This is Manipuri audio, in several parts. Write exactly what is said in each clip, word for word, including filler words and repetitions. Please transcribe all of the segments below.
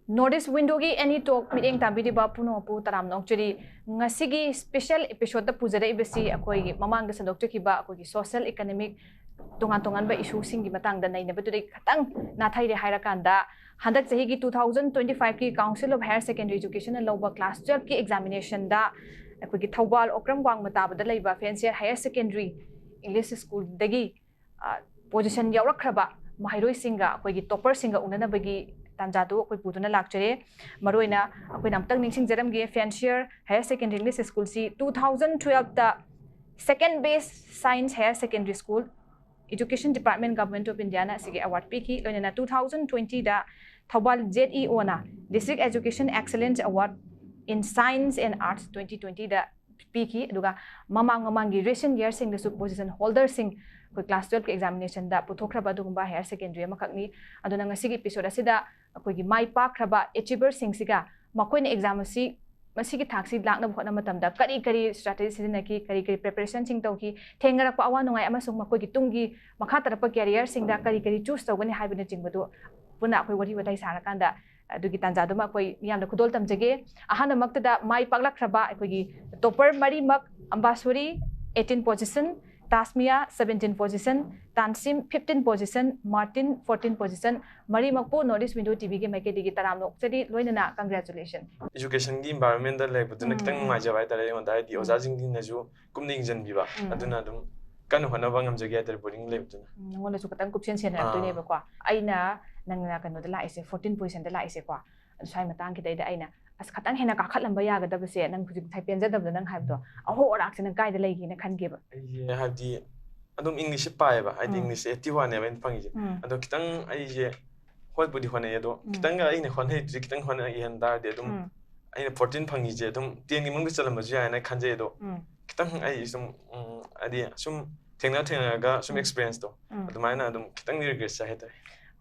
North East Window-ꯒꯤ Any Talk ꯃꯤꯠꯌꯦꯡ ꯇꯥꯕꯤꯔꯤꯕ ꯄꯨꯝꯅꯃꯛꯄꯨ ꯇꯔꯥꯝꯅ ꯑꯣꯛꯆꯔꯤ꯫ ꯉꯁꯤꯒꯤ special episode-ꯇ ꯄꯨꯖꯔꯛꯏꯕꯁꯤ ꯑꯩꯈꯣꯏꯒꯤ ꯃꯃꯥꯡꯗ ꯁꯟꯗꯣꯛꯆꯈꯤꯕ ꯑꯩꯈꯣꯏꯒꯤ social economic ꯇꯣꯉꯥꯟ ꯇꯣꯉꯥꯟꯕ issue-ꯁꯤꯡꯒꯤ ꯃꯇꯥꯡꯗ ꯅꯩꯅꯕꯗꯨꯗꯒꯤ ꯈꯤꯇꯪ ꯅꯥꯊꯩꯔꯦ ꯍꯥꯏꯔꯀꯥꯟꯗ, ꯍꯟꯗꯛ ꯆꯍꯤꯒꯤ two thousand twenty five-ꯀꯤ Council of Higher Secondary Education-ꯅ ꯂꯧꯕ class twelve-ꯀꯤ examination-ꯗ ꯑꯩꯈꯣꯏꯒꯤ ꯊꯧꯕꯥꯜ ꯑꯣꯀ꯭ꯔꯝ ꯋꯥꯡꯃ ꯇꯥꯕꯗ ꯂꯩꯕ Fancier Higher Secondary English School-ꯗꯒꯤ, ꯑ, position ꯌꯥꯎꯔꯛꯈ꯭ꯔꯕ ꯃꯍꯩꯔꯣꯏꯁꯤꯡꯒ, ꯑꯩꯈꯣꯏꯒꯤ topper-ꯁꯤꯡꯒ ꯎꯅꯅꯕꯒꯤ ꯇꯥꯟꯖꯥꯗꯨ ꯑꯩꯈꯣꯏ ꯄꯨꯗꯨꯅ ꯂꯥꯛꯆꯔꯦ꯫ ꯃꯔꯨꯑꯣꯏꯅ ꯑꯩꯈꯣꯏꯅ ꯑꯃꯨꯛꯇꯪ ꯅꯤꯡꯁꯤꯡꯖꯔꯝꯒꯦ, Fancier Higher Secondary English School-ꯁꯤ two thousand twelve-ꯇ second best science higher secondary school, Education Department, Government of India-ꯅ ꯑꯁꯤꯒꯤ award ꯄꯤꯈꯤ꯫ ꯂꯣꯏꯅꯅ two thousand twenty-ꯗ Thoubal Z E O-ꯅ District Education Excellence Award in Science and Arts twenty twenty-ꯗ ꯄꯤꯈꯤ꯫ ꯑꯗꯨꯒ ꯃꯃꯥꯡ ꯃꯃꯥꯡꯒꯤ recent year-ꯁꯤꯡꯗꯁꯨ position holder-ꯁꯤꯡ ꯑꯩꯈꯣꯏ class twelve-ꯀꯤ examination-ꯗ ꯄꯨꯊꯣꯛꯈ꯭ꯔꯕ ꯑꯗꯨꯒꯨꯝꯕ higher secondary ꯑꯃꯈꯛꯅꯤ꯫ ꯑꯗꯨꯅ ꯉꯁꯤꯒꯤ episode ꯑꯁꯤꯗ ꯑꯩꯈꯣꯏꯒꯤ ꯃꯥꯏ ꯄꯥꯛꯈ꯭ꯔꯕ achiever-ꯁꯤꯡꯁꯤꯒ ꯃꯈꯣꯏꯅ exam ꯑꯁꯤ ꯃꯁꯤꯒꯤ ꯊꯥꯛꯁꯤ ꯂꯥꯛꯅꯕ ꯍꯣꯠꯅꯕ ꯃꯇꯝꯗ ꯀꯔꯤ ꯀꯔꯤ strategy ꯁꯤꯖꯤꯟꯅꯈꯤ, ꯀꯔꯤ ꯀꯔꯤ preparation-ꯁꯤꯡ ꯇꯧꯈꯤ, ꯊꯦꯡꯅꯔꯛꯄ ꯑꯋꯥ ꯅꯨꯡꯉꯥꯏ ꯑꯃꯁꯨꯡ ꯃꯈꯣꯏꯒꯤ ꯇꯨꯡꯒꯤ ꯃꯈꯥ ꯇꯥꯔꯛꯄ career-ꯁꯤꯡꯗ ꯀꯔꯤ ꯀꯔꯤ choose ꯇꯧꯒꯅꯤ ꯍꯥꯏꯕꯅꯆꯤꯡꯕꯗꯨ ꯄꯨꯟꯅ ꯑꯩꯈꯣꯏ ꯋꯥꯔꯤ ꯋꯥꯇꯥꯏ ꯁꯥꯔꯀꯥꯟꯗ ꯑꯗꯨꯒꯤ ꯇꯥꯟꯖꯥꯗꯨꯃ ꯑꯩꯈꯣꯏ ꯃꯤꯌꯥꯝꯗ ꯈꯨꯗꯣꯜ ꯇꯝꯖꯒꯦ꯫ ꯑꯍꯥꯟꯕꯃꯛꯇꯗ ꯃꯥꯏ ꯄꯥꯛꯂꯛꯈ꯭ꯔꯕ ꯑꯩꯈꯣꯏꯒꯤ topper ꯃꯔꯤꯃꯛ, ꯑꯝꯕꯥꯁꯣꯔꯤ eighteen position, ꯇꯥꯁꯃꯤꯌꯥ seventeen position, ꯇꯥꯟꯁꯤꯝ fifteen position, Martin fourteen position, ꯃꯔꯤꯃꯛꯄꯨ North East Window T V-ꯒꯤ ꯃꯥꯏꯀꯩꯗꯒꯤ ꯇꯔꯥꯝꯅ ꯑꯣꯛꯆꯔꯤ, ꯂꯣꯏꯅꯅ congratulation꯫ Education-ꯒꯤ environment-ꯗ ꯂꯩꯕꯗꯨꯅ ꯎꯝ, ꯈꯤꯇꯪ ꯎꯝ꯫ ꯅꯨꯡꯉꯥꯏꯖꯕ ꯍꯥꯏꯇꯥꯔꯦ ꯑꯩꯉꯣꯟꯗ, ꯍꯥꯏꯗꯤ ꯎꯝ꯫ ꯑꯣꯖꯥꯁꯤꯡꯁꯤꯅꯁꯨ ꯀꯨꯞꯅ ꯌꯦꯡꯁꯤꯟꯕꯤꯕ, ꯎꯝ꯫ ꯑꯗꯨꯅ ꯑꯗꯨꯝ ꯀꯟꯅ ꯍꯣꯠꯅꯕ ꯉꯝꯖꯒꯦ ꯍꯥꯏꯇꯥꯔꯦ boarding ꯂꯩꯕꯗꯨꯅ꯫ ꯎꯝ, ꯅꯉꯣꯟꯗꯁꯨ ꯈꯤꯇꯪ ꯀꯨꯞꯁꯦꯟ ꯁꯦꯟꯅꯔꯛꯇꯣꯏꯅꯦꯕꯀꯣ꯫ ꯑꯩꯅ ꯅꯪꯅ ꯀꯩꯅꯣꯗ ꯂꯥꯛꯏꯁꯦ, fourteen position-ꯗ ꯂꯥꯛꯏꯁꯦꯀꯣ, ꯑꯗꯨ ꯁ꯭ꯋꯥꯏ ꯃꯇꯥꯡꯁꯤꯗꯩꯗ ꯑꯩꯅ ꯑꯁ ꯈꯤꯇꯪ ꯍꯦꯟꯅ ꯀꯥꯈꯠꯂꯝꯕ ꯌꯥꯒꯗꯕꯁꯦ, ꯅꯪ ꯍꯧꯖꯤꯛ ꯉꯁꯥꯏ ꯄꯦꯟꯖꯗꯕꯗꯣ ꯅꯪ ꯍꯥꯏꯕꯗꯣ, ꯑꯍꯣ ꯑꯔꯥꯛꯁꯦ ꯅꯪ ꯀꯥꯏꯗ ꯂꯩꯒꯦꯅ ꯈꯟꯒꯦꯕ? ꯑꯩꯁꯦ ꯍꯥꯏꯕꯗꯤ ꯑꯗꯨꯝ English-ꯁꯦ ꯄꯥꯏꯌꯦꯕ, ꯍꯥꯏꯗꯤ ꯎꯝ꯫ English-ꯁꯦ eighty one-ꯅꯦꯕ ꯑꯩꯅ ꯐꯪꯉꯤꯁꯦ꯫ ꯎꯝ꯫ ꯑꯗꯣ ꯈꯤꯇꯪ ꯑꯩꯁꯦ ꯍꯣꯠꯄꯨꯗꯤ ꯍꯣꯠꯅꯩ, ꯑꯗꯣ ꯎꯝ꯫ ꯈꯤꯇꯪꯒ ꯑꯩꯅ ꯍꯣꯠꯅꯍꯩꯗ꯭ꯔꯤ, ꯈꯤꯇꯪ ꯍꯣꯠꯅꯒꯦ ꯍꯥꯏ ꯇꯥꯔꯗꯤ ꯑꯗꯨꯝ ꯎꯝ꯫ ꯑꯩꯅ fourteen ꯐꯪꯉꯤꯁꯦ ꯑꯗꯨꯝ ten-ꯒꯤ ꯃꯅꯨꯡꯗ ꯆꯜꯂꯝꯕꯁꯨ ꯌꯥꯏꯅ ꯈꯟꯖꯩ꯫ ꯑꯗꯣ ꯎꯝ꯫ ꯈꯤꯇꯪ ꯑꯩ ꯁꯨꯝ, ꯎꯝ, ꯍꯥꯏꯗꯤ ꯁꯨꯝ ꯊꯦꯡꯅ ꯊꯦꯡꯅꯔꯒ ꯁꯨꯝ ꯎꯝ꯫ experience-ꯇꯣ ꯎꯝ꯫ ꯑꯗꯨꯃꯥꯏꯅ ꯑꯗꯨꯝ ꯈꯤꯇꯪꯗꯤ regret ꯆꯥꯏ ꯍꯥꯏꯇꯥꯔꯦ꯫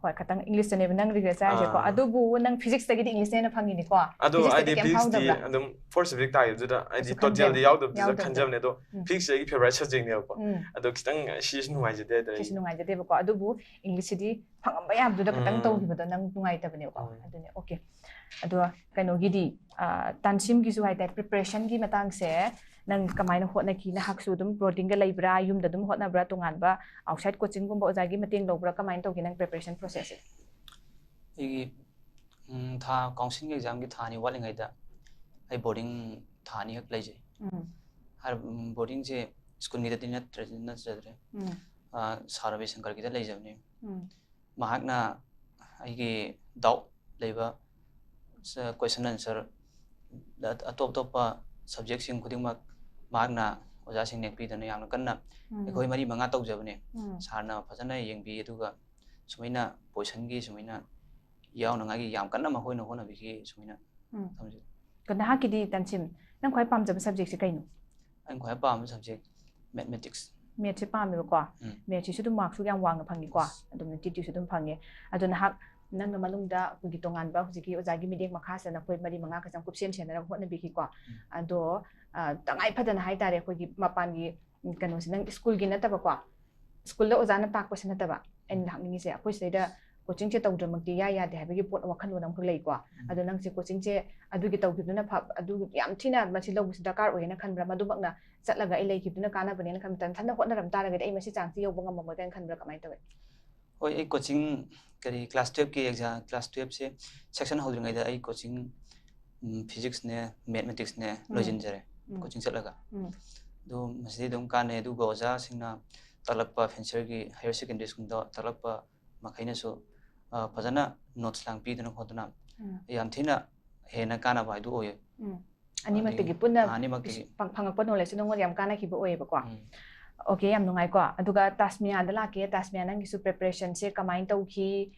ꯍꯣꯏ, ꯈꯇꯪ ꯏꯪꯂꯤꯁꯇꯅꯦꯕ ꯅꯪ ꯔꯤꯒ꯭ꯔꯦꯠ ꯆꯥꯔꯤꯁꯦꯀꯣ꯫ ꯑꯥ꯫ ꯑꯗꯨꯕꯨ ꯅꯪ ꯐꯤꯖꯤꯛꯁꯇꯒꯤꯗꯤ ꯏꯪꯂꯤꯁꯅ ꯍꯦꯟꯅ ꯐꯪꯉꯤꯅꯤꯀꯣ꯫ ꯑꯗꯣ ꯐꯤꯖꯤꯛꯁꯇꯗꯤ ꯑꯩꯗꯤ ꯀꯩꯝ ꯐꯤꯖꯤꯛꯁꯇꯤ ꯐꯥꯎꯗꯕ꯭ꯔꯥ? ꯑꯗꯨꯝ ꯐꯣꯔꯠ ꯁꯕꯖꯦꯛ ꯇꯥꯈꯤꯕꯗꯨꯗ ꯑꯩꯗꯤ ꯀꯩꯁꯨ ꯇꯣꯇꯦꯜꯗꯤ ꯈꯟꯖꯕ- ꯌꯥꯎꯗꯕꯗꯨꯗ ꯌꯥꯎꯗꯕ꯫ ꯈꯟꯖꯕꯅꯦ꯫ ꯑꯗꯣ ꯎꯝ꯫ ꯐꯤꯖꯤꯛꯁꯁꯦ ꯑꯩꯒꯤ ꯐꯦꯚꯣꯔꯥꯏꯠ ꯁꯕꯖꯦꯛꯅꯦꯕꯀꯣ꯫ ꯎꯝ꯫ ꯑꯗꯣ ꯈꯤꯇꯪ ꯁꯤꯁꯨ ꯅꯨꯡꯉꯥꯏꯖꯗꯦ ꯍꯥꯏꯇꯥꯔꯦ꯫ ꯁꯤꯁꯨ ꯅꯨꯡꯉꯥꯏꯖꯗꯦꯕꯀꯣ꯫ ꯑꯗꯨꯕꯨ ꯏꯪꯂꯤꯁꯁꯤꯗꯤ ꯐꯪꯉꯝꯕ ꯌꯥꯕꯗꯨꯗ ꯈꯇꯪ ꯎꯝ꯫ ꯇꯧꯈꯤꯕꯗꯣ ꯅꯪ ꯅꯨꯡꯉꯥꯏꯇꯕꯅꯦꯕꯀꯣ꯫ ꯎꯝ꯫ ꯑꯗꯨꯅꯦ, ꯑꯣꯀꯦ꯫ ꯑꯗꯣ ꯀꯩꯅꯣꯒꯤꯗꯤ, ꯑ, ꯇꯥꯟꯁꯤꯝꯒꯤꯁꯨ ꯍꯥꯏꯇꯥꯔꯦ, ꯄ꯭ꯔꯤꯄꯦꯔꯦꯁꯟꯒꯤ ꯃꯇꯥꯡꯁꯦ ꯅꯪ ꯀꯃꯥꯏꯅ ꯍꯣꯠꯅꯈꯤ? ꯅꯍꯥꯛꯁꯨ ꯑꯗꯨꯝ ꯕꯣꯔꯗꯤꯡꯗ ꯂꯩꯕ꯭ꯔꯥ, ꯌꯨꯝꯗ ꯑꯗꯨꯝ ꯍꯣꯠꯅꯕ꯭ꯔꯥ, ꯇꯣꯉꯥꯟꯕ ꯑꯥꯎꯠꯁꯥꯏꯠ ꯀꯣꯆꯤꯡꯒꯨꯝꯕ ꯑꯣꯖꯥꯒꯤ ꯃꯇꯦꯡ ꯂꯧꯕ꯭ꯔꯥ, ꯀꯃꯥꯏꯅ ꯇꯧꯒꯦ ꯅꯪ ꯄ꯭ꯔꯤꯄꯦꯔꯦꯁꯟ ꯄ꯭ꯔꯣꯁꯦꯁꯁꯦ? ꯑꯩꯒꯤ ꯎꯝ, ꯊꯥ ꯀꯥꯎꯟꯁꯤꯜꯒꯤ ꯑꯦꯛꯖꯥꯝꯒꯤ ꯊꯥ ꯑꯅꯤ ꯋꯥꯠꯂꯤꯉꯩꯗ ꯑꯩ ꯕꯣꯔꯗꯤꯡ ꯊꯥ ꯑꯅꯤꯈꯛ ꯂꯩꯖꯩ꯫ ꯎꯝ꯫ ꯍꯥꯏꯔꯤꯕ, ꯎꯝ, ꯕꯣꯔꯗꯤꯡꯁꯦ ꯁ꯭ꯀꯨꯜꯒꯤꯗꯗꯤ ꯅꯠꯇ꯭ꯔꯦ, ꯅꯠꯆꯗ꯭ꯔꯦ꯫ ꯎꯝ꯫ ꯑ, ꯁꯥꯔ ꯔꯕꯤꯁꯪꯀꯔꯒꯤꯗ ꯂꯩꯖꯕꯅꯤ꯫ ꯎꯝ꯫ ꯃꯍꯥꯛꯅ ꯑꯩꯒꯤ ꯗꯥꯎꯠ ꯂꯩꯕ ꯁ-, ꯀꯣꯏꯁꯟ ꯑꯟꯁꯔ ꯑꯇꯣꯞ ꯑꯇꯣꯞꯄ ꯁꯕꯖꯦꯛꯁꯤꯡ ꯈꯨꯗꯤꯡꯃꯛ ꯃꯍꯥꯛꯅ ꯑꯣꯖꯥꯁꯤꯡ ꯅꯦꯛꯄꯤꯗꯅ ꯌꯥꯝꯅ ꯀꯟꯅ ꯎꯝ꯫ ꯑꯩꯈꯣꯏ ꯃꯔꯤ ꯃꯉꯥ ꯇꯧꯖꯕꯅꯦ꯫ ꯎꯝ꯫ ꯁꯥꯔꯅ ꯐꯖꯅ ꯌꯦꯡꯕꯤ, ꯑꯗꯨꯒ ꯁꯨꯃꯥꯏꯅ ꯄꯣꯏꯁꯟꯒꯤ ꯁꯨꯃꯥꯏꯅ ꯌꯥꯎꯅꯉꯥꯏꯒꯤ ꯌꯥꯝ ꯀꯟꯅ ꯃꯈꯣꯏꯅ ꯍꯣꯠꯅꯕꯤꯈꯤ꯫ ꯁꯨꯃꯥꯏꯅ ꯎꯝ꯫ ꯊꯝꯖꯩ꯫ ꯑꯗꯣ ꯅꯍꯥꯛꯀꯤꯗꯤ ꯇꯥꯟꯁꯤꯝ, ꯅꯪ ꯈ꯭ꯋꯥꯏ ꯄꯥꯝꯖꯕ ꯁꯕꯖꯦꯛꯁꯦ ꯀꯩꯅꯣ? ꯑꯩꯅ ꯈ꯭ꯋꯥꯏ ꯄꯥꯝꯕ ꯁꯕꯖꯦꯛ ꯃꯦꯊꯃꯦꯇꯤꯛꯁ꯫ ꯃꯦꯠꯁꯦ ꯄꯥꯝꯃꯦꯕꯀꯣ꯫ ꯎꯝ꯫ ꯃꯦꯠꯁꯤꯁꯨ ꯑꯗꯨꯝ ꯃꯥꯔꯛꯁꯨ ꯌꯥꯝ ꯋꯥꯡꯅ ꯐꯪꯉꯤꯀꯣ꯫ ꯑꯗꯨꯝ ꯅꯨꯡꯇꯤꯒꯤꯁꯨ ꯑꯗꯨꯝ ꯐꯪꯉꯦ꯫ ꯑꯗꯣ ꯅꯍꯥꯛ ꯅꯪꯅ ꯃꯅꯨꯡꯗ ꯑꯩꯈꯣꯏꯒꯤ ꯇꯣꯉꯥꯟꯕ ꯍꯧꯖꯤꯛꯀꯤ ꯑꯣꯖꯥꯒꯤ ꯃꯤꯠꯌꯦꯡ ꯃꯈꯥꯁꯤꯗ ꯅꯈꯣꯏ ꯃꯔꯤ ꯃꯉꯥ ꯈꯛꯇꯪ ꯀꯨꯞꯁꯦꯟ ꯁꯦꯟꯅꯔꯒ ꯍꯣꯠꯅꯕꯤꯈꯤꯀꯣ꯫ ꯑꯗꯣ, ꯑ, ꯇꯉꯥꯏ ꯐꯗꯅ ꯍꯥꯏꯇꯥꯔꯦ, ꯑꯩꯈꯣꯏꯒꯤ ꯃꯄꯥꯟꯒꯤ, ꯎꯝ, ꯀꯩꯅꯣꯁꯦ, ꯅꯪ ꯁ꯭ꯀꯨꯜꯒꯤ ꯅꯠꯇꯕꯀꯣ, ꯁ꯭ꯀꯨꯜꯗ ꯑꯣꯖꯥꯅ ꯇꯥꯛꯄꯁꯦ ꯅꯠꯇꯕ ꯑꯩꯅ ꯍꯪꯅꯤꯡꯉꯤꯁꯦ, ꯑꯩꯈꯣꯏ ꯁꯤꯗꯩꯗ ꯀꯣꯆꯤꯡꯁꯦ ꯇꯧꯗ꯭ꯔꯃꯛꯇꯤ ꯏꯌꯥ ꯌꯥꯗꯦ ꯍꯥꯏꯕꯒꯤ ꯄꯣꯠ, ꯋꯥꯈꯜꯂꯣꯟ ꯑꯃꯈꯛ ꯂꯩꯀꯣ꯫ ꯑꯗꯣ ꯅꯪꯁꯦ ꯀꯣꯆꯤꯡꯁꯦ ꯑꯗꯨꯒꯤ ꯇꯧꯈꯤꯕꯗꯨꯅ ꯐ-, ꯑꯗꯨ ꯌꯥꯝ ꯊꯤꯅ ꯃꯁꯤ ꯂꯧꯕꯁꯤ ꯗꯔꯀꯥꯔ ꯑꯣꯏꯌꯦꯅ ꯈꯟꯕ꯭ꯔꯥ? ꯃꯗꯨꯃꯛꯅ ꯆꯠꯂꯒ ꯑꯩ ꯂꯩꯈꯤꯕꯗꯨꯅ ꯀꯥꯟꯅꯕꯅꯦꯅ ꯈꯟꯕ꯭ꯔꯥ? ꯅꯊꯟꯗ ꯍꯣꯠꯅꯔꯝ ꯇꯥꯔꯒꯗꯤ ꯑꯩ ꯃꯁꯤ ꯆꯥꯡꯁꯤ ꯌꯧꯕ ꯉꯝꯃꯝꯃꯣꯏ ꯀꯥꯏꯅ ꯈꯟꯕ꯭ꯔꯥ? ꯀꯃꯥꯏꯅ ꯇꯧꯋꯤ? ꯍꯣꯏ, ꯑꯩ ꯀꯣꯆꯤꯡ, ꯀꯔꯤ, ꯀ꯭ꯂꯥꯁ ꯇꯨꯌꯦꯜꯞꯀꯤ ꯑꯦꯛꯖꯥꯝ, ꯀ꯭ꯂꯥꯁ ꯇꯨꯌꯦꯜꯞꯁꯦ ꯁꯦꯛꯁꯟ ꯍꯧꯗ꯭ꯔꯤꯉꯩꯗ ꯑꯩ ꯀꯣꯆꯤꯡ, ꯎꯝ, ꯐꯤꯖꯤꯛꯁꯅꯦ, ꯃꯦꯊꯃꯦꯇꯤꯛꯁꯅꯦ ꯎꯝ꯫ ꯂꯣꯏꯁꯤꯟꯖꯔꯦ ꯎꯝ꯫ ꯀꯣꯆꯤꯡ ꯆꯠꯂꯒ꯫ ꯎꯝ꯫ ꯑꯗꯨ ꯃꯁꯤꯗꯤ ꯑꯗꯨꯝ ꯀꯥꯟꯅꯩ꯫ ꯑꯗꯨꯒ ꯑꯣꯖꯥꯁꯤꯡꯅ ꯇꯥꯛꯂꯛꯄ, ꯐꯦꯟꯁꯔꯒꯤ ꯍꯥꯌꯔ ꯁꯦꯀꯦꯟꯗꯔꯤ ꯁ꯭ꯀꯨꯜꯗ ꯇꯥꯛꯂꯛꯄ ꯃꯈꯩꯅꯁꯨ, ꯑ, ꯐꯖꯅ ꯅꯣꯠꯁ ꯂꯥꯡ ꯄꯤꯗꯅ ꯈꯣꯠꯇꯅ ꯎꯝ꯫ ꯌꯥꯝ ꯊꯤꯅ ꯍꯦꯟꯅ ꯀꯥꯟꯅꯕ ꯍꯥꯏꯗꯨ ꯑꯣꯏꯌꯦ꯫ ꯎꯝ꯫ ꯑꯅꯤꯃꯛꯇꯒꯤ ꯑꯗꯒꯤ ꯄꯨꯟꯅ ꯑꯅꯤꯃꯛꯇꯒꯤ꯫ ꯐꯪ-, ꯐꯪꯉꯛꯄ ꯅꯣꯂꯦꯖꯁꯨ ꯅꯉꯣꯟꯗ ꯌꯥꯝ ꯀꯥꯟꯅꯈꯤꯕ ꯑꯣꯏꯌꯦꯕꯀꯣ꯫ ꯎꯝ꯫ ꯑꯣꯀꯦ, ꯌꯥꯝ ꯅꯨꯡꯉꯥꯏꯀꯣ꯫ ꯑꯗꯨꯒ ꯇꯥꯁꯃꯤꯌꯥꯗ ꯂꯥꯛꯀꯦ꯫ ꯇꯥꯁꯃꯤꯌꯥ, ꯅꯪꯒꯤꯁꯨ ꯄ꯭ꯔꯤꯄꯦꯔꯦꯁꯟꯁꯦ ꯀꯃꯥꯏꯅ ꯇꯧꯈꯤ?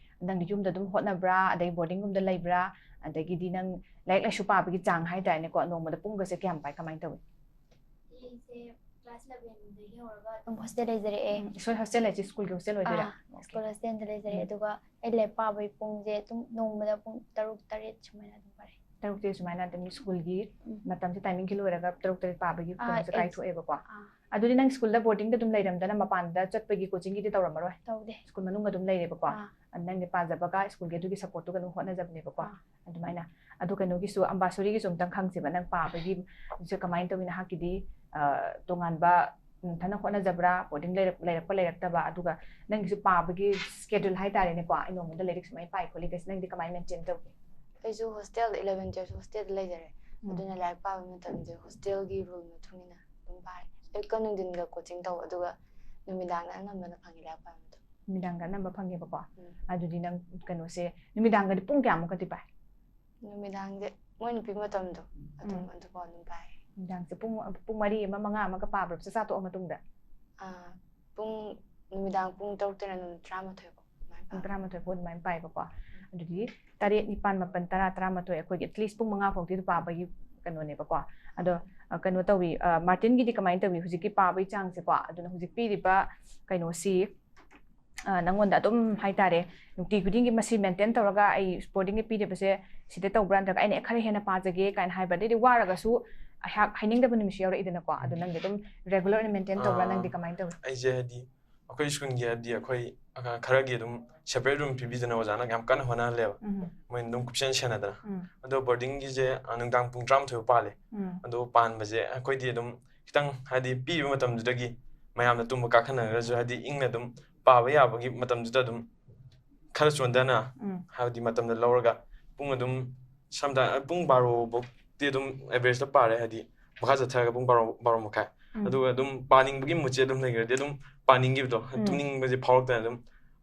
ꯅꯪ ꯌꯨꯝꯗ ꯑꯗꯨꯝ ꯍꯣꯠꯅꯕ꯭ꯔꯥ, ꯑꯗꯩ ꯕꯣꯔꯗꯤꯡꯒꯨꯝꯗ ꯂꯩꯕ꯭ꯔꯥ, ꯑꯗꯒꯤꯗꯤ ꯅꯪ ꯂꯥꯏꯔꯤꯛ ꯂꯥꯏꯁꯨ ꯄꯥꯕꯒꯤ ꯆꯥꯡ ꯍꯥꯏꯇꯥꯔꯦꯅꯦꯀꯣ, ꯅꯣꯡꯃꯗ ꯄꯨꯡꯒꯁꯦ ꯀꯌꯥꯝ ꯄꯥꯏ, ꯀꯃꯥꯏꯅ ꯇꯧꯏ? ꯑꯩꯁꯦ ꯀ꯭ꯂꯥꯁ ꯏꯂꯦꯚꯦꯟꯗꯒꯤ ꯍꯧꯔꯒ ꯑꯗꯨꯝ ꯍꯣꯁꯇꯦꯜ ꯂꯩꯖꯔꯛꯑꯦ꯫ ꯎꯝ, ꯁꯣꯏ ꯍꯣꯁꯇꯦꯜ ꯍꯥꯏꯁꯦ ꯁ꯭ꯀꯨꯜꯒꯤ ꯍꯣꯁꯇꯦꯜ ꯑꯣꯏꯗꯣꯏꯔꯥ? ꯑꯥ, ꯁ꯭ꯀꯨꯜ ꯍꯣꯁꯇꯦꯜꯗ ꯂꯩꯖꯔꯦ꯫ ꯎꯝ꯫ ꯑꯗꯨꯒ ꯑꯩ ꯂꯥꯏꯔꯤꯛ ꯄꯥꯕꯒꯤ ꯄꯨꯡꯁꯦ ꯑꯗꯨꯝ ꯅꯣꯡꯃꯗ ꯄꯨꯡ ꯇꯔꯨꯛ ꯇꯔꯦꯠ ꯁꯨꯃꯥꯏꯅ ꯑꯗꯨꯝ ꯄꯥꯔꯦ꯫ ꯇꯔꯨꯛ ꯇꯔꯦꯠ ꯁꯨꯃꯥꯏꯅ ꯑꯗꯨꯝ ꯁ꯭ꯀꯨꯜꯒꯤ ꯎꯝ꯫ ꯃꯇꯝꯁꯦ, ꯇꯥꯏꯃꯤꯡꯒꯤ ꯂꯣꯏꯔꯒ ꯇꯔꯨꯛ ꯇꯔꯦꯠ ꯄꯥꯕꯒꯤ ꯑꯥ, ꯈꯨꯗꯣꯡꯁꯦ ꯑꯦ- ꯀꯥꯏꯊꯣꯛꯑꯦꯕꯀꯣ꯫ ꯑꯥ, ꯑꯗꯨꯗꯤ ꯅꯪ ꯁ꯭ꯀꯨꯜꯗ ꯕꯣꯔꯗꯤꯡꯗ ꯑꯗꯨꯝ ꯂꯩꯔꯝꯗꯅ ꯃꯄꯥꯟꯗ ꯆꯠꯄꯒꯤ ꯀꯣꯆꯤꯡꯒꯤꯗꯤ ꯇꯧꯔꯝꯃꯔꯣꯏ? ꯇꯧꯗꯦ꯫ ꯁ꯭ꯀꯨꯜ ꯃꯅꯨꯡ ꯑꯗꯨꯝ ꯂꯩꯔꯦꯕꯀꯣ꯫ ꯑꯥ, ꯑꯗꯨ ꯅꯪꯗꯤ ꯄꯥꯖꯕꯒ ꯁ꯭ꯀꯨꯜꯒꯤ ꯑꯗꯨꯒꯤ ꯁꯞꯄꯣꯔꯠꯇꯨꯒ ꯑꯗꯨꯝ ꯍꯣꯠꯅꯖꯕꯅꯦꯕꯀꯣ꯫ ꯑꯥ꯫ ꯑꯗꯨꯃꯥꯏꯅ꯫ ꯑꯗꯣ ꯀꯩꯅꯣꯒꯤꯁꯨ, ꯑꯝꯕꯥꯁꯣꯔꯤꯒꯤꯁꯨ ꯑꯝꯇꯪ ꯈꯪꯁꯦꯕ, ꯅꯪ ꯄꯥꯕꯒꯤ ꯁꯦ ꯀꯃꯥꯏꯅ ꯇꯧꯏ? ꯅꯍꯥꯛꯀꯤꯗꯤ ꯑ, ꯇꯣꯉꯥꯟꯕ ꯅꯊꯟꯅ ꯍꯣꯠꯅꯖꯕ꯭ꯔꯥ, ꯕꯣꯔꯗꯤꯡ ꯂꯩꯔꯛ- ꯂꯩꯔꯛꯄ ꯂꯩꯔꯛꯇꯕ, ꯑꯗꯨꯒ ꯅꯪꯒꯤꯁꯨ ꯄꯥꯕꯒꯤ ꯁ꯭ꯀꯦꯗꯨꯜ ꯍꯥꯏꯇꯥꯔꯦꯅꯦꯀꯣ, ꯑꯩ ꯅꯣꯡꯃꯗ ꯂꯥꯏꯔꯤꯛ ꯁꯨꯃꯥꯏꯅ ꯄꯥꯏ ꯈꯣꯠꯂꯤ ꯀꯩꯁꯦ ꯅꯪꯗꯤ ꯀꯃꯥꯏꯅ ꯃꯦꯟꯇꯦꯟ ꯇꯧꯒꯦ? ꯑꯩꯁꯨ ꯍꯣꯁꯇꯦꯜꯗ, ꯏꯂꯦꯚꯦꯟ ꯇꯨꯌꯦꯜꯐ ꯍꯣꯁꯇꯦꯜꯗ ꯂꯩꯖꯔꯦ꯫ ꯎꯝ꯫ ꯑꯗꯨꯅ ꯂꯥꯏꯔꯤꯛ ꯄꯥꯕ ꯃꯇꯝꯁꯦ ꯍꯣꯁꯇꯦꯜꯒꯤ ꯔꯨꯜ ꯃꯇꯨꯡ ꯏꯟꯅ ꯑꯗꯨꯝ ꯄꯥꯔꯦ꯫ ꯑꯌꯨꯛꯀ ꯅꯨꯡꯊꯤꯟꯒ ꯀꯣꯆꯤꯡ ꯇꯧꯕ, ꯑꯗꯨꯒ ꯅꯨꯃꯤꯗꯥꯡꯗ ꯑꯅꯝꯕꯅ ꯐꯪꯉꯦ ꯂꯥꯏꯔꯤꯛ ꯄꯥꯕ ꯃꯇꯝ꯫ ꯅꯨꯃꯤꯗꯥꯡꯗ ꯑꯅꯝꯕ ꯐꯪꯉꯦꯕꯀꯣ꯫ ꯎꯝ꯫ ꯑꯗꯨꯗꯤ ꯅꯪ ꯀꯩꯅꯣꯁꯦ, ꯅꯨꯃꯤꯗꯥꯡꯗꯗꯤ ꯄꯨꯡ ꯀꯌꯥꯃꯨꯛꯀꯗꯤ ꯄꯥꯏ? ꯅꯨꯃꯤꯗꯥꯡꯁꯦ ꯃꯣꯏꯅ ꯄꯤ ꯃꯇꯝꯗꯣ ꯑꯗꯨꯝ ꯎꯝ꯫ ꯑꯗꯨꯐꯥꯎ ꯑꯗꯨꯝ ꯄꯥꯏ꯫ ꯅꯨꯃꯤꯗꯥꯡꯁꯦ ꯄꯨꯡ, ꯄꯨꯡ ꯃꯔꯤ ꯑꯃ, ꯃꯉꯥ ꯑꯃꯒ ꯄꯥꯕ꯭ꯔꯣ, ꯆꯥꯛꯆꯥ ꯇꯣꯛꯑ ꯃꯇꯨꯡꯗ? ꯑꯥ, ꯄꯨꯡ, ꯅꯨꯃꯤꯗꯥꯡ ꯄꯨꯡ ꯇꯔꯨꯛꯇꯩꯅ ꯑꯗꯨꯝ ꯇꯔꯥꯃꯥꯊꯣꯏ ꯐꯥꯎ ꯑꯗꯨꯃꯥꯏꯅ ꯄꯨꯡ ꯄꯥꯕ꯫ ꯇꯔꯥꯃꯥꯊꯣꯏ ꯐꯥꯎ ꯑꯗꯨꯃꯥꯏꯅ ꯄꯥꯏꯕꯀꯣ꯫ ꯑꯗꯨꯗꯤ ꯇꯔꯦꯠ, ꯅꯤꯄꯥꯟ, ꯃꯥꯄꯟ, ꯇꯔꯥ, ꯇꯔꯥꯃꯥꯊꯣꯏ, ꯑꯩꯈꯣꯏꯒꯤ at least ꯄꯨꯡ ꯃꯉꯥ ꯐꯥꯎꯗꯤ ꯑꯗꯨꯝ ꯄꯥꯕꯒꯤ ꯀꯩꯅꯣꯅꯦꯕꯀꯣ꯫ ꯑꯗꯣ, ꯑ, ꯀꯩꯅꯣ ꯇꯧꯋꯤ, ꯑ, ꯃꯥꯔꯇꯤꯟꯒꯤꯗꯤ ꯀꯃꯥꯏꯅ ꯇꯧꯋꯤ ꯍꯧꯖꯤꯛꯀꯤ ꯄꯥꯕꯒꯤ ꯆꯥꯡꯁꯦꯀꯣ? ꯑꯗꯨꯅ ꯍꯧꯖꯤꯛ ꯄꯤꯔꯤꯕ ꯀꯩꯅꯣꯁꯤ, ꯑ, ꯅꯪꯉꯣꯟꯗ ꯑꯗꯨꯝ ꯍꯥꯏꯇꯥꯔꯦ, ꯅꯨꯡꯇꯤ ꯈꯨꯗꯤꯡꯒꯤ ꯃꯁꯤ ꯃꯦꯟꯇꯦꯟ ꯇꯧꯔꯒ ꯑꯩ ꯕꯣꯔꯗꯤꯡꯒꯤ ꯄꯤꯔꯤꯕꯁꯦ ꯁꯤꯗ ꯇꯧꯕ꯭ꯔꯥ, ꯅꯠꯇ꯭ꯔꯒ ꯑꯩꯅ ꯈꯔ ꯍꯦꯟꯅ ꯄꯥꯖꯒꯦ ꯀꯥꯏꯅ ꯍꯥꯏꯕ, ꯑꯗꯩꯗꯤ ꯋꯥꯔꯒꯁꯨ ꯑꯩꯍꯥꯛ ꯍꯥꯏꯅꯤꯡꯗꯕ ꯅꯨꯃꯤꯠꯁꯨ ꯌꯥꯎꯔꯛꯏꯗꯅꯀꯣ꯫ ꯑꯗꯣ ꯅꯪꯗꯤ ꯑꯗꯨꯝ ꯔꯦꯒꯨꯂꯔ ꯑꯣꯏꯅ ꯃꯦꯟꯇꯦꯟ ꯇꯧꯕ꯭ꯔꯥ? ꯑꯥ, ꯅꯪꯗꯤ ꯀꯃꯥꯏꯅ ꯇꯧꯋꯤ? ꯑꯩꯁꯦ ꯍꯥꯏꯗꯤ ꯑꯩꯈꯣꯏ ꯁ꯭ꯀꯨꯜꯒꯤ ꯍꯥꯏꯗꯤ ꯑꯩꯈꯣꯏ ꯑ, ꯈꯔꯒꯤ ꯑꯗꯨꯝ ꯁꯦꯄꯔꯦꯠ ꯔꯨꯝ ꯄꯤꯕꯤꯗꯅ ꯑꯣꯖꯥꯅ ꯌꯥꯝ ꯀꯟꯅ ꯍꯣꯠꯅꯍꯜꯂꯦꯕ꯫ ꯎꯝ, ꯃꯣꯏꯅ ꯑꯗꯨꯝ ꯀꯨꯞꯁꯦꯟ ꯁꯦꯟꯅꯗꯅ꯫ ꯎꯝ, ꯑꯗꯣ ꯕꯣꯔꯗꯤꯡꯒꯤꯁꯦ ꯑ, ꯅꯨꯡꯗꯥꯡ ꯄꯨꯡ ꯇꯔꯥꯃꯥꯊꯣꯏ ꯐꯥꯎ ꯄꯥꯜꯂꯦ꯫ ꯎꯝ, ꯑꯗꯣ ꯄꯥꯟꯕꯁꯦ ꯑꯩꯈꯣꯏꯗꯤ ꯑꯗꯨꯝ ꯈꯤꯇꯪ ꯍꯥꯏꯗꯤ ꯄꯤꯔꯤꯕ ꯃꯇꯝꯗꯨꯗꯒꯤ ꯃꯌꯥꯝꯅ ꯇꯨꯝꯕ ꯀꯥꯈꯠꯅꯔꯒꯁꯨ ꯍꯥꯏꯗꯤ ꯏꯪꯅ ꯑꯗꯨꯝ ꯄꯥꯕ ꯌꯥꯕꯒꯤ ꯃꯇꯝꯗꯨꯗ ꯑꯗꯨꯝ ꯈꯔ ꯆꯣꯟꯊꯅ ꯎꯝ, ꯍꯥꯏꯕꯗꯤ ꯃꯇꯝꯗ ꯂꯧꯔꯒ ꯄꯨꯡ ꯑꯗꯨꯝ ꯁꯝꯇꯥꯏꯝ ꯄꯨꯡ ꯕꯥꯔꯣ ꯐꯥꯎꯗꯤ ꯑꯗꯨꯝ ꯑꯦꯚꯔꯦꯖꯇ ꯄꯥꯔꯦ, ꯍꯥꯏꯗꯤ ꯃꯈꯥ ꯆꯠꯊꯔꯒ ꯄꯨꯡ ꯕꯥꯔꯣ, ꯕꯥꯔꯣ ꯃꯈꯥꯏ꯫ ꯎꯝ꯫ ꯑꯗꯨꯒ ꯑꯗꯨꯝ ꯄꯥꯅꯤꯡꯕꯒꯤ ꯃꯨꯠꯁꯦ ꯑꯗꯨꯝ ꯂꯩꯈ꯭ꯔꯗꯤ ꯑꯗꯨꯝ ꯄꯥꯅꯤꯡꯈꯤꯕꯗꯣ, ꯎꯝ꯫ ꯇꯨꯝꯅꯤꯡꯕꯁꯦ ꯐꯥꯎꯔꯛꯇꯅ ꯑꯗꯨꯝ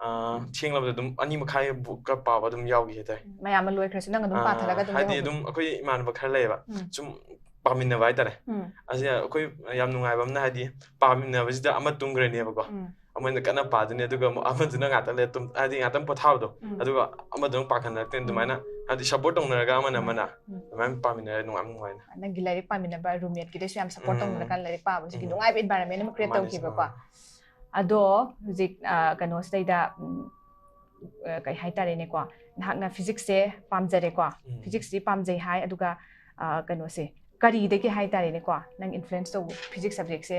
ꯑ, ꯊꯦꯡꯂꯕꯗ ꯑꯗꯨꯝ ꯑꯅꯤ ꯃꯈꯥꯏ ꯐꯥꯎꯀ ꯄꯥꯕ ꯑꯗꯨꯝ ꯌꯥꯎꯈꯤ ꯍꯥꯏꯇꯥꯔꯦ꯫ ꯃꯌꯥꯝ ꯑꯃ ꯂꯣꯏꯈ꯭ꯔꯁꯨ ꯅꯪ ꯑꯗꯨꯝ ꯑ, ꯄꯥꯊꯔꯒ ꯑꯗꯨꯝ ꯍꯥꯏꯗꯤ ꯂꯩꯍꯧꯕꯗꯣ? ꯑꯗꯨꯝ ꯑꯩꯈꯣꯏ ꯏꯃꯥꯟꯅꯕ ꯈꯔ ꯂꯩꯌꯦꯕ, ꯎꯝ, ꯁꯨꯝ ꯄꯥꯃꯤꯟꯅꯕ ꯍꯥꯏꯇꯥꯔꯦ꯫ ꯎꯝ, ꯑꯁꯤ ꯑꯩꯈꯣꯏ ꯌꯥꯝ ꯅꯨꯡꯉꯥꯏꯕ ꯑꯃꯅ ꯍꯥꯏꯗꯤ ꯄꯥꯃꯤꯟꯅꯕꯁꯤꯗ ꯑꯃ ꯇꯨꯝꯈ꯭ꯔꯅꯦꯕꯀꯣ, ꯎꯝ, ꯑꯃꯅ ꯀꯟꯅ ꯄꯥꯗꯣꯏꯅꯦ, ꯑꯗꯨꯒ ꯑꯃꯨꯛ ꯑꯃꯗꯨꯅ ꯉꯥꯛꯇꯪ ꯂꯩꯔ ꯇꯨꯝ, ꯍꯥꯏꯗꯤ ꯉꯥꯛꯇꯪ ꯄꯣꯊꯥꯕꯗꯣ, ꯎꯝ꯫ ꯑꯗꯨꯒ ꯑꯃꯗꯨꯅ ꯄꯥꯈꯠꯅꯔꯛꯇꯣꯏꯅꯦ꯫ ꯎꯝ꯫ ꯑꯗꯨꯃꯥꯏꯅ ꯍꯥꯏꯗꯤ ꯁꯞꯄꯣꯔꯠ ꯇꯧꯅꯔꯒ ꯑꯃꯅ ꯎꯝ. ꯑꯃꯅ ꯎꯝ. ꯑꯗꯨꯃꯥꯏꯅ ꯄꯥꯃꯤꯟꯅꯔꯒ ꯅꯨꯡꯉꯥꯏ ꯅꯨꯡꯉꯥꯏꯅ ꯅꯪꯒꯤ ꯂꯥꯏꯔꯤꯛ ꯄꯥꯃꯤꯟꯅꯕ ꯔꯨꯝꯃꯦꯠꯀꯤꯗꯁꯨ ꯌꯥꯝ ꯁꯞꯄꯣꯔꯠ ꯎꯝ. ꯇꯧꯅꯔꯀꯥꯟꯗ ꯂꯥꯏꯔꯤꯛ ꯄꯥꯕꯁꯤꯒꯤ ꯎꯝ. ꯅꯨꯡꯉꯥꯏꯕ ꯏꯟꯚꯥꯏꯔꯟꯃꯦꯟ ꯑꯃ ꯀ꯭ꯔꯤꯌꯦꯠ ꯃꯥꯅꯦ, ꯇꯧꯈꯤꯕꯀꯣ ꯃꯥꯅꯦ. ꯑꯗꯣ ꯍꯧꯖꯤꯛ ꯑ, ꯀꯩꯅꯣꯁꯤꯗꯩꯗ ꯎꯝ, ꯑ, ꯀꯩ ꯍꯥꯏꯇꯥꯔꯦꯅꯦꯀꯣ ꯅꯍꯥꯛꯅ ꯐꯤꯖꯤꯛꯁꯁꯦ ꯄꯥꯝꯖꯔꯦꯀꯣ ꯎꯝ. ꯐꯤꯖꯤꯛꯁꯇꯤ ꯄꯥꯝꯖꯩ ꯍꯥꯏ ꯑꯗꯨꯒ ꯑ, ꯀꯩꯅꯣꯁꯦ ꯀꯔꯤꯗꯒꯤ ꯍꯥꯏꯇꯥꯔꯦꯅꯦꯀꯣ ꯅꯪ ꯏꯟꯐ꯭ꯂꯨꯌꯦꯟꯁ ꯇꯧꯕ ꯐꯤꯖꯤꯛꯁ ꯁꯕꯖꯦꯛꯁꯦ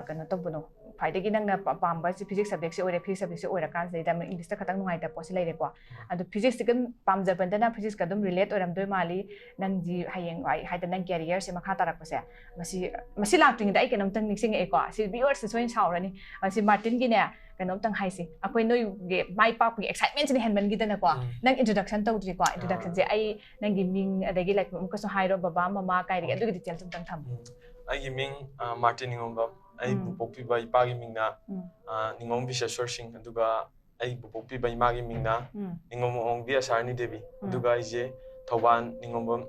ꯀꯩꯅꯣ ꯇꯧꯕꯅꯣ ꯈ꯭ꯋꯥꯏꯗꯒꯤ ꯅꯪꯅ ꯄꯥꯝꯕꯁꯦ ꯐꯤꯖꯤꯛꯁ ꯁꯕꯖꯦꯛꯁꯦ ꯑꯣꯏꯔꯦ ꯐꯤꯖꯤꯛꯁ ꯁꯕꯖꯦꯛꯁꯦ ꯑꯣꯏꯔꯀꯥꯟꯁꯤꯗꯩꯗ ꯏꯪꯂꯤꯁꯇ ꯈꯛꯇꯪ ꯅꯨꯡꯉꯥꯏꯇꯕ ꯄꯣꯠꯁꯦ ꯂꯩꯔꯦꯀꯣ ꯑꯗꯣ ꯐꯤꯖꯤꯛꯁꯇꯤ ꯑꯗꯨꯝ ꯄꯥꯝꯖꯕꯗꯅ ꯐꯤꯖꯤꯛꯁꯀ ꯑꯗꯨꯝ ꯔꯤꯂꯦꯠ ꯑꯣꯏꯔꯝꯗꯣꯏ ꯃꯥꯜꯂꯤ ꯅꯪꯗꯤ ꯍꯌꯦꯡ ꯍꯥꯏꯗꯤ ꯅꯪ ꯀꯦꯔꯤꯌꯔꯁꯦ ꯃꯈꯥ ꯇꯥꯔꯛꯄꯁꯦ ꯃꯁꯤ ꯃꯁꯤ ꯂꯥꯛꯇ꯭ꯔꯤꯉꯩꯗ ꯑꯩ ꯀꯩꯅꯣꯝꯇꯪ ꯅꯤꯡꯁꯤꯡꯉꯛꯑꯦꯀꯣ ꯁꯤ ꯚꯤꯌꯨꯋꯔꯁꯇ ꯁꯣꯏꯅ ꯁꯥꯎꯔꯅꯤ ꯃꯁꯤ ꯃꯥꯔꯇꯤꯟꯒꯤꯅꯦ ꯀꯩꯅꯣꯝꯇꯪ ꯍꯥꯏꯁꯤ ꯑꯩꯈꯣꯏ ꯅꯣꯏꯒꯤ ꯃꯥꯏ ꯄꯥꯛꯄꯒꯤ ꯑꯦꯛꯁꯥꯏꯠꯃꯦꯟꯁꯤꯅ ꯍꯦꯟꯃꯟꯈꯤꯗꯅꯀꯣ ꯎꯝ. ꯅꯪ ꯏꯟꯇ꯭ꯔꯣꯗꯛꯁꯟ ꯇꯧꯗ꯭ꯔꯤꯀꯣ ꯏꯟꯇ꯭ꯔꯣꯗꯛꯁꯟꯁꯦ ꯑꯩ ꯅꯪꯒꯤ ꯃꯤꯡ ꯑꯗꯒꯤ ꯂꯩꯐꯝ ꯑꯃꯨꯛꯀꯁꯨ ꯍꯥꯏꯔꯣ ꯕꯕꯥ ꯃꯃꯥ ꯀꯥꯏꯗꯒꯤ ꯑꯗꯨꯒꯤ ꯗꯤꯇꯦꯜꯁ ꯑꯝꯇꯪ ꯊꯝꯃꯨ ꯎꯝ. ꯑꯩꯒꯤ ꯃꯤꯡ ꯑ, ꯃꯥꯔꯇꯤꯟ ꯅꯤꯉꯣꯝꯕꯝ ꯑꯩꯕꯨ ꯎꯝ. ꯄꯣꯛꯄꯤꯕ ꯏꯄꯥꯒꯤ ꯃꯤꯡꯅ ꯎꯝ. ꯑ, ꯅꯤꯉꯣꯝ ꯕꯤꯁꯦꯁꯣꯔ ꯁꯤꯡ ꯑꯗꯨꯒ ꯑꯩꯕꯨ ꯄꯣꯛꯄꯤꯕ ꯏꯃꯥꯒꯤ ꯃꯤꯡꯅ ꯎꯝ. ꯅꯤꯉꯣꯝ ꯑꯣꯡꯕꯤ ꯑꯁꯥꯔꯅꯤ ꯗꯦꯕꯤ ꯎꯝ. ꯑꯗꯨꯒ ꯑꯩꯁꯦ ꯊꯧꯕꯥꯜ ꯅꯤꯉꯣꯝꯕꯝ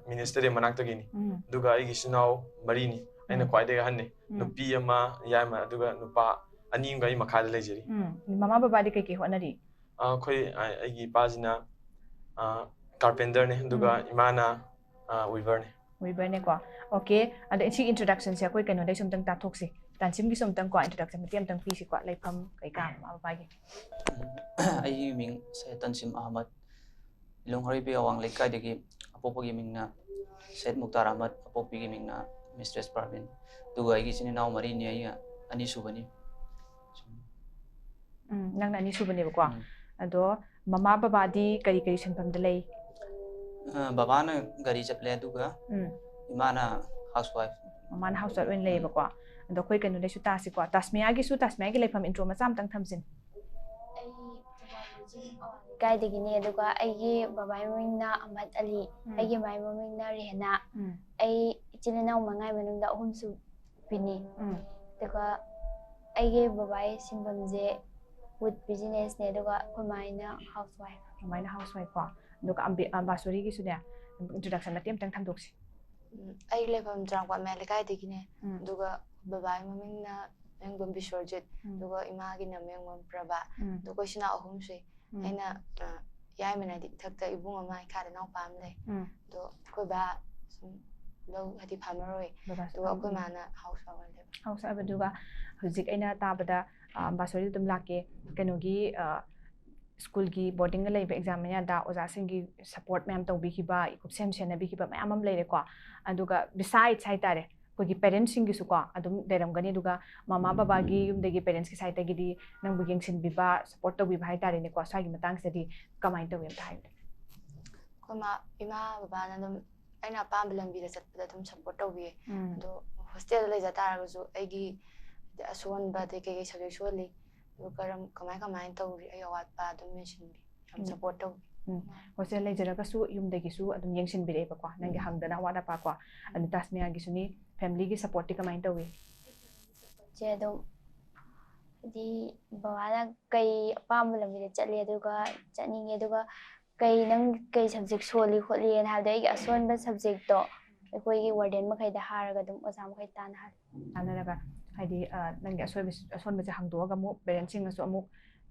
ꯃꯤꯅꯤꯁꯇꯔꯤ ꯃꯅꯥꯛꯇꯒꯤꯅꯤ ꯎꯝ. ꯑꯗꯨꯒ ꯑꯩꯒꯤ ꯏꯆꯤꯟ ꯏꯅꯥꯎ ꯃꯔꯤꯅꯤ ꯑꯩꯅ ꯎꯝ. ꯈ꯭ꯋꯥꯏꯗꯒꯤ ꯑꯍꯟꯅꯤ ꯎꯝ. ꯅꯨꯄꯤ ꯑꯃ ꯌꯥꯏꯃ ꯑꯗꯨꯒ ꯅꯨꯄꯥ ꯑꯅꯤ ꯑꯃꯒ ꯑꯩ ꯃꯈꯥꯗ ꯂꯩꯖꯔꯤ ꯎꯝ. ꯃꯃꯥ ꯕꯕꯥꯗꯤ ꯀꯩꯀꯩ ꯍꯣꯠꯅꯔꯤ ꯑ, ꯑꯩꯈꯣꯏ ꯑ, ꯑꯩꯒꯤ ꯏꯄꯥꯁꯤꯅ ꯀꯥꯔꯄꯦꯟꯇꯔꯅꯤ ꯑꯗꯨꯒ ꯎꯝ. ꯏꯃꯥꯅ ꯋꯤꯚꯔꯅꯤ ꯋꯤꯚꯔꯅꯦꯀꯣ ꯑꯣꯀꯦ ꯑꯗꯣ ꯁꯤ ꯏꯟꯇ꯭ꯔꯣꯗꯛꯁꯟꯁꯦ ꯑꯩꯈꯣꯏ ꯀꯩꯅꯣꯗꯩꯁꯨ ꯑꯝꯇꯪ ꯇꯥꯊꯣꯛꯁꯤ ꯇꯥꯟꯁꯤꯝꯒꯤꯁꯨ ꯑꯝꯇꯪ ꯀꯣ ꯏꯟꯇ꯭ꯔꯣꯗꯛꯁꯟ ꯃꯇꯦꯛ ꯑꯝꯇꯪ ꯄꯤꯁꯤꯀꯣ ꯂꯩꯐꯝ ꯀꯩꯀꯥ ꯃꯃꯥ ꯕꯕꯥꯒꯤ ꯑꯩꯒꯤ ꯃꯤꯡ ꯁꯌꯦꯗ ꯇꯟꯁꯤꯝ ꯑꯍꯃꯗ ꯂꯤꯂꯣꯡ ꯍꯔꯣꯏꯕꯤ ꯑꯋꯥꯡ ꯂꯩꯀꯥꯏꯗꯒꯤ ꯑꯄꯣꯛꯄꯒꯤ ꯃꯤꯡꯅ ꯁꯌꯦꯗ ꯃꯨꯛꯇꯥꯔ ꯑꯍꯃꯗ ꯑꯄꯣꯛꯄꯤꯒꯤ ꯃꯤꯡꯅ ꯃꯤꯁꯇ꯭ꯔꯦꯁ ꯄꯥꯔꯚꯤꯟ ꯑꯗꯨꯒ ꯑꯩꯒꯤ ꯏꯆꯤꯟ ꯏꯅꯥꯎ ꯃꯔꯤꯅꯤ ꯑꯩꯅ ꯑꯅꯤꯁꯨꯕꯅꯤ ꯎꯝ ꯅꯪꯅ ꯑꯅꯤꯁꯨꯕꯅꯦꯕꯀꯣ ꯎꯝ. ꯑꯗꯣ ꯃꯃꯥ ꯕꯕꯥꯗꯤ ꯀꯔꯤ ꯀꯔꯤ ꯁꯤꯟꯐꯝꯗ ꯂꯩ ꯑ, ꯕꯕꯥꯅ ꯒꯥꯔꯤ ꯆꯠꯂꯦ ꯑꯗꯨꯒ ꯎꯝ ꯏꯃꯥꯅ ꯍꯥꯎꯁ ꯋꯥꯏꯐ ꯃꯃꯥꯅ ꯍꯥꯎꯁ ꯋꯥꯏꯐ ꯑꯣꯏꯅ ꯂꯩꯌꯦꯕꯀꯣ ꯑꯗꯣ ꯑꯩꯈꯣꯏ ꯀꯩꯅꯣꯗꯩꯁꯨ ꯇꯥꯁꯤꯀꯣ ꯇꯥꯁꯃꯤꯌꯥꯒꯤꯁꯨ ꯇꯥꯁꯃꯤꯌꯥꯒꯤ ꯂꯩꯐꯝ ꯏꯟꯇ꯭ꯔꯣ ꯃꯆꯥ ꯑꯝꯇꯪ ꯊꯝꯁꯤꯟ ꯑꯩ ꯀꯥꯏꯗꯒꯤꯅꯦ ꯑꯗꯨꯒ ꯑꯩꯒꯤ ꯕꯕꯥꯒꯤ ꯃꯃꯤꯡꯅ ꯑꯍꯃꯗ ꯑꯂꯤ ꯎꯝ. ꯑꯩꯒꯤ ꯏꯃꯥꯒꯤ ꯃꯃꯤꯡꯅ ꯔꯦꯍꯅꯥ ꯎꯝ ꯑꯩ ꯏꯆꯤꯜ ꯏꯅꯥꯎ ꯃꯉꯥꯒꯤ ꯃꯅꯨꯡꯗ ꯑꯍꯨꯝꯁꯨꯕꯤꯅꯤ ꯎꯝ ꯑꯗꯨꯒ ꯑꯩꯒꯤ ꯕꯕꯥꯒꯤ ꯁꯤꯟꯐꯝꯁꯦ ꯋꯨꯠ ꯕꯤꯖꯤꯅꯦꯁꯅꯦ ꯑꯗꯨꯒ ꯑꯩꯈꯣꯏ ꯃꯥꯏꯅ ꯍꯥꯎꯁ ꯋꯥꯏꯐ ꯑꯗꯨꯃꯥꯏꯅ ꯍꯥꯎꯁ ꯋꯥꯏꯐ ꯀꯣ ꯑꯗꯨꯒ ꯑꯝꯕꯤ- ꯑꯝꯕꯥꯁꯣꯔꯤꯒꯤꯁꯨꯅꯦ ꯏꯟꯇ꯭ꯔꯣꯗꯛꯁꯟ ꯃꯇꯦꯛ ꯑꯝꯇꯪ ꯊꯝꯗꯣꯛꯁꯤ ꯎꯝ, ꯑꯩꯒꯤ ꯂꯩꯐꯝ ꯆꯨꯔꯥꯡꯄꯥꯠ ꯃꯌꯥꯏ ꯂꯩꯀꯥꯏꯗꯒꯤꯅꯦ ꯎꯝ. ꯑꯗꯨꯒ ꯕꯕꯥꯒꯤ ꯃꯃꯤꯡꯅ ꯃꯌꯨꯝꯕꯝ ꯕꯤꯁ꯭ꯋꯔꯖꯤꯠ ꯎꯝ. ꯑꯗꯨꯒ ꯏꯃꯥꯒꯤꯅ ꯃꯌꯨꯝꯕꯝ ꯄ꯭ꯔꯚꯥ ꯎꯝ. ꯑꯗꯨꯒ ꯑꯩꯈꯣꯏ ꯏꯆꯤꯟ ꯏꯅꯥꯎ ꯑꯍꯨꯝ ꯁꯨꯏ ꯎꯝ. ꯑꯩꯅ ꯑ, ꯌꯥꯏꯃꯅꯗꯤ ꯏꯊꯛꯇ ꯏꯕꯨꯡ ꯑꯃ, ꯏꯈꯥꯗ ꯏꯅꯥꯎꯄꯥ ꯑꯃ ꯂꯩ꯫ ꯎꯝ꯫ ꯑꯗꯣ ꯑꯩꯈꯣꯏ ꯕꯥ ꯁꯨꯝ ꯂꯧ ꯍꯥꯏꯗꯤ ꯐꯥꯔꯃꯔ ꯑꯣꯏ꯫ ꯕꯕꯥꯁꯨ ꯑꯗꯨꯒ ꯑꯩꯈꯣꯏ farmer꯫ ꯃꯥꯅ ꯍꯥꯎꯁ ꯋꯥꯏꯐ ꯑꯣꯏꯅ ꯂꯩꯕ꯫ House wife. ꯑꯗꯨꯒ ꯍꯧꯖꯤꯛ ꯑꯩꯅ ꯇꯥꯕꯗ, ꯑ, ꯑꯝꯕꯥꯁꯣꯔꯤꯗ ꯑꯗꯨꯝ ꯂꯥꯛꯀꯦ, ꯀꯩꯅꯣꯒꯤ, ꯑ, ꯁ꯭ꯀꯨꯜꯒꯤ ꯕꯣꯔꯗꯤꯡꯗ ꯂꯩꯕ ꯑꯦꯛꯖꯥꯝ ꯃꯌꯥꯗ ꯑꯣꯖꯥꯁꯤꯡꯒꯤ ꯁꯄꯣꯔꯠ ꯃꯌꯥꯝ ꯇꯧꯕꯤꯈꯤꯕ, ꯀꯨꯞꯁꯦꯝ ꯁꯦꯟꯅꯕꯤꯈꯤꯕ ꯃꯌꯥꯝ ꯑꯃ ꯂꯩꯔꯦꯀꯣ꯫ ꯑꯗꯨꯒ besides ꯍꯥꯏꯇꯥꯔꯦ, ꯑꯩꯈꯣꯏꯒꯤ ꯄꯦꯔꯦꯟꯁꯁꯤꯡꯒꯤꯁꯨꯀꯣ ꯑꯗꯨꯝ ꯂꯩꯔꯝꯒꯅꯤ꯫ ꯑꯗꯨꯒ ꯃꯃꯥ ꯕꯕꯥꯒꯤ ꯌꯨꯝꯗꯒꯤ, ꯄꯦꯔꯦꯟꯁꯀꯤ ꯁꯥꯏꯠꯇꯒꯤꯗꯤ ꯅꯪꯕꯨ ꯌꯦꯡꯁꯤꯟꯕꯤꯕ, ꯁꯄꯣꯔꯠ ꯇꯧꯕꯤꯕ ꯍꯥꯏꯇꯥꯔꯦꯅꯦꯀꯣ꯫ ꯁ꯭ꯋꯥꯏꯒꯤ ꯃꯇꯥꯡꯁꯤꯗꯗꯤ ꯀꯃꯥꯏꯅ ꯇꯧꯋꯤ, ꯑꯝꯇ ꯍꯥꯏꯕꯤꯌꯨ꯫ ꯑꯩꯈꯣꯏ ꯃꯥ ꯏꯃꯥ ꯕꯕꯥꯅ ꯑꯗꯨꯝ ꯑꯩꯅ ꯑꯄꯥꯝꯕ ꯂꯝꯕꯤꯗ ꯆꯠꯄꯗ ꯑꯗꯨꯝ ꯁꯞꯄꯣꯔꯠ ꯇꯧꯕꯤꯌꯦ꯫ ꯎꯝ꯫ ꯑꯗꯣ ꯍꯣꯁꯇꯦꯜꯗ ꯂꯩꯖ ꯇꯥꯔꯒꯁꯨ ꯑꯩꯒꯤ ꯍꯥꯏꯗꯤ ꯑꯁꯣꯟꯕ ꯑꯗꯩ ꯀꯩꯀꯩ ꯁꯕꯖꯦꯛ ꯁꯣꯜꯂꯤ, ꯑꯗꯨ ꯀꯔꯝ ꯀꯃꯥꯏ ꯀꯃꯥꯏꯅ ꯇꯧꯔꯤ, ꯑꯩ ꯑꯋꯥꯠꯄ ꯑꯗꯨꯝ ꯃꯦꯟꯁꯤꯟꯕꯤ, ꯌꯥꯝ ꯎꯝ꯫ ꯁꯞꯄꯣꯔꯠ ꯇꯧꯕꯤ꯫ ꯍꯣꯁꯇꯦꯜ ꯂꯩꯖꯔꯒꯁꯨ ꯌꯨꯝꯗꯒꯤꯁꯨ ꯑꯗꯨꯝ ꯌꯦꯡꯁꯤꯟꯕꯤꯔꯛꯑꯦꯕꯀꯣ, ꯅꯪꯒꯤ ꯍꯪꯗꯅ ꯑꯋꯥꯠ ꯑꯄꯥ ꯀꯣ꯫ ꯑꯗꯨ ꯇꯥꯁꯃꯤꯌꯥꯒꯤꯁꯨꯅꯤ, ꯐꯦꯃꯤꯂꯤꯒꯤ ꯁꯞꯄꯣꯔꯠꯇꯤ ꯀꯃꯥꯏꯅ ꯇꯧꯏ? ꯁꯦ ꯑꯗꯨꯝ ꯍꯥꯏꯗꯤ ꯕꯕꯥꯅ ꯀꯩ ꯑꯄꯥꯝꯕ ꯂꯝꯕꯤꯗ ꯆꯠꯂꯤ, ꯑꯗꯨꯒ ꯆꯠꯅꯤꯡꯉꯦ, ꯑꯗꯨꯒ ꯀꯩ ꯅꯪ ꯀꯩ ꯁꯕꯖꯦꯛ ꯁꯣꯜꯂꯤ ꯈꯣꯠꯂꯤꯅ ꯍꯥꯏꯕꯗ ꯑꯩꯒꯤ ꯑꯁꯣꯟꯕ ꯁꯕꯖꯦꯛꯇꯣ ꯑꯩꯈꯣꯏꯒꯤ ꯋꯥꯔꯗꯦꯟ ꯃꯈꯩꯗ ꯍꯥꯏꯔꯒ ꯑꯗꯨꯝ ꯑꯣꯖꯥ ꯃꯈꯩ ꯇꯥꯟꯅꯍꯜꯂꯤ꯫ ꯇꯥꯟꯅꯔꯒ ꯍꯥꯏꯗꯤ, ꯑ, ꯅꯪꯒꯤ ꯑꯁꯣꯏꯕ-, ꯑꯁꯣꯟꯕꯁꯦ ꯍꯪꯗꯣꯛꯑꯒ ꯑꯃꯨꯛ ꯄꯦꯔꯦꯟꯁꯁꯤꯡꯅꯁꯨ ꯑꯃꯨꯛ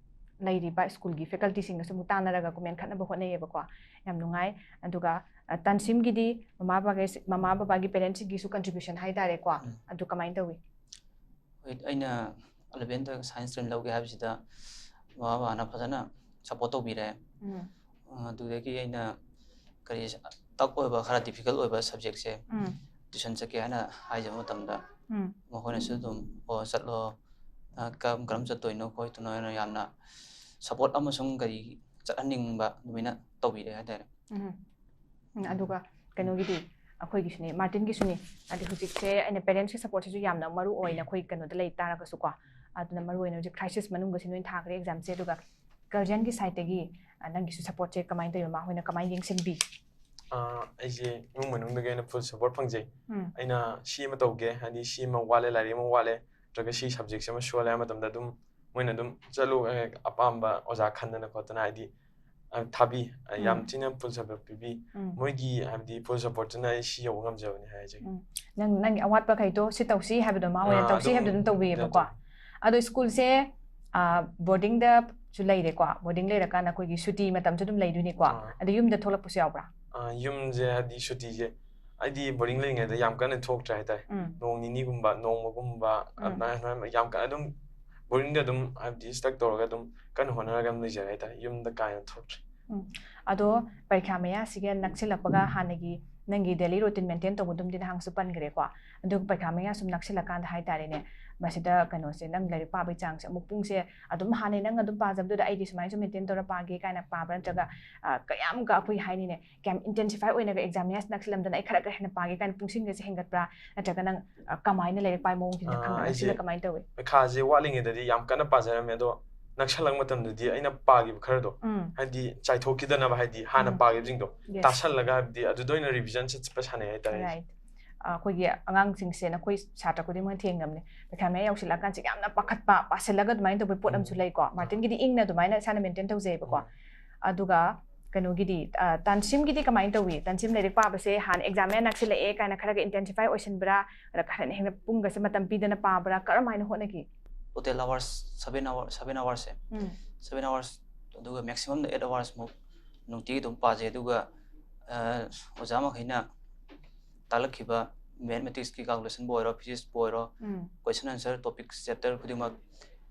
ꯂꯩꯔꯤꯕ ꯁ꯭ꯀꯨꯜꯒꯤ ꯐꯦꯀꯜꯇꯤꯁꯤꯡꯒꯁꯨ ꯑꯃꯨꯛ ꯇꯥꯟꯅꯔꯒ ꯀꯨꯞꯃꯦꯟ ꯈꯠꯅꯕ ꯍꯣꯠꯅꯩꯌꯦꯕꯀꯣ꯫ ꯌꯥꯝ ꯅꯨꯡꯉꯥꯏ꯫ ꯑꯗꯨꯒ, ꯑ, ꯇꯥꯟꯁꯤꯝꯒꯤꯗꯤ ꯃꯃꯥ ꯕꯕꯥꯒꯤ, ꯃꯃꯥ ꯕꯕꯥꯒꯤ ꯄꯦꯔꯦꯟꯁꯁꯤꯡꯒꯤꯁꯨ ꯀꯟꯇ꯭ꯔꯤꯕ꯭ꯌꯨꯁꯟ ꯍꯥꯏꯇꯥꯔꯦꯀꯣ꯫ ꯎꯝ꯫ ꯑꯗꯨ ꯀꯃꯥꯏꯅ ꯇꯧꯏ? ꯍꯣꯏ, ꯑꯩꯅ eleventh science stream ꯂꯧꯒꯦ ꯍꯥꯏꯕꯁꯤꯗ ꯃꯃꯥ ꯕꯕꯥꯅ ꯐꯖꯅ ꯁꯞꯄꯣꯔꯠ ꯇꯧꯕꯤꯔꯦ꯫ ꯎꯝ꯫ ꯑ, ꯑꯗꯨꯗꯒꯤ ꯑꯩꯅ ꯀꯔꯤ tough ꯑꯣꯏꯕ, ꯈꯔ difficult ꯑꯣꯏꯕ ꯁꯕꯖꯦꯛꯁꯦ ꯎꯝ꯫ ꯇ꯭ꯌꯨꯁꯟ ꯆꯠꯀꯦ ꯍꯥꯏꯅ ꯍꯥꯏꯖꯕ ꯃꯇꯝꯗ ꯎꯝ꯫ ꯃꯈꯣꯏꯅꯁꯨ ꯑꯗꯨꯝ, "ꯑꯣ, ꯆꯠꯂꯣ, ꯑ, ꯀꯔꯝ ꯀꯔꯝ ꯆꯠꯇꯣꯏꯅꯣ ꯈꯣꯠꯇꯣꯏꯅꯣ" ꯍꯥꯏꯅ ꯌꯥꯝꯅ ꯁꯞꯄꯣꯔꯠ ꯑꯃꯁꯨꯡ ꯀꯔꯤ ꯆꯠꯍꯟꯅꯤꯡꯕ ꯑꯗꯨꯃꯥꯏꯅ ꯇꯧꯕꯤꯔꯦ ꯍꯥꯏꯇꯥꯔꯦ꯫ ꯎꯝ꯫ ꯎꯝ, ꯑꯗꯨꯒ ꯀꯩꯅꯣꯒꯤꯗꯤ, ꯑꯩꯈꯣꯏꯒꯤꯁꯨꯅꯤ, ꯃꯥꯔꯇꯤꯟꯒꯤꯁꯨꯅꯤ꯫ ꯍꯥꯏꯗꯤ ꯍꯧꯖꯤꯛꯁꯦ ꯑꯩꯅ ꯄꯦꯔꯦꯟꯁꯀꯤ ꯁꯞꯄꯣꯔꯠꯁꯤꯁꯨ ꯌꯥꯝꯅ ꯃꯔꯨ ꯑꯣꯏꯅ ꯑꯩꯈꯣꯏ ꯀꯩꯅꯣꯗ ꯂꯩ ꯇꯥꯔꯒꯁꯨꯀꯣ, ꯑꯗꯨꯅ ꯃꯔꯨ ꯑꯣꯏꯅ ꯍꯧꯖꯤꯛ ꯀ꯭ꯔꯥꯏꯁꯤꯁ ꯃꯅꯨꯡꯗ ꯁꯤ ꯅꯣꯏ ꯊꯥꯈ꯭ꯔꯦ ꯑꯦꯛꯖꯥꯝꯁꯦ꯫ ꯑꯗꯨꯒ ꯒꯥꯔꯖꯤꯌꯟꯒꯤ ꯁꯥꯏꯠꯇꯒꯤ, ꯑ, ꯅꯪꯒꯤꯁꯨ ꯁꯞꯄꯣꯔꯠꯁꯦ ꯀꯃꯥꯏꯅ ꯇꯧꯋꯤ? ꯃꯃꯥ ꯍꯣꯏꯅ ꯀꯃꯥꯏꯅ ꯌꯦꯡꯁꯤꯟꯕꯤ? ꯑꯥ, ꯑꯩꯁꯦ ꯏꯃꯨꯡ ꯃꯅꯨꯡꯗꯒꯤ ꯑꯩꯅ ꯐꯨꯜ ꯁꯞꯄꯣꯔꯠ ꯐꯪꯖꯩ꯫ ꯎꯝ꯫ ꯑꯩꯅ ꯁꯤ ꯑꯃ ꯇꯧꯒꯦ, ꯍꯥꯏꯗꯤ ꯁꯤ ꯑꯃ ꯋꯥꯠꯂꯦ, ꯂꯥꯏꯔꯤꯛ ꯑꯃ ꯋꯥꯠꯂꯦ, ꯅꯠꯇ꯭ꯔꯒ ꯁꯤ ꯁꯕꯖꯦꯛꯁꯦ ꯑꯃ ꯁꯣꯜꯂꯦ ꯍꯥꯏꯕ ꯃꯇꯝꯗ ꯑꯗꯨꯝ ꯃꯣꯏꯅ ꯑꯗꯨꯝ ꯆꯠꯂꯨ, ꯑꯦ, ꯑꯄꯥꯝꯕ ꯑꯣꯖꯥ ꯈꯟꯗꯅ ꯈꯣꯠꯇꯅ, ꯍꯥꯏꯗꯤ, ꯑ, ꯊꯥꯕꯤ꯫ ꯑ, ꯌꯥꯝ ꯎꯝ꯫ ꯊꯤꯅ ꯐꯨꯜ ꯁꯞꯄꯣꯔꯠ ꯄꯤꯕꯤ꯫ ꯎꯝ꯫ ꯃꯣꯏꯒꯤ, ꯍꯥꯏꯕꯗꯤ, ꯐꯨꯜ ꯁꯞꯄꯣꯔꯠꯇꯨꯅ ꯑꯩ ꯁꯤ ꯌꯧꯕ ꯉꯝꯖꯕꯅꯤ ꯍꯥꯏꯖꯒꯦ꯫ ꯎꯝ꯫ ꯅꯪ, ꯅꯪꯒꯤ ꯑꯋꯥꯠꯄꯈꯩꯗꯣ ꯁꯤ ꯇꯧꯁꯤ ꯍꯥꯏꯕꯗꯣ ꯃꯥ ꯍꯣꯏꯅ ꯑꯥ, ꯇꯧꯁꯤ ꯑꯗꯨꯝ ꯍꯥꯏꯕꯗꯣ ꯑꯗꯨꯝ ꯇꯧꯕꯤꯌꯦꯕꯀꯣ꯫ ꯇꯧ- ꯑꯗꯣ ꯁ꯭ꯀꯨꯜꯁꯦ, ꯑ, ꯕꯣꯔꯗꯤꯡꯗ ꯁꯨ ꯂꯩꯔꯦꯀꯣ, ꯕꯣꯔꯗꯤꯡ ꯂꯩꯔꯀꯥꯟꯗ ꯑꯩꯈꯣꯏꯒꯤ ꯁꯨꯇꯤ ꯃꯇꯝꯁꯨ ꯑꯗꯨꯝ ꯂꯩꯗꯣꯏꯅꯤꯀꯣ꯫ ꯑꯥ꯫ ꯑꯗꯣ ꯌꯨꯝꯗ ꯊꯣꯛꯂꯛꯄꯁꯨ ꯌꯥꯎꯕ꯭ꯔꯥ? ꯑꯥ, ꯌꯨꯝꯁꯦ ꯍꯥꯏꯗꯤ ꯁꯨꯇꯤꯁꯦ ꯑꯩꯗꯤ ꯕꯣꯔꯗꯤꯡ ꯂꯩꯔꯤꯉꯩꯗ ꯌꯥꯝ ꯀꯟꯅ ꯊꯣꯛꯇ꯭ꯔꯦ ꯍꯥꯏꯇꯥꯔꯦ꯫ ꯎꯝ꯫ ꯅꯣꯡ ꯅꯤꯅꯤꯒꯨꯝꯕ, ꯅꯣꯡꯃꯒꯨꯝꯕ, ꯎꯝ꯫ ꯑꯗꯨꯃꯥꯏꯅ, ꯑꯗꯨꯃꯥꯏꯅ ꯌꯥꯝ ꯀꯟꯅ ꯑꯗꯨꯝ ꯕꯣꯔꯗꯤꯡꯗ ꯑꯗꯨꯝ ꯍꯥꯏꯕꯗꯤ ꯁ꯭ꯇꯛ ꯇꯧꯔꯒ ꯑꯗꯨꯝ ꯀꯟꯅ ꯍꯣꯠꯅꯔꯒ ꯑꯗꯨꯝ ꯂꯩꯖꯔꯦ ꯍꯥꯏꯇꯥꯔꯦ꯫ ꯌꯨꯝꯗ ꯀꯥ ꯍꯦꯟꯅ ꯊꯣꯛꯇ꯭ꯔꯦ꯫ ꯑꯗꯣ ꯄꯔꯤꯈ꯭ꯌꯥ ꯃꯌꯥꯁꯤꯒ ꯅꯛꯁꯤꯜꯂꯛꯄꯒ ꯍꯥꯟꯅꯒꯤ ꯅꯪꯒꯤ ꯗꯦꯂꯤ ꯔꯨꯇꯤꯟ ꯃꯦꯟꯇꯦꯟ ꯇꯧꯕꯗꯨꯝꯗꯤ ꯅꯍꯥꯟꯁꯨ ꯄꯟꯈ꯭ꯔꯦꯀꯣ꯫ ꯑꯗꯨꯒ ꯄꯔꯤꯈ꯭ꯌꯥ ꯃꯌꯥ ꯁꯨꯝ ꯅꯛꯁꯤꯜꯂꯛꯀꯥꯟꯗ ꯍꯥꯏꯇꯥꯔꯦꯅꯦ, ꯃꯁꯤꯗ ꯀꯩꯅꯣꯁꯦ, ꯅꯪ ꯂꯥꯏꯔꯤꯛ ꯄꯥꯕꯒꯤ ꯆꯥꯡꯁꯦ ꯑꯃꯨꯛ ꯄꯨꯡꯁꯦ ꯑꯗꯨꯝ ꯍꯥꯟꯅꯩ ꯅꯪ ꯑꯗꯨꯝ ꯄꯥꯖꯕꯗꯨꯗ ꯑꯩꯗꯤ ꯁꯨꯃꯥꯏꯅ ꯁꯨꯝ ꯃꯦꯟꯇꯦꯟ ꯇꯧꯔ ꯄꯥꯒꯦ ꯀꯥꯏꯅ ꯄꯥꯕ꯭ꯔꯥ, ꯅꯠꯇ꯭ꯔꯒ ꯑ, ꯀꯌꯥꯝꯒ ꯑꯩꯈꯣꯏ ꯍꯥꯏꯅꯤꯅꯦ, ꯀꯌꯥꯝ ꯏꯟꯇꯦꯟꯁꯤꯐꯥꯏ ꯑꯣꯏꯅꯒ ꯑꯦꯛꯖꯥꯝ ꯃꯌꯥꯁꯤ ꯅꯛꯁꯤꯜꯂꯝꯗꯅ ꯑꯩ ꯈꯔ ꯈꯔ ꯍꯦꯟꯅ ꯄꯥꯒꯦ ꯀꯥꯏꯅ ꯄꯨꯡꯁꯤꯡꯒꯁꯦ ꯍꯦꯟꯒꯠꯄ꯭ꯔꯥ, ꯅꯠꯇ꯭ꯔꯒ ꯅꯪ ꯑ, ꯀꯃꯥꯏꯅ ꯂꯥꯏꯔꯤꯛ ꯄꯥꯏ ꯃꯑꯣꯡꯁꯤꯅ ꯑꯥ, ꯈꯪꯕ꯭ꯔꯥ? ꯑꯩꯁꯦ ꯅꯛꯁꯤꯜꯂ ꯀꯃꯥꯏꯅ ꯇꯧꯏ? ꯄꯩꯈꯥꯁꯦ ꯋꯥꯠꯂꯤꯉꯩꯗꯗꯤ ꯌꯥꯝ ꯀꯟꯅ ꯄꯥꯖꯔꯝꯃꯦ, ꯑꯗꯣ ꯅꯛꯁꯜꯂꯛꯄ ꯃꯇꯝꯗꯗꯤ ꯑꯩꯅ ꯄꯥꯈꯤꯕ ꯈꯔꯗꯣ ꯎꯝ꯫ ꯍꯥꯏꯗꯤ ꯆꯥꯏꯊꯣꯛꯈꯤꯗꯅꯕ, ꯍꯥꯏꯗꯤ ꯍꯥꯟꯅ ꯎꯝ꯫ ꯄꯥꯈꯤꯕꯁꯤꯡꯗꯣ Yes. ꯇꯥꯁꯜꯂꯒ ꯍꯥꯏꯕꯗꯤ ꯑꯗꯨꯗ ꯑꯣꯏꯅ ꯔꯤꯚꯤꯖꯟ ꯆꯠꯄ ꯁꯥꯟꯅꯩ ꯍꯥꯏꯇꯥꯔꯦ꯫ Right. ꯑ, ꯑꯩꯈꯣꯏꯒꯤ ꯑꯉꯥꯡꯁꯤꯡꯁꯦ ꯅꯈꯣꯏ ꯁꯥꯇ꯭ꯔ ꯈꯨꯗꯤꯡꯃꯛꯅ ꯊꯦꯡꯅꯕꯅꯦ, ꯄꯩꯈꯥ ꯃꯌꯥ ꯌꯧꯁꯤꯜꯂꯛꯑꯀꯥꯟꯁꯦ ꯌꯥꯝꯅ ꯄꯥꯈꯠꯄ, ꯄꯥꯁꯤꯜꯂꯒ ꯑꯗꯨꯃꯥꯏꯅ ꯇꯧꯕ ꯄꯣꯠ ꯑꯃꯁꯨ ꯎꯝ꯫ ꯂꯩꯀꯣ꯫ ꯃꯥꯔꯇꯤꯟꯒꯤꯗꯤ ꯏꯪꯅ ꯑꯗꯨꯃꯥꯏꯅ ꯏꯁꯥꯅ ꯃꯦꯟꯇꯦꯟ ꯇꯧꯖꯩꯕꯀꯣ꯫ ꯎꯝ꯫ ꯑꯗꯨꯒ ꯀꯩꯅꯣꯒꯤꯗꯤ, ꯑ, ꯇꯥꯟꯁꯤꯝꯒꯤꯗꯤ ꯀꯃꯥꯏꯅ ꯇꯧꯏ? ꯇꯥꯟꯁꯤꯝ ꯂꯥꯏꯔꯤꯛ ꯄꯥꯕꯁꯦ ꯍꯥꯟꯅ ꯑꯦꯛꯖꯥꯝ ꯃꯌꯥ ꯅꯛꯁꯤꯜꯂꯛꯑꯦ ꯀꯥꯏꯅ ꯈꯔꯒ ꯏꯟꯇꯦꯟꯁꯤꯐꯥꯏ ꯑꯣꯏꯁꯤꯟꯕ꯭ꯔꯥ, ꯑꯗ ꯈꯔ ꯍꯦꯟꯅ ꯄꯨꯡꯒꯁꯦ ꯃꯇꯝ ꯄꯤꯗꯅ ꯄꯥꯕ꯭ꯔꯥ, ꯀꯔꯝ ꯍꯥꯏꯅ ꯍꯣꯠꯅꯈꯤ? Total hours seven hour, seven hours ꯁꯦ, ꯎꯝ꯫ seven hours, ꯑꯗꯨꯒ maximum ꯗ eight hours ꯃꯨꯛ ꯅꯨꯡꯇꯤꯒꯤ ꯑꯗꯨꯝ ꯄꯥꯖꯩ꯫ ꯑꯗꯨꯒ ꯑ, ꯑꯣꯖꯥ ꯃꯈꯩꯅ ꯇꯥꯛꯂꯛꯈꯤꯕ mathematics ꯀꯤ calculation ꯕꯨ ꯑꯣꯏꯔꯣ, physics ꯄꯨ ꯑꯣꯏꯔꯣ, ꯎꯝ꯫ question answer topic chapter ꯈꯨꯗꯤꯡꯃꯛ,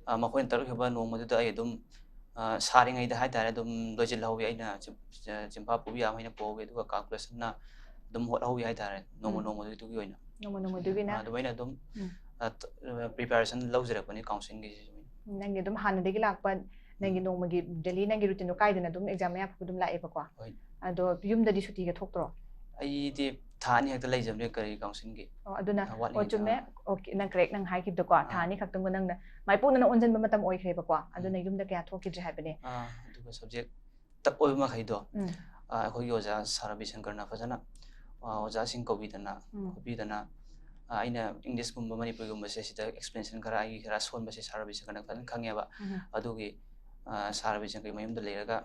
ꯑ, ꯃꯈꯣꯏꯅ ꯇꯥꯛꯂꯛꯈꯤꯕ ꯅꯣꯡꯃꯗꯨꯗ ꯑꯩ ꯑꯗꯨꯝ, ꯑ, ꯁꯥꯔꯤꯉꯩꯗ ꯍꯥꯏꯇꯥꯔꯦ, ꯑꯗꯨꯝ ꯂꯣꯏꯁꯤꯜꯍꯧꯋꯤ꯫ ꯑꯩꯅ ꯆꯤꯝ-, ꯆ-, ꯆꯤꯝꯐꯥ ꯄꯨꯕ ꯌꯥꯕ ꯃꯈꯩꯅ ꯄꯨꯍꯧꯋꯤ, ꯑꯗꯨꯒ calculation ꯅ ꯑꯗꯨꯝ ꯍꯣꯠꯍꯧꯋꯤ ꯍꯥꯏꯇꯥꯔꯦ, ꯅꯣꯡꯃ ꯎꯝ꯫ ꯅꯣꯡꯃꯗꯨꯒꯤ ꯑꯣꯏꯅ꯫ ꯅꯣꯡꯃ ꯅꯣꯡꯃꯗꯨꯒꯤꯅ? ꯑ, ꯑꯗꯨꯃꯥꯏꯅ ꯑꯗꯨꯝ, ꯎꯝ꯫ ꯑ, ꯇ-, ꯑ, preparation ꯂꯧꯖꯔꯛꯄꯅꯤ council ꯒꯤꯁꯤꯁꯨ꯫ ꯅꯪꯒꯤ ꯑꯗꯨꯝ ꯍꯥꯟꯅꯗꯒꯤ ꯂꯥꯛꯄ, ꯅꯪꯒꯤ ꯎꯝ꯫ ꯅꯣꯡꯃꯒꯤ daily ꯅꯪꯒꯤ routine ꯗꯣ ꯀꯥꯏꯗꯅ ꯑꯗꯨꯝ exam ꯃꯌꯥ ꯐꯥꯎꯕ ꯑꯗꯨꯝ ꯂꯥꯛꯑꯦꯕꯀꯣ? ꯍꯣꯏ꯫ ꯑꯗꯣ ꯌꯨꯝꯗꯗꯤ ꯁꯨꯇꯤꯒ ꯊꯣꯛꯇ꯭ꯔꯣ? ꯑꯩꯗꯤ ꯊꯥ ꯑꯅꯤ ꯈꯛꯇ ꯂꯩꯖꯕꯅꯦ ꯀꯔꯤ council ꯒꯤ꯫ ꯑꯣ, ꯑꯗꯨꯅ, ꯑ, ꯑꯣ, ꯋꯥꯠꯂꯤꯉꯩꯗ, ꯆꯨꯝꯃꯦ꯫ ꯑꯥ꯫ Okay, ꯅꯪ correct, ꯅꯪ ꯍꯥꯏꯈꯤꯕꯗꯀꯣ, ꯊꯥ ꯑꯥ꯫ ꯑꯅꯤ ꯈꯛꯇꯪꯗꯣ ꯅꯪꯅ ꯃꯥꯏꯄꯨꯅꯅ ꯑꯣꯟꯁꯤꯟꯕ ꯃꯇꯝ ꯑꯣꯏꯈ꯭ꯔꯦꯕꯀꯣ, ꯑꯗꯨꯅ ꯎꯝ꯫ ꯌꯨꯝꯗ ꯀꯌꯥ ꯊꯣꯛꯈꯤꯗ꯭ꯔꯦ ꯍꯥꯏꯕꯅꯦ꯫ ꯑꯥ, ꯑꯗꯨꯒ subject tough ꯑꯣꯏꯕ ꯃꯈꯩꯗꯣ, ꯎꯝ꯫ ꯑꯥ, ꯑꯩꯈꯣꯏꯒꯤ ꯑꯣꯖꯥ ꯁꯥꯔ ꯔꯕꯤꯁꯪꯀꯔꯅ ꯐꯖꯅ, ꯑꯥ, ꯑꯣꯖꯥꯁꯤꯡ ꯀꯧꯕꯤꯗꯅ, ꯎꯝ꯫ ꯈꯣꯠꯄꯤꯗꯅ, ꯑꯥ, ꯑꯩꯅ English ꯀꯨꯝꯕ ꯃꯅꯤꯄꯨꯔꯤꯒꯨꯝꯕꯁꯦ ꯁꯤꯗ explanation ꯈꯔ, ꯑꯩꯒꯤ ꯈꯔ ꯁꯣꯟꯕꯁꯦ ꯁꯥꯔ ꯔꯕꯤꯁꯪꯀꯔꯅ ꯐꯖꯅ ꯈꯪꯉꯦꯕ꯫ ꯎꯝ꯫ ꯑꯗꯨꯒꯤ, ꯑꯥ, ꯁꯥꯔ ꯔꯕꯤꯁꯪꯀꯔꯒꯤ ꯃꯌꯨꯝꯗ ꯂꯩꯔꯒ,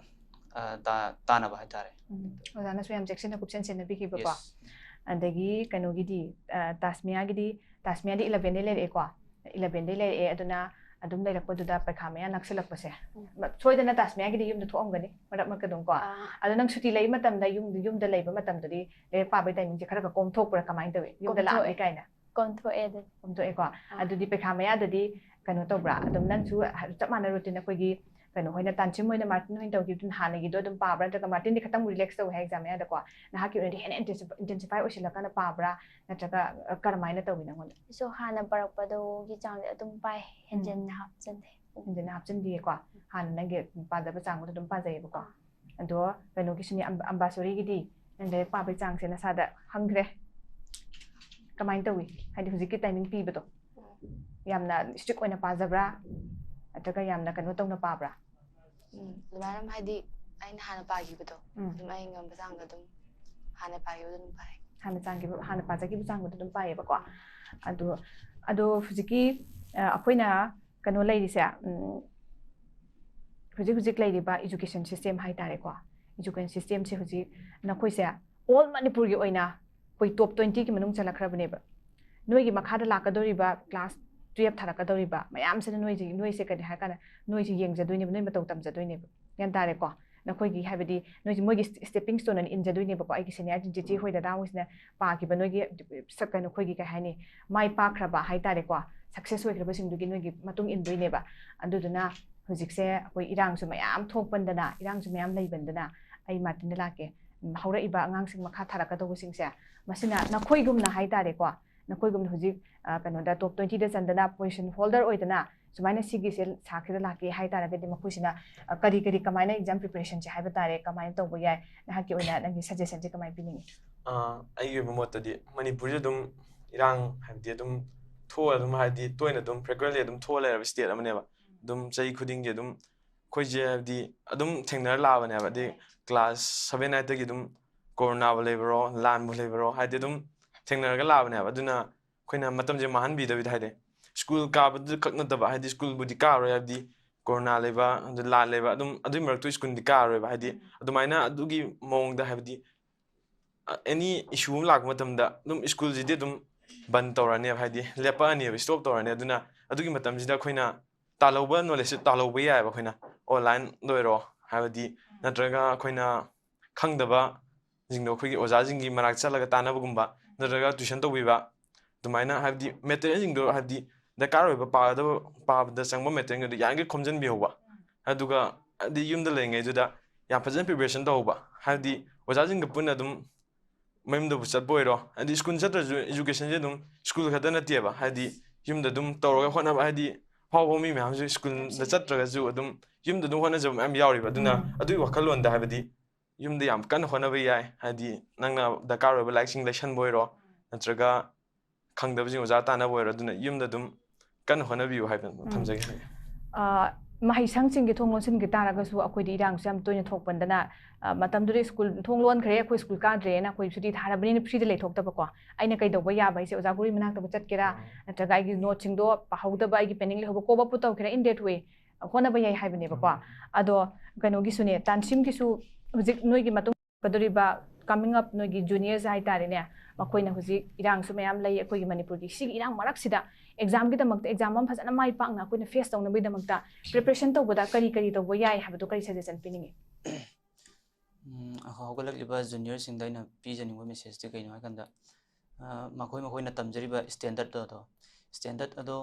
ꯑꯥ, ꯇꯥ-, ꯇꯥꯅꯕ ꯍꯥꯏꯇꯥꯔꯦ꯫ ꯎꯝ꯫ ꯑꯣꯖꯥꯅꯁꯨ ꯌꯥꯝ ꯆꯦꯛꯁꯤꯟꯅ ꯀꯨꯞꯁꯦꯟ ꯁꯦꯟꯅꯕꯤꯈꯤꯕꯀꯣ꯫ Yes꯫ ꯑꯗꯒꯤ ꯀꯩꯅꯣꯒꯤꯗꯤ, ꯑ, ꯇꯥꯁꯃꯤꯌꯥꯒꯤꯗꯤ, ꯇꯥꯁꯃꯤꯌꯥꯗꯤ eleven ꯗꯩ ꯂꯩꯔꯛꯑꯦꯀꯣ꯫ Eleven ꯗꯩ ꯂꯩꯔꯛꯑꯦ, ꯑꯗꯨꯅ ꯑꯗꯨꯝ ꯂꯩꯔꯛꯄꯗꯨꯗ ꯄꯩꯈꯥ ꯃꯌꯥ ꯅꯛꯁꯤꯜꯂꯛꯄꯁꯦ, ꯎꯝ. ꯁꯣꯏꯗꯅ ꯇꯥꯁꯃꯤꯌꯥꯒꯤꯗꯤ ꯌꯨꯝꯗ ꯊꯣꯛꯑꯝꯒꯅꯤ ꯃꯔꯛ ꯃꯔꯛꯇ ꯑꯗꯨꯝ ꯀꯣ꯫ ꯑꯥ, ꯑꯗꯣ ꯅꯪ ꯁꯨꯇꯤ ꯂꯩꯕ ꯃꯇꯝꯗ ꯌꯨꯝ ꯌꯨꯝꯗ ꯂꯩꯕ ꯃꯇꯝꯗꯗꯤ ꯂꯥꯏꯔꯤꯛ ꯄꯥꯕꯒꯤ timingꯁꯦ ꯈꯔ ꯈꯔ ꯀꯣꯝꯊꯣꯛꯄ꯭ꯔꯥ, ꯀꯃꯥꯏꯅ ꯇꯧꯏ? ꯌꯨꯝꯗ ꯀꯣꯝꯊꯣꯛꯑꯦ꯫ ꯂꯥꯛꯑꯝꯃꯤ ꯀꯥꯏꯅ ꯀꯣꯝꯊꯣꯛꯑꯦ ꯑꯗꯨꯗꯤ꯫ ꯀꯣꯝꯊꯣꯛꯑꯦꯀꯣ꯫ ꯑꯗꯨꯗꯤ ꯄꯩꯈꯥ ꯃꯌꯥꯗꯗꯤ ꯀꯩꯅꯣ ꯇꯧꯕ꯭ꯔꯥ? ꯑꯗꯨꯝ ꯅꯪꯁꯨ ꯆꯞ ꯃꯥꯟꯅ routine, ꯑꯩꯈꯣꯏꯒꯤ ꯀꯩꯅꯣ ꯍꯣꯏꯅ, ꯇꯥꯟꯁꯤꯝ ꯍꯣꯏꯅ, ꯃꯥꯔꯇꯤꯟ ꯍꯣꯏꯅ ꯇꯧꯈꯤꯕꯗꯨꯅ ꯍꯥꯟꯅꯒꯤꯗꯣ ꯑꯗꯨꯝ ꯄꯥꯕ꯭ꯔꯥ? ꯅꯠꯇ꯭ꯔꯒ ꯃꯥꯔꯇꯤꯟꯗꯤ ꯈꯤꯇꯪ relax ꯇꯧꯋꯦ ꯍꯥꯏ exam ꯃꯌꯥꯗꯀꯣ, ꯅꯍꯥꯛꯀꯤ ꯑꯣꯏꯅꯗꯤ ꯍꯦꯟꯅ intensify ꯑꯣꯏꯁꯤꯜꯂꯛꯀꯥꯟꯗ ꯄꯥꯕ꯭ꯔꯥ? ꯅꯠꯇ꯭ꯔꯒ ꯀꯔꯝꯍꯥꯏꯅ ꯇꯧꯏ ꯅꯪꯉꯣꯟꯗ? ꯑꯩꯁꯨ ꯍꯥꯟꯅ ꯄꯥꯔꯛꯄꯗꯨꯒꯤ ꯆꯥꯡꯗꯤ ꯑꯗꯨꯝ ꯄꯥꯏ, ꯍꯦꯟꯖꯤꯟꯅ ꯍꯥꯞꯆꯤꯟꯗꯦ꯫ ꯍꯦꯟꯖꯤꯟꯅ ꯍꯥꯞꯆꯤꯟꯗꯦꯀꯣ꯫ ꯍꯥꯟꯅ ꯅꯪꯒꯤ ꯄꯥꯖꯕ ꯆꯥꯡꯗꯨꯗ ꯑꯗꯨꯝ ꯄꯥꯖꯩꯌꯦꯕꯀꯣ꯫ ꯑꯗꯣ ꯀꯩꯅꯣꯒꯤꯁꯨꯅꯦ, ꯑꯝ- ꯑꯝꯕꯥꯁꯣꯔꯤꯒꯤꯗꯤ ꯅꯪ ꯂꯥꯏꯔꯤꯛ ꯄꯥꯕꯒꯤ ꯆꯥꯡꯁꯦ ꯅꯁꯥꯗ ꯈꯪꯈ꯭ꯔꯦ꯫ ꯀꯃꯥꯏꯅ ꯇꯧꯏ? ꯍꯥꯏꯗꯤ ꯍꯧꯖꯤꯛꯀꯤ timing ꯄꯤꯕꯗꯣ ꯌꯥꯝꯅ strict ꯑꯣꯏꯅ ꯄꯥꯖꯕ꯭ꯔꯥ? ꯅꯠꯇ꯭ꯔꯒ ꯌꯥꯝꯅ ꯀꯩꯅꯣ ꯇꯧꯅ ꯄꯥꯕ꯭ꯔꯥ? ꯎꯝ, ꯑꯗꯨꯃꯥꯏꯅ ꯍꯥꯏꯗꯤ ꯑꯩꯅ ꯍꯥꯟꯅ ꯄꯥꯈꯤꯕꯗꯣ ꯎꯝ. ꯑꯗꯨꯝ ꯑꯩ ꯉꯝꯕ ꯆꯥꯡꯗ ꯑꯗꯨꯝ ꯍꯥꯟꯅ ꯄꯥꯈꯤꯕꯗꯣ ꯑꯗꯨꯝ ꯄꯥꯏ꯫ ꯍꯥꯟꯅ ꯆꯥꯡꯈꯤꯕ, ꯍꯥꯟꯅ ꯄꯥꯖꯈꯤꯕ ꯆꯥꯡꯗꯨꯗ ꯑꯗꯨꯝ ꯄꯥꯏꯌꯦꯕꯀꯣ꯫ ꯑꯗꯣ, ꯑꯗꯣ ꯍꯧꯖꯤꯛꯀꯤ, ꯑ, ꯑꯩꯈꯣꯏꯅ ꯀꯩꯅꯣ ꯂꯩꯔꯤꯁꯦ, ꯎꯝ, ꯍꯧꯖꯤꯛ ꯍꯧꯖꯤꯛ ꯂꯩꯔꯤꯕ education system ꯍꯥꯏꯇꯥꯔꯦꯀꯣ, education systemꯁꯦ ꯍꯧꯖꯤꯛ ꯅꯈꯣꯏꯁꯦ all ꯃꯅꯤꯄꯨꯔꯒꯤ ꯑꯣꯏꯅ ꯑꯩꯈꯣꯏ top twentyꯒꯤ ꯃꯅꯨꯡ ꯆꯜꯂꯛꯈ꯭ꯔꯕꯅꯦꯕ꯫ ꯅꯣꯏꯒꯤ ꯃꯈꯥꯗ ꯂꯥꯛꯀꯗꯧꯔꯤꯕ class twelve ꯊꯥꯔꯛꯀꯗꯧꯔꯤꯕ ꯃꯌꯥꯝꯁꯤꯅ ꯅꯣꯏꯁꯤ, ꯅꯣꯏꯁꯦ ꯀꯔꯤ ꯍꯥꯏ ꯀꯥꯟꯗ ꯅꯣꯏꯁꯤ ꯌꯦꯡꯖꯗꯣꯏꯅꯦꯕ, ꯅꯣꯏ ꯃꯇꯧ ꯇꯝꯖꯗꯣꯏꯅꯦꯕ, ꯒ꯭ꯌꯥꯟ ꯇꯥꯔꯦꯀꯣ? ꯅꯈꯣꯏꯒꯤ ꯍꯥꯏꯕꯗꯤ ꯅꯣꯏꯁꯤ ꯃꯣꯏꯒꯤ stepping stone ꯑꯅ ꯏꯟꯖꯗꯣꯏꯅꯦꯕꯀꯣ꯫ ꯑꯩꯒꯤ senior ꯆꯤꯆꯦ ꯍꯣꯏ, ꯗꯗꯥ ꯍꯣꯏꯁꯤꯅ ꯄꯥꯈꯤꯕ ꯅꯣꯏꯒꯤ ꯁꯛ-, ꯀꯩꯅꯣ, ꯑꯩꯈꯣꯏꯒꯤ ꯀꯩ ꯍꯥꯏꯅꯤ, ꯃꯥꯏ ꯄꯥꯛꯈ꯭ꯔꯕ ꯍꯥꯏꯇꯥꯔꯦꯀꯣ, success ꯑꯣꯏꯈ꯭ꯔꯕꯁꯤꯡꯗꯨꯒꯤ ꯅꯣꯏꯒꯤ ꯃꯇꯨꯡ ꯏꯟꯗꯣꯏꯅꯦꯕ꯫ ꯑꯗꯨꯗꯨꯅ ꯍꯧꯖꯤꯛꯁꯦ ꯑꯩꯈꯣꯏ ꯏꯔꯥꯡꯁꯨ ꯃꯌꯥꯝ ꯊꯣꯛꯄꯟꯗꯅ, ꯏꯔꯥꯡꯁꯨ ꯃꯌꯥꯝ ꯂꯩꯕꯟꯗꯅ, ꯑꯩ ꯃꯥꯔꯇꯤꯟꯗ ꯂꯥꯛꯀꯦ꯫ ꯎꯝ, ꯍꯧꯔꯛꯏꯕ ꯑꯉꯥꯡꯁꯤꯡ ꯃꯈꯥ ꯊꯥꯔꯛꯀꯗꯧꯕꯁꯤꯡꯁꯦ, ꯃꯁꯤꯅ ꯅꯈꯣꯏꯒꯨꯝꯅ ꯍꯥꯏꯇꯥꯔꯦꯀꯣ, ꯅꯈꯣꯏꯒꯨꯝꯅ ꯍꯧꯖꯤꯛ, ꯑ, ꯀꯩꯅꯣꯗ top twentyꯗ ꯆꯟꯗꯅ position holder ꯑꯣꯏꯗꯅ ꯁꯨꯃꯥꯏꯅ ꯁꯤꯒꯤꯁꯦ ꯁꯥꯈꯤꯗ ꯂꯥꯛꯀꯦ ꯍꯥꯏꯇꯥꯔꯒꯗꯤ, ꯃꯈꯣꯏꯁꯤꯅ, ꯑ, ꯀꯔꯤ ꯀꯔꯤ, ꯀꯃꯥꯏꯅ exam preparationꯁꯦ ꯍꯥꯏꯕ ꯇꯥꯔꯦ, ꯀꯃꯥꯏꯅ ꯇꯧꯕ ꯌꯥꯏ? ꯅꯍꯥꯛꯀꯤ ꯑꯣꯏꯅ ꯅꯪꯒꯤ suggestionꯁꯦ ꯀꯃꯥꯏꯅ ꯄꯤꯅꯤꯡꯉꯤ? ꯑꯥ, ꯑꯩꯒꯤ ꯑꯣꯏꯕ ꯃꯣꯠꯇꯗꯤ ꯃꯅꯤꯄꯨꯔꯁꯦ ꯑꯗꯨꯝ ꯏꯔꯥꯡ ꯍꯥꯏꯕꯗꯤ ꯑꯗꯨꯝ ꯊꯣꯛꯑ ꯑꯗꯨꯝ ꯍꯥꯏꯗꯤ ꯇꯣꯏꯅ ꯑꯗꯨꯝ frequently ꯑꯗꯨꯝ ꯊꯣꯛꯑ ꯂꯩꯔꯕ state ꯑꯃꯅꯦꯕ꯫ ꯑꯗꯨꯝ ꯆꯍꯤ ꯈꯨꯗꯤꯡꯒꯤ ꯑꯗꯨꯝ ꯑꯩꯈꯣꯏꯁꯦ ꯍꯥꯏꯕꯗꯤ ꯑꯗꯨꯝ ꯊꯦꯡꯅꯔ ꯂꯥꯛꯑꯕꯅꯦꯕ꯫ ꯍꯥꯏꯗꯤ class seven eightꯇꯒꯤ ꯑꯗꯨꯝ ꯀꯣꯔꯣꯅꯥꯕꯨ ꯂꯩꯕꯔꯣ, ꯂꯥꯟꯕꯨ ꯂꯩꯕꯔꯣ, ꯍꯥꯏꯗꯤ ꯑꯗꯨꯝ ꯊꯦꯡꯅꯔꯒ ꯂꯥꯛꯑꯕꯅꯦꯕ꯫ ꯑꯗꯨꯅ ꯑꯩꯈꯣꯏꯅ ꯃꯇꯝꯁꯦ ꯃꯥꯡꯍꯟꯕꯤꯗꯕꯤꯗ, ꯍꯥꯏꯗꯤ school ꯀꯥꯕꯗꯨ ꯈꯛ ꯅꯠꯇꯕ, ꯍꯥꯏꯗꯤ schoolꯕꯨꯗꯤ ꯀꯥꯔꯣꯏ, ꯍꯥꯏꯕꯗꯤ ꯀꯣꯔꯣꯅꯥ ꯂꯩꯕ, ꯑꯗꯨ ꯂꯥꯟ ꯂꯩꯕ, ꯑꯗꯨꯝ ꯑꯗꯨꯒꯤ ꯃꯔꯛꯇꯨ schoolꯗꯤ ꯀꯥꯔꯣꯏꯕ꯫ ꯍꯥꯏꯗꯤ ꯑꯗꯨꯃꯥꯏꯅ ꯑꯗꯨꯒꯤ ꯃꯑꯣꯡꯗ, ꯍꯥꯏꯕꯗꯤ any issue ꯑꯃ ꯂꯥꯛꯄ ꯃꯇꯝꯗ ꯑꯗꯨꯝ schoolꯁꯤꯗꯤ ꯑꯗꯨꯝ ꯕꯟ ꯇꯧꯔꯅꯦꯕ, ꯍꯥꯏꯗꯤ ꯂꯦꯞꯄꯛꯑꯅꯦꯕ, stop ꯇꯧꯔꯅꯤ꯫ ꯑꯗꯨꯅ ꯑꯗꯨꯒꯤ ꯃꯇꯝꯁꯤꯗ ꯑꯩꯈꯣꯏꯅ ꯇꯥꯜꯍꯧꯕ ꯅꯣꯂꯦꯖꯁꯦ ꯇꯥꯜꯍꯧꯕ ꯌꯥꯏꯑꯕ ꯑꯩꯈꯣꯏꯅ꯫ ꯑꯣꯟꯂꯥꯏꯟꯗ ꯑꯣꯏꯔꯣ, ꯍꯥꯏꯕꯗꯤ ꯅꯠꯇ꯭ꯔꯒ ꯑꯩꯈꯣꯏꯅ ꯈꯪꯗꯕꯁꯤꯡꯗꯣ ꯑꯩꯈꯣꯏꯒꯤ ꯑꯣꯖꯥꯁꯤꯡꯒꯤ ꯃꯅꯥꯛ ꯆꯠꯂꯒ ꯇꯥꯟꯅꯕꯒꯨꯝꯕ ꯅꯠꯇ꯭ꯔꯒ ꯇ꯭ꯋꯤꯁꯟ ꯇꯧꯕꯤꯕ, ꯑꯗꯨꯃꯥꯏꯅ ꯍꯥꯏꯕꯗꯤ ꯃꯦꯇꯔꯤꯌꯦꯜꯁꯤꯡꯗꯣ, ꯍꯥꯏꯕꯗꯤ ꯗꯔꯀꯥꯔ ꯑꯣꯏꯕ ꯄꯥꯒꯗꯕ, ꯄꯥꯕꯗ ꯆꯪꯕ ꯃꯦꯇꯔꯤꯌꯦꯜꯒꯗꯣ ꯌꯥꯔꯤꯈꯩ ꯈꯣꯝꯖꯤꯟꯕꯤꯍꯧꯕ꯫ ꯑꯗꯨꯒ ꯍꯥꯏꯗꯤ ꯌꯨꯝꯗ ꯂꯩꯔꯤꯉꯩꯗꯨꯗ ꯌꯥꯝ ꯐꯖꯅ ꯄ꯭ꯔꯤꯄꯦꯔꯦꯁꯟ ꯇꯧꯍꯧꯕ, ꯍꯥꯏꯕꯗꯤ ꯑꯣꯖꯥꯁꯤꯡꯒ ꯄꯨꯟꯅ ꯑꯗꯨꯝ ꯃꯌꯨꯝꯗꯕꯨ ꯆꯠꯄ ꯑꯣꯏꯔꯣ, ꯍꯥꯏꯗꯤ ꯁ꯭ꯀꯨꯜ ꯆꯠꯇ꯭ꯔꯁꯨ ꯑꯦꯖꯨꯀꯦꯁꯟꯁꯦ ꯑꯗꯨꯝ ꯁ꯭ꯀꯨꯜ ꯈꯛꯇ ꯅꯠꯇꯦꯕ, ꯍꯥꯏꯗꯤ ꯌꯨꯝꯗ ꯑꯗꯨꯝ ꯇꯧꯔꯒ ꯍꯣꯠꯅꯕ, ꯍꯥꯏꯗꯤ ꯐꯥꯎꯕ ꯃꯤ ꯃꯌꯥꯝꯁꯨ ꯁ꯭ꯀꯨꯜꯗ ꯆꯠꯇ꯭ꯔꯒꯁꯨ ꯑꯗꯨꯝ ꯌꯨꯝꯗ ꯑꯗꯨꯝ ꯍꯣꯠꯅꯖꯕ ꯃꯌꯥꯝ ꯌꯥꯎꯔꯤꯕ꯫ ꯑꯗꯨꯅ ꯎꯝ꯫ ꯑꯗꯨꯒꯤ ꯋꯥꯈꯜꯂꯣꯟꯗ ꯍꯥꯏꯕꯗꯤ ꯌꯨꯝꯗ ꯌꯥꯝ ꯀꯟꯅ ꯍꯣꯠꯅꯕ ꯌꯥꯏ, ꯍꯥꯏꯗꯤ ꯅꯪꯅ ꯗꯔꯀꯥꯔ ꯑꯣꯏꯕ ꯂꯥꯏꯔꯤꯛꯁꯤꯡ ꯂꯩꯁꯟꯕ ꯑꯣꯏꯔꯣ, ꯅꯠꯇ꯭ꯔꯒ ꯈꯪꯗꯕꯁꯤꯡ ꯑꯣꯖꯥ ꯇꯥꯟꯅꯕ ꯑꯣꯏꯔꯣ, ꯑꯗꯨꯅ ꯌꯨꯝꯗ ꯑꯗꯨꯝ ꯀꯟꯅ ꯍꯣꯠꯅꯕꯤꯌꯨ ꯍꯥꯏꯕ ꯎꯝ꯫ ꯊꯝꯖꯒꯦ꯫ ꯑ, ꯃꯍꯩꯁꯪꯁꯤꯡꯒꯤ ꯊꯣꯡ ꯂꯣꯟꯁꯤꯟꯈꯤ ꯇꯥꯔꯒꯁꯨ ꯑꯩꯈꯣꯏꯗꯤ ꯏꯔꯥꯡꯁꯨ ꯌꯥꯝ ꯇꯣꯏꯅ ꯊꯣꯛꯄꯟꯗꯅ, ꯑ, ꯃꯇꯝꯗꯨꯗ ꯁ꯭ꯀꯨꯜ ꯊꯣꯡ ꯂꯣꯟꯈ꯭ꯔꯦ, ꯑꯩꯈꯣꯏ ꯁ꯭ꯀꯨꯜ ꯀꯥꯗ꯭ꯔꯦꯅ ꯑꯩꯈꯣꯏ ꯁꯨꯇꯤ ꯊꯥꯔꯕꯅꯤꯅ ꯐ꯭ꯔꯤꯗ ꯂꯩꯊꯣꯛꯇꯕꯀꯣ꯫ ꯑꯩꯅ ꯀꯩꯗꯧꯕ ꯌꯥꯕ ꯍꯥꯏꯁꯦ ꯑꯣꯖꯥ ꯒꯨꯔꯨꯒꯤ ꯃꯅꯥꯛꯇꯕꯨ ꯆꯠꯀꯦꯔꯥ, ꯅꯠꯇ꯭ꯔꯒ ꯑꯩꯒꯤ ꯅꯣꯠꯁꯤꯡꯗꯣ ꯄꯥꯍꯧꯗꯕ, ꯑꯩꯒꯤ ꯄꯦꯟꯗꯤꯡ ꯂꯩꯍꯧꯕ ꯀꯣꯞ ꯑꯞꯄꯨ ꯇꯧꯒꯦꯔꯥ, in that way ꯍꯣꯠꯅꯕ ꯌꯥꯏ ꯍꯥꯏꯕꯅꯦꯕꯀꯣ꯫ ꯑꯗꯣ ꯀꯩꯅꯣꯒꯤꯁꯨꯅꯦ, ꯇꯥꯟꯁꯤꯝꯒꯤꯁꯨ ꯍꯧꯖꯤꯛ ꯅꯣꯏꯒꯤ ꯃꯇꯨꯡ ꯀꯗꯧꯔꯤꯕ coming up ꯅꯣꯏꯒꯤ juniors ꯍꯥꯏꯇꯥꯔꯦꯅꯦ, ꯃꯈꯣꯏꯅ ꯍꯧꯖꯤꯛ ꯏꯔꯥꯡꯁꯨ ꯃꯌꯥꯝ ꯂꯩ ꯑꯩꯈꯣꯏꯒꯤ ꯃꯅꯤꯄꯨꯔꯒꯤ, ꯁꯤꯒꯤ ꯏꯔꯥꯡ ꯃꯔꯛꯁꯤꯗ examꯒꯤꯗꯃꯛꯇ, exam ꯑꯃ ꯐꯖꯅ ꯃꯥꯏ ꯄꯥꯛꯅ ꯑꯩꯈꯣꯏꯅ face ꯇꯧꯅꯕꯒꯤꯗꯃꯛꯇ preparation ꯇꯧꯕꯗ ꯀꯔꯤ ꯀꯔꯤ ꯇꯧꯕ ꯌꯥꯏ ꯍꯥꯏꯕꯗꯣ ꯀꯔꯤ suggestion ꯄꯤꯅꯤꯡꯉꯤ? ꯎꯝ, ꯍꯧꯒꯠꯂꯛꯂꯤꯕ juniorꯁꯤꯡꯗ ꯑꯩꯅ ꯄꯤꯖꯅꯤꯡꯕ messageꯇꯤ ꯀꯩꯅꯣ ꯍꯥꯏꯀꯥꯟꯗ, ꯑ, ꯃꯈꯣꯏ ꯃꯈꯣꯏꯅ ꯇꯝꯖꯔꯤꯕ standardꯇꯣ, standard ꯑꯗꯣ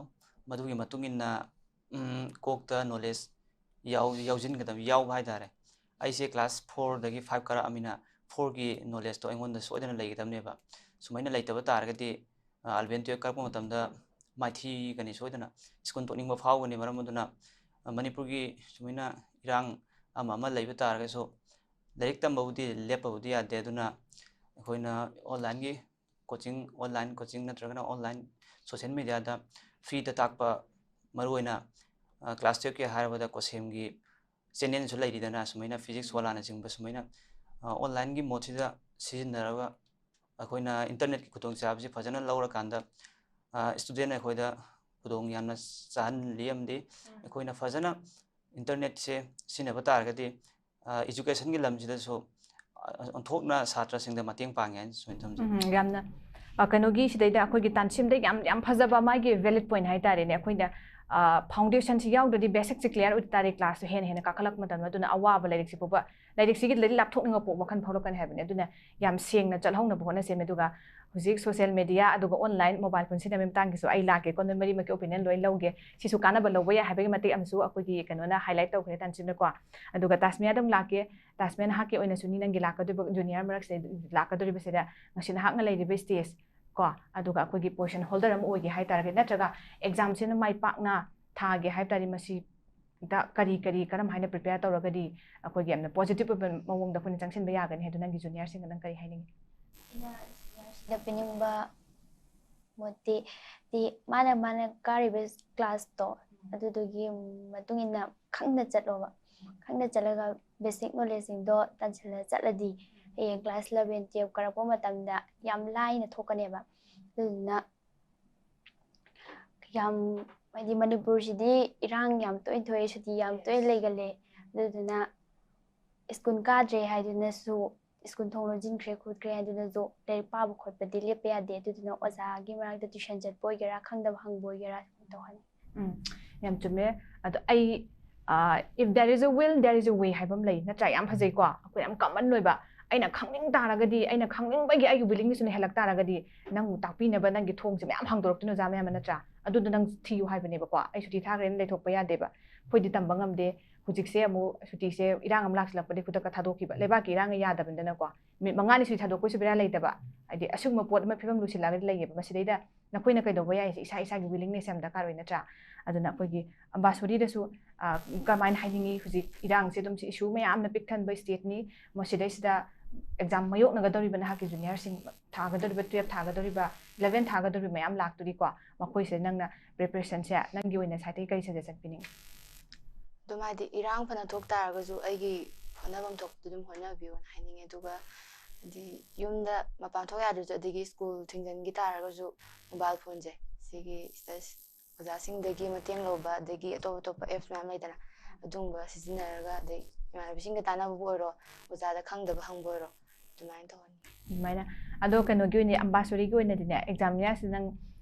ꯃꯗꯨꯒꯤ ꯃꯇꯨꯡ ꯏꯟꯅ, ꯎꯝ, ꯀꯣꯛꯇ knowledge ꯌꯥꯎ-, ꯌꯥꯎꯁꯤꯟꯒꯗꯕ, ꯌꯥꯎꯕ ꯍꯥꯏꯇꯥꯔꯦ꯫ ꯑꯩꯁꯦ class fourꯗꯒꯤ five ꯀꯥꯔꯛꯑꯃꯤꯅ fourꯒꯤ knowledgeꯇꯣ ꯑꯩꯉꯣꯟꯗ ꯁꯣꯏꯗꯅ ꯂꯩꯒꯗꯕꯅꯦꯕ꯫ ꯁꯨꯃꯥꯏꯅ ꯂꯩꯇꯕ ꯇꯥꯔꯒꯗꯤ, ꯑ, eleven twelve ꯀꯥꯔꯛꯄ ꯃꯇꯝꯗ ꯃꯥꯏꯊꯤꯒꯅꯤ ꯁꯣꯏꯗꯅ꯫ ꯁ꯭ꯀꯨꯜ ꯇꯣꯛꯅꯤꯡꯕ ꯐꯥꯎꯒꯅꯤ꯫ ꯃꯔꯝ ꯑꯗꯨꯅ, ꯑ, ꯃꯅꯤꯄꯨꯔꯒꯤ ꯁꯨꯃꯥꯏꯅ ꯏꯔꯥꯡ ꯑꯃ ꯑꯃ ꯂꯩꯕ ꯇꯥꯔꯒꯁꯨ ꯂꯥꯏꯔꯤꯛ ꯇꯝꯕꯕꯨꯗꯤ ꯂꯦꯞꯄꯕꯨꯗꯤ ꯌꯥꯗꯦ꯫ ꯑꯗꯨꯅ ꯑꯩꯈꯣꯏꯅ onlineꯒꯤ coaching, online coaching ꯅꯠꯇ꯭ꯔꯒꯅ online social mediaꯗ freeꯗ ꯇꯥꯛꯄ, ꯃꯔꯨꯑꯣꯏꯅ, ꯑ, class twelveꯀꯤ ꯍꯥꯏꯔꯕꯗ COSEMꯒꯤ channelꯁꯨ ꯂꯩꯔꯤꯗꯅ, ꯁꯨꯃꯥꯏꯅ Physics Wallꯥꯅꯆꯤꯡꯕ ꯁꯨꯃꯥꯏꯅ, ꯑ, onlineꯒꯤ modeꯁꯤꯗ ꯁꯤꯖꯤꯟꯅꯔꯒ ꯑꯩꯈꯣꯏꯅ internetꯀꯤ ꯈꯨꯗꯣꯡꯆꯥꯕꯁꯤ ꯐꯖꯅ ꯂꯧꯔꯀꯥꯟꯗ, ꯑ, student ꯑꯩꯈꯣꯏꯗ ꯈꯨꯗꯣꯡ ꯌꯥꯝꯅ ꯆꯥꯍꯜꯂꯤ ꯑꯃꯗꯤ ꯑꯩꯈꯣꯏꯅ ꯐꯖꯅ internetꯁꯦ ꯁꯤꯖꯤꯟꯅꯕ ꯇꯥꯔꯒꯗꯤ, ꯑ, educationꯒꯤ ꯂꯝꯁꯤꯗꯁꯨ, ꯑ, ꯑꯣꯟꯊꯣꯛꯅ ꯁꯥꯇ꯭ꯔꯁꯤꯡꯗ ꯃꯇꯦꯡ ꯄꯥꯡꯉꯦ ꯍꯥꯏꯅ ꯁꯨꯃꯥꯏꯅ ꯊꯝꯖꯒꯦ꯫ ꯎꯝ, ꯌꯥꯝꯅ, ꯑ, ꯀꯩꯅꯣꯒꯤ ꯁꯤꯗꯩꯗ ꯑꯩꯈꯣꯏꯒꯤ ꯇꯥꯟꯁꯤꯝꯗ ꯌꯥꯝ, ꯌꯥꯝ ꯐꯖꯕ ꯃꯥꯒꯤ valid point ꯍꯥꯏꯇꯥꯔꯦꯅꯦ꯫ ꯑꯩꯈꯣꯏꯅ, ꯐꯥꯎꯟꯗꯦꯁꯟꯁꯤ ꯌꯥꯎꯗ꯭ꯔꯗꯤ ꯕꯦꯁꯤꯛꯁꯤ ꯀ꯭ꯂꯤꯌꯥꯔ ꯑꯣꯏꯗ ꯇꯥꯔꯗꯤ ꯀ꯭ꯂꯥꯁꯇꯨ ꯍꯦꯟꯅ ꯍꯦꯟꯅ ꯀꯥꯈꯠꯂꯛꯄ ꯃꯇꯝꯗ, ꯑꯗꯨꯅ ꯑꯋꯥꯕ ꯂꯥꯏꯔꯤꯛꯁꯤ ꯐꯥꯎꯕ, ꯂꯥꯏꯔꯤꯛꯁꯤꯒꯤ ꯂꯥꯏꯔꯤꯛ ꯂꯥꯞꯊꯣꯛꯅꯤꯡꯕ ꯄꯣꯛ ꯋꯥꯈꯜ ꯐꯥꯎꯔꯛꯀꯅꯤ ꯍꯥꯏꯕꯅꯤ꯫ ꯑꯗꯨꯅ ꯌꯥꯝ ꯁꯦꯡꯅ ꯆꯠꯍꯧꯅꯕ ꯍꯣꯠꯅꯁꯦ꯫ ꯑꯗꯨꯒ ꯍꯧꯖꯤꯛ ꯁꯣꯁꯤꯌꯦꯜ ꯃꯦꯗꯤꯌꯥ ꯑꯗꯨꯒ ꯑꯣꯟꯂꯥꯏꯟ ꯃꯣꯕꯥꯏꯜ ꯐꯣꯟ ꯁꯤꯖꯤꯟꯅꯕꯒꯤ ꯃꯇꯥꯡꯒꯤꯁꯨ ꯑꯩ ꯂꯥꯛꯀꯦꯀꯣ, ꯅꯣꯏ ꯃꯔꯤꯃꯛꯀꯤ ꯑꯣꯄꯤꯅꯤꯌꯟ ꯂꯣꯏ ꯂꯧꯒꯦ꯫ ꯁꯤꯁꯨ ꯀꯥꯟꯅꯕ ꯂꯧꯕ ꯌꯥꯏ ꯍꯥꯏꯕꯒꯤ ꯃꯇꯤꯛ ꯑꯃꯁꯨ ꯑꯩꯈꯣꯏꯒꯤ ꯀꯩꯅꯣꯅ ꯍꯥꯏꯂꯥꯏꯠ ꯇꯧꯈ꯭ꯔꯦ ꯇꯥꯟꯁꯤꯟꯅꯀꯣ꯫ ꯑꯗꯨꯒ ꯇꯥꯁꯃꯤꯌꯥꯗ ꯑꯃꯨꯛ ꯂꯥꯛꯀꯦ꯫ ꯇꯥꯁꯃꯤꯌꯥ, ꯅꯍꯥꯛꯀꯤ ꯑꯣꯏꯅꯁꯨ ꯅꯤ ꯅꯪꯒꯤ ꯂꯥꯛꯀꯗꯣꯏꯕ ꯖꯨꯅꯤꯌꯔ ꯃꯔꯛꯁꯤꯗ ꯂꯥꯛꯀꯗꯧꯔꯤꯕꯁꯤꯗ ꯉꯁꯤ ꯅꯍꯥꯛꯅ ꯂꯩꯔꯤꯕ ꯁ꯭ꯇꯦꯖ ꯀꯣ, ꯑꯗꯨꯒ ꯑꯩꯈꯣꯏꯒꯤ ꯄꯣꯖꯤꯁꯟ ꯍꯣꯜꯗꯔ ꯑꯃ ꯑꯣꯏꯒꯦ ꯍꯥꯏ ꯇꯥꯔꯒꯗꯤ, ꯅꯠꯇ꯭ꯔꯒ ꯑꯦꯛꯖꯥꯝꯁꯤꯅ ꯃꯥꯏ ꯄꯥꯛꯅ ꯊꯥꯒꯦ ꯍꯥꯏꯕ ꯇꯥꯔꯗꯤ, ꯃꯁꯤꯗ ꯀꯔꯤ ꯀꯔꯤ, ꯀꯔꯝ ꯍꯥꯏꯅ ꯄ꯭ꯔꯤꯄꯦꯌꯔ ꯇꯧꯔꯒꯗꯤ ꯑꯩꯈꯣꯏꯒꯤ ꯌꯥꯝꯅ ꯄꯣꯖꯤꯇꯤꯕ ꯑꯣꯏꯕ ꯃꯑꯣꯡꯗ ꯑꯩꯈꯣꯏꯅ ꯆꯪꯁꯤꯟꯕ ꯌꯥꯒꯅꯤ ꯍꯥꯏꯗꯣ ꯅꯪꯒꯤ ꯖꯨꯅꯤꯌꯔꯁꯤꯡꯗ ꯅꯪ ꯀꯔꯤ ꯍꯥꯏꯅꯤꯡꯉꯤ? ꯑꯩꯅ ꯖꯨꯅꯤꯌꯔꯁꯤꯡꯗ ꯄꯤꯅꯤꯡꯕ ꯃꯣꯠꯇꯤ, ꯗꯤ ꯃꯥꯅ, ꯃꯥꯅ ꯀꯥꯔꯤꯕ ꯀ꯭ꯂꯥꯁꯇꯣ, ꯑꯗꯨꯗꯨꯒꯤ ꯃꯇꯨꯡ ꯏꯟꯅ ꯈꯪꯅ ꯆꯠꯂꯣꯕ꯫ ꯈꯪꯅ ꯆꯠꯂꯒ ꯕꯦꯁꯤꯛ ꯅꯣꯂꯦꯖꯁꯤꯡꯗꯣ ꯇꯥꯟꯁꯤꯜꯂ ꯆꯠꯂꯗꯤ, ꯍꯌꯦꯡ ꯀ꯭ꯂꯥꯁ ꯏꯂꯚꯦꯟ, ꯇꯨꯌꯦꯜꯞ ꯀꯥꯔꯛꯄ ꯃꯇꯝꯗ ꯌꯥꯝ ꯂꯥꯏꯅ ꯊꯣꯛꯀꯅꯦꯕ꯫ ꯑꯗꯨꯗꯨꯅ ꯌꯥꯝ, ꯍꯥꯏꯗꯤ, ꯃꯅꯤꯄꯨꯔꯁꯤꯗꯤ ꯏꯔꯥꯡ ꯌꯥꯝ ꯇꯣꯏꯅ ꯊꯣꯛꯑꯦ, ꯁꯨꯇꯤ ꯌꯥꯝ ꯇꯣꯏꯅ ꯂꯩꯒꯜꯂꯦ꯫ ꯑꯗꯨꯗꯨꯅ ꯁ꯭ꯀꯨꯜ ꯀꯥꯗ꯭ꯔꯦ ꯍꯥꯏꯗꯨꯅꯁꯨ, ꯁ꯭ꯀꯨꯜ ꯊꯣꯡ ꯂꯣꯟꯁꯤꯟꯈ꯭ꯔꯦ ꯈꯣꯠꯈ꯭ꯔꯦ ꯍꯥꯏꯗꯨꯅꯁꯨ ꯂꯥꯏꯔꯤꯛ ꯄꯥꯕ ꯈꯣꯠꯄꯗꯤ ꯂꯦꯞꯄ ꯌꯥꯗꯦ꯫ ꯑꯗꯨꯗꯨꯅ ꯑꯣꯖꯥꯒꯤ ꯃꯅꯥꯛꯇ ꯇ꯭ꯌꯨꯁꯟ ꯆꯠꯄ ꯑꯣꯏꯒꯦꯔꯥ, ꯈꯪꯗꯕ ꯍꯪꯕ ꯑꯣꯏꯒꯦꯔꯥ, ꯇꯧꯍꯟꯅꯤꯡꯉꯤ꯫ ꯎꯝ, ꯌꯥꯝ ꯆꯨꯝꯃꯦ꯫ ꯑꯗꯣ ꯑꯩ, "If there is a will, there is a way" ꯍꯥꯏꯕ ꯑꯃ ꯂꯩ, ꯅꯠꯇ꯭ꯔꯥ? ꯌꯥꯝ ꯐꯖꯩꯀꯣ? ꯑꯩꯈꯣꯏ ꯌꯥꯝ ꯀꯃꯟ ꯑꯣꯏꯕ, "ꯑꯩꯅ ꯈꯪꯅꯤꯡ ꯇꯥꯔꯒꯗꯤ, ꯑꯩꯅ ꯈꯪꯅꯤꯡꯕꯒꯤ ꯑꯩꯒꯤ ꯋꯤꯂꯤꯡꯅꯦꯁꯇꯨꯅ ꯍꯦꯜꯂꯛ ꯇꯥꯔꯒꯗꯤ, ꯅꯪꯕꯨ ꯇꯥꯛꯄꯤꯅꯕ ꯅꯪꯒꯤ ꯊꯣꯡꯁꯦ ꯃꯌꯥꯝ ꯍꯥꯡꯗꯣꯔꯛꯇꯣꯏꯅꯤ, ꯑꯣꯖꯥ ꯃꯌꯥꯝ ꯑꯃ", ꯅꯠꯇ꯭ꯔꯥ? ꯑꯗꯨꯗꯣ ꯅꯪ ꯊꯤꯌꯨ ꯍꯥꯏꯕꯅꯦꯕꯀꯣ꯫ "ꯑꯩ ꯁꯨꯇꯤ ꯊꯥꯈ꯭ꯔꯦꯅ ꯂꯩꯊꯣꯛꯄ ꯌꯥꯗꯦꯕ꯫ ꯑꯩꯈꯣꯏꯗꯤ ꯇꯝꯕ ꯉꯝꯗꯦ꯫ ꯍꯧꯖꯤꯛꯁꯦ ꯑꯃꯨꯛ ꯁꯨꯇꯤꯁꯦ ꯏꯔꯥꯡ ꯑꯃ ꯂꯥꯛꯁꯤꯜꯂꯛꯄꯗꯒꯤ ꯈꯨꯗꯛꯇ ꯊꯥꯗꯣꯛꯈꯤꯕ, ꯂꯩꯕꯥꯛꯀꯤ ꯏꯔꯥꯡꯅ ꯌꯥꯗꯕꯅꯤꯅꯀꯣ꯫ ꯅꯨꯃꯤꯠ ꯃꯉꯥꯅꯤ ꯁꯨꯇꯤ ꯊꯥꯗꯣꯛꯄꯁꯨ ꯕꯦꯔꯥ ꯂꯩꯇꯕ, ꯍꯥꯏꯗꯤ ꯑꯁꯤꯒꯨꯝꯕ ꯄꯣꯠ ꯑꯃ ꯐꯤꯕꯝ ꯂꯨꯁꯤꯜꯂꯛꯑꯒꯗꯤ ꯂꯩꯌꯦꯕ꯫ ꯃꯁꯤꯗꯩꯗ ꯅꯈꯣꯏꯅ ꯀꯩꯗꯧꯕ ꯌꯥꯏꯁꯦ ꯏꯁꯥ ꯏꯁꯥꯒꯤ ꯋꯤꯂꯤꯡꯅꯦꯁ ꯌꯥꯝ ꯗꯔꯀꯥꯔ ꯑꯣꯏ, ꯅꯠꯇ꯭ꯔꯥ? ꯑꯗꯨꯅ ꯑꯩꯈꯣꯏꯒꯤ ꯑꯝꯕꯥꯁꯣꯔꯤꯗꯁꯨ, ꯑ, ꯀꯃꯥꯏꯅ ꯍꯥꯏꯅꯤꯡꯉꯤ, ꯍꯧꯖꯤꯛ ꯏꯔꯥꯡꯁꯦ ꯑꯗꯨꯝ ꯁꯤ ꯏꯁꯨ ꯃꯌꯥꯝꯅ ꯄꯤꯛ ꯊꯟꯕ ꯁ꯭ꯇꯦꯠꯅꯤ꯫ ꯃꯁꯤꯗꯩꯁꯤꯗ ꯑꯦꯛꯖꯥꯝ ꯃꯥꯌꯣꯛꯅꯒꯗꯧꯔꯤꯕ ꯅꯍꯥꯛꯀꯤ ꯖꯨꯅꯤꯌꯔꯁꯤꯡ, ꯊꯥꯒꯗꯧꯔꯤꯕ, ꯇꯨꯌꯦꯜꯞ ꯊꯥꯒꯗꯧꯔꯤꯕ, ꯏꯂꯚꯦꯟ ꯊꯥꯒꯗꯧꯔꯤꯕ ꯃꯌꯥꯝ ꯂꯥꯛꯇꯣꯔꯤꯀꯣ꯫ ꯃꯈꯣꯏꯁꯦ ꯅꯪꯅ ꯄ꯭ꯔꯤꯄꯦꯔꯦꯁꯟꯁꯦ ꯅꯪꯒꯤ ꯑꯣꯏꯅ ꯁꯥꯏꯠꯇꯒꯤ ꯀꯔꯤ ꯁꯖꯦꯁꯟ ꯄꯤꯅꯤꯡꯉꯤ? ꯑꯗꯨꯝ, ꯍꯥꯏꯗꯤ, ꯏꯔꯥꯡ ꯐꯅ ꯊꯣꯛ ꯇꯥꯔꯒꯁꯨ ꯑꯩꯒꯤ ꯍꯣꯠꯅꯐꯝ ꯊꯣꯛꯄꯗꯨ ꯑꯗꯨꯝ ꯍꯣꯠꯅꯕꯤꯌꯣꯅ ꯍꯥꯏꯅꯤꯡꯉꯦ꯫ ꯑꯗꯨꯒ, ꯍꯥꯏꯗꯤ, ꯌꯨꯝꯗ ꯃꯄꯥꯟ ꯊꯣꯛ ꯌꯥꯗ꯭ꯔꯁꯨ, ꯑꯗꯒꯤ ꯁ꯭ꯀꯨꯜ ꯊꯤꯡꯖꯤꯟꯈꯤ ꯇꯥꯔꯒꯁꯨ, ꯃꯣꯕꯥꯏꯜ ꯐꯣꯟꯁꯦ, ꯁꯤꯒꯤ ꯁꯤꯗ ꯑꯣꯖꯥꯁꯤꯡꯗꯒꯤ ꯃꯇꯦꯡ ꯂꯧꯕ, ꯑꯗꯒꯤ ꯑꯇꯣꯞ ꯑꯇꯣꯞꯄ ꯑꯦꯞꯁ ꯃꯌꯥꯝ ꯂꯩꯗꯅ, ꯑꯗꯨꯒꯨꯝꯕ ꯁꯤꯖꯤꯟꯅꯔꯒ, ꯑꯗꯩ ꯏꯃꯥꯟꯅꯕꯤꯁꯤꯡꯒ ꯇꯥꯟꯅꯕꯕꯨ ꯑꯣꯏꯔꯣ, ꯑꯣꯖꯥꯗ ꯈꯪꯗꯕ ꯍꯪꯕ ꯑꯣꯏꯔꯣ, ꯑꯗꯨꯃꯥꯏꯅ ꯇꯧꯍꯟꯅꯤꯡꯉꯤ꯫ ꯑꯗꯨꯃꯥꯏꯅ꯫ ꯑꯗꯣ ꯀꯩꯅꯣꯒꯤ ꯑꯣꯏꯅ, ꯑꯝꯕꯥꯁꯣꯔꯤꯒꯤ ꯑꯣꯏꯅꯗꯤꯅꯦ, ꯑꯦꯛꯖꯥꯝ ꯃꯌꯥꯁꯤ ꯅꯪ,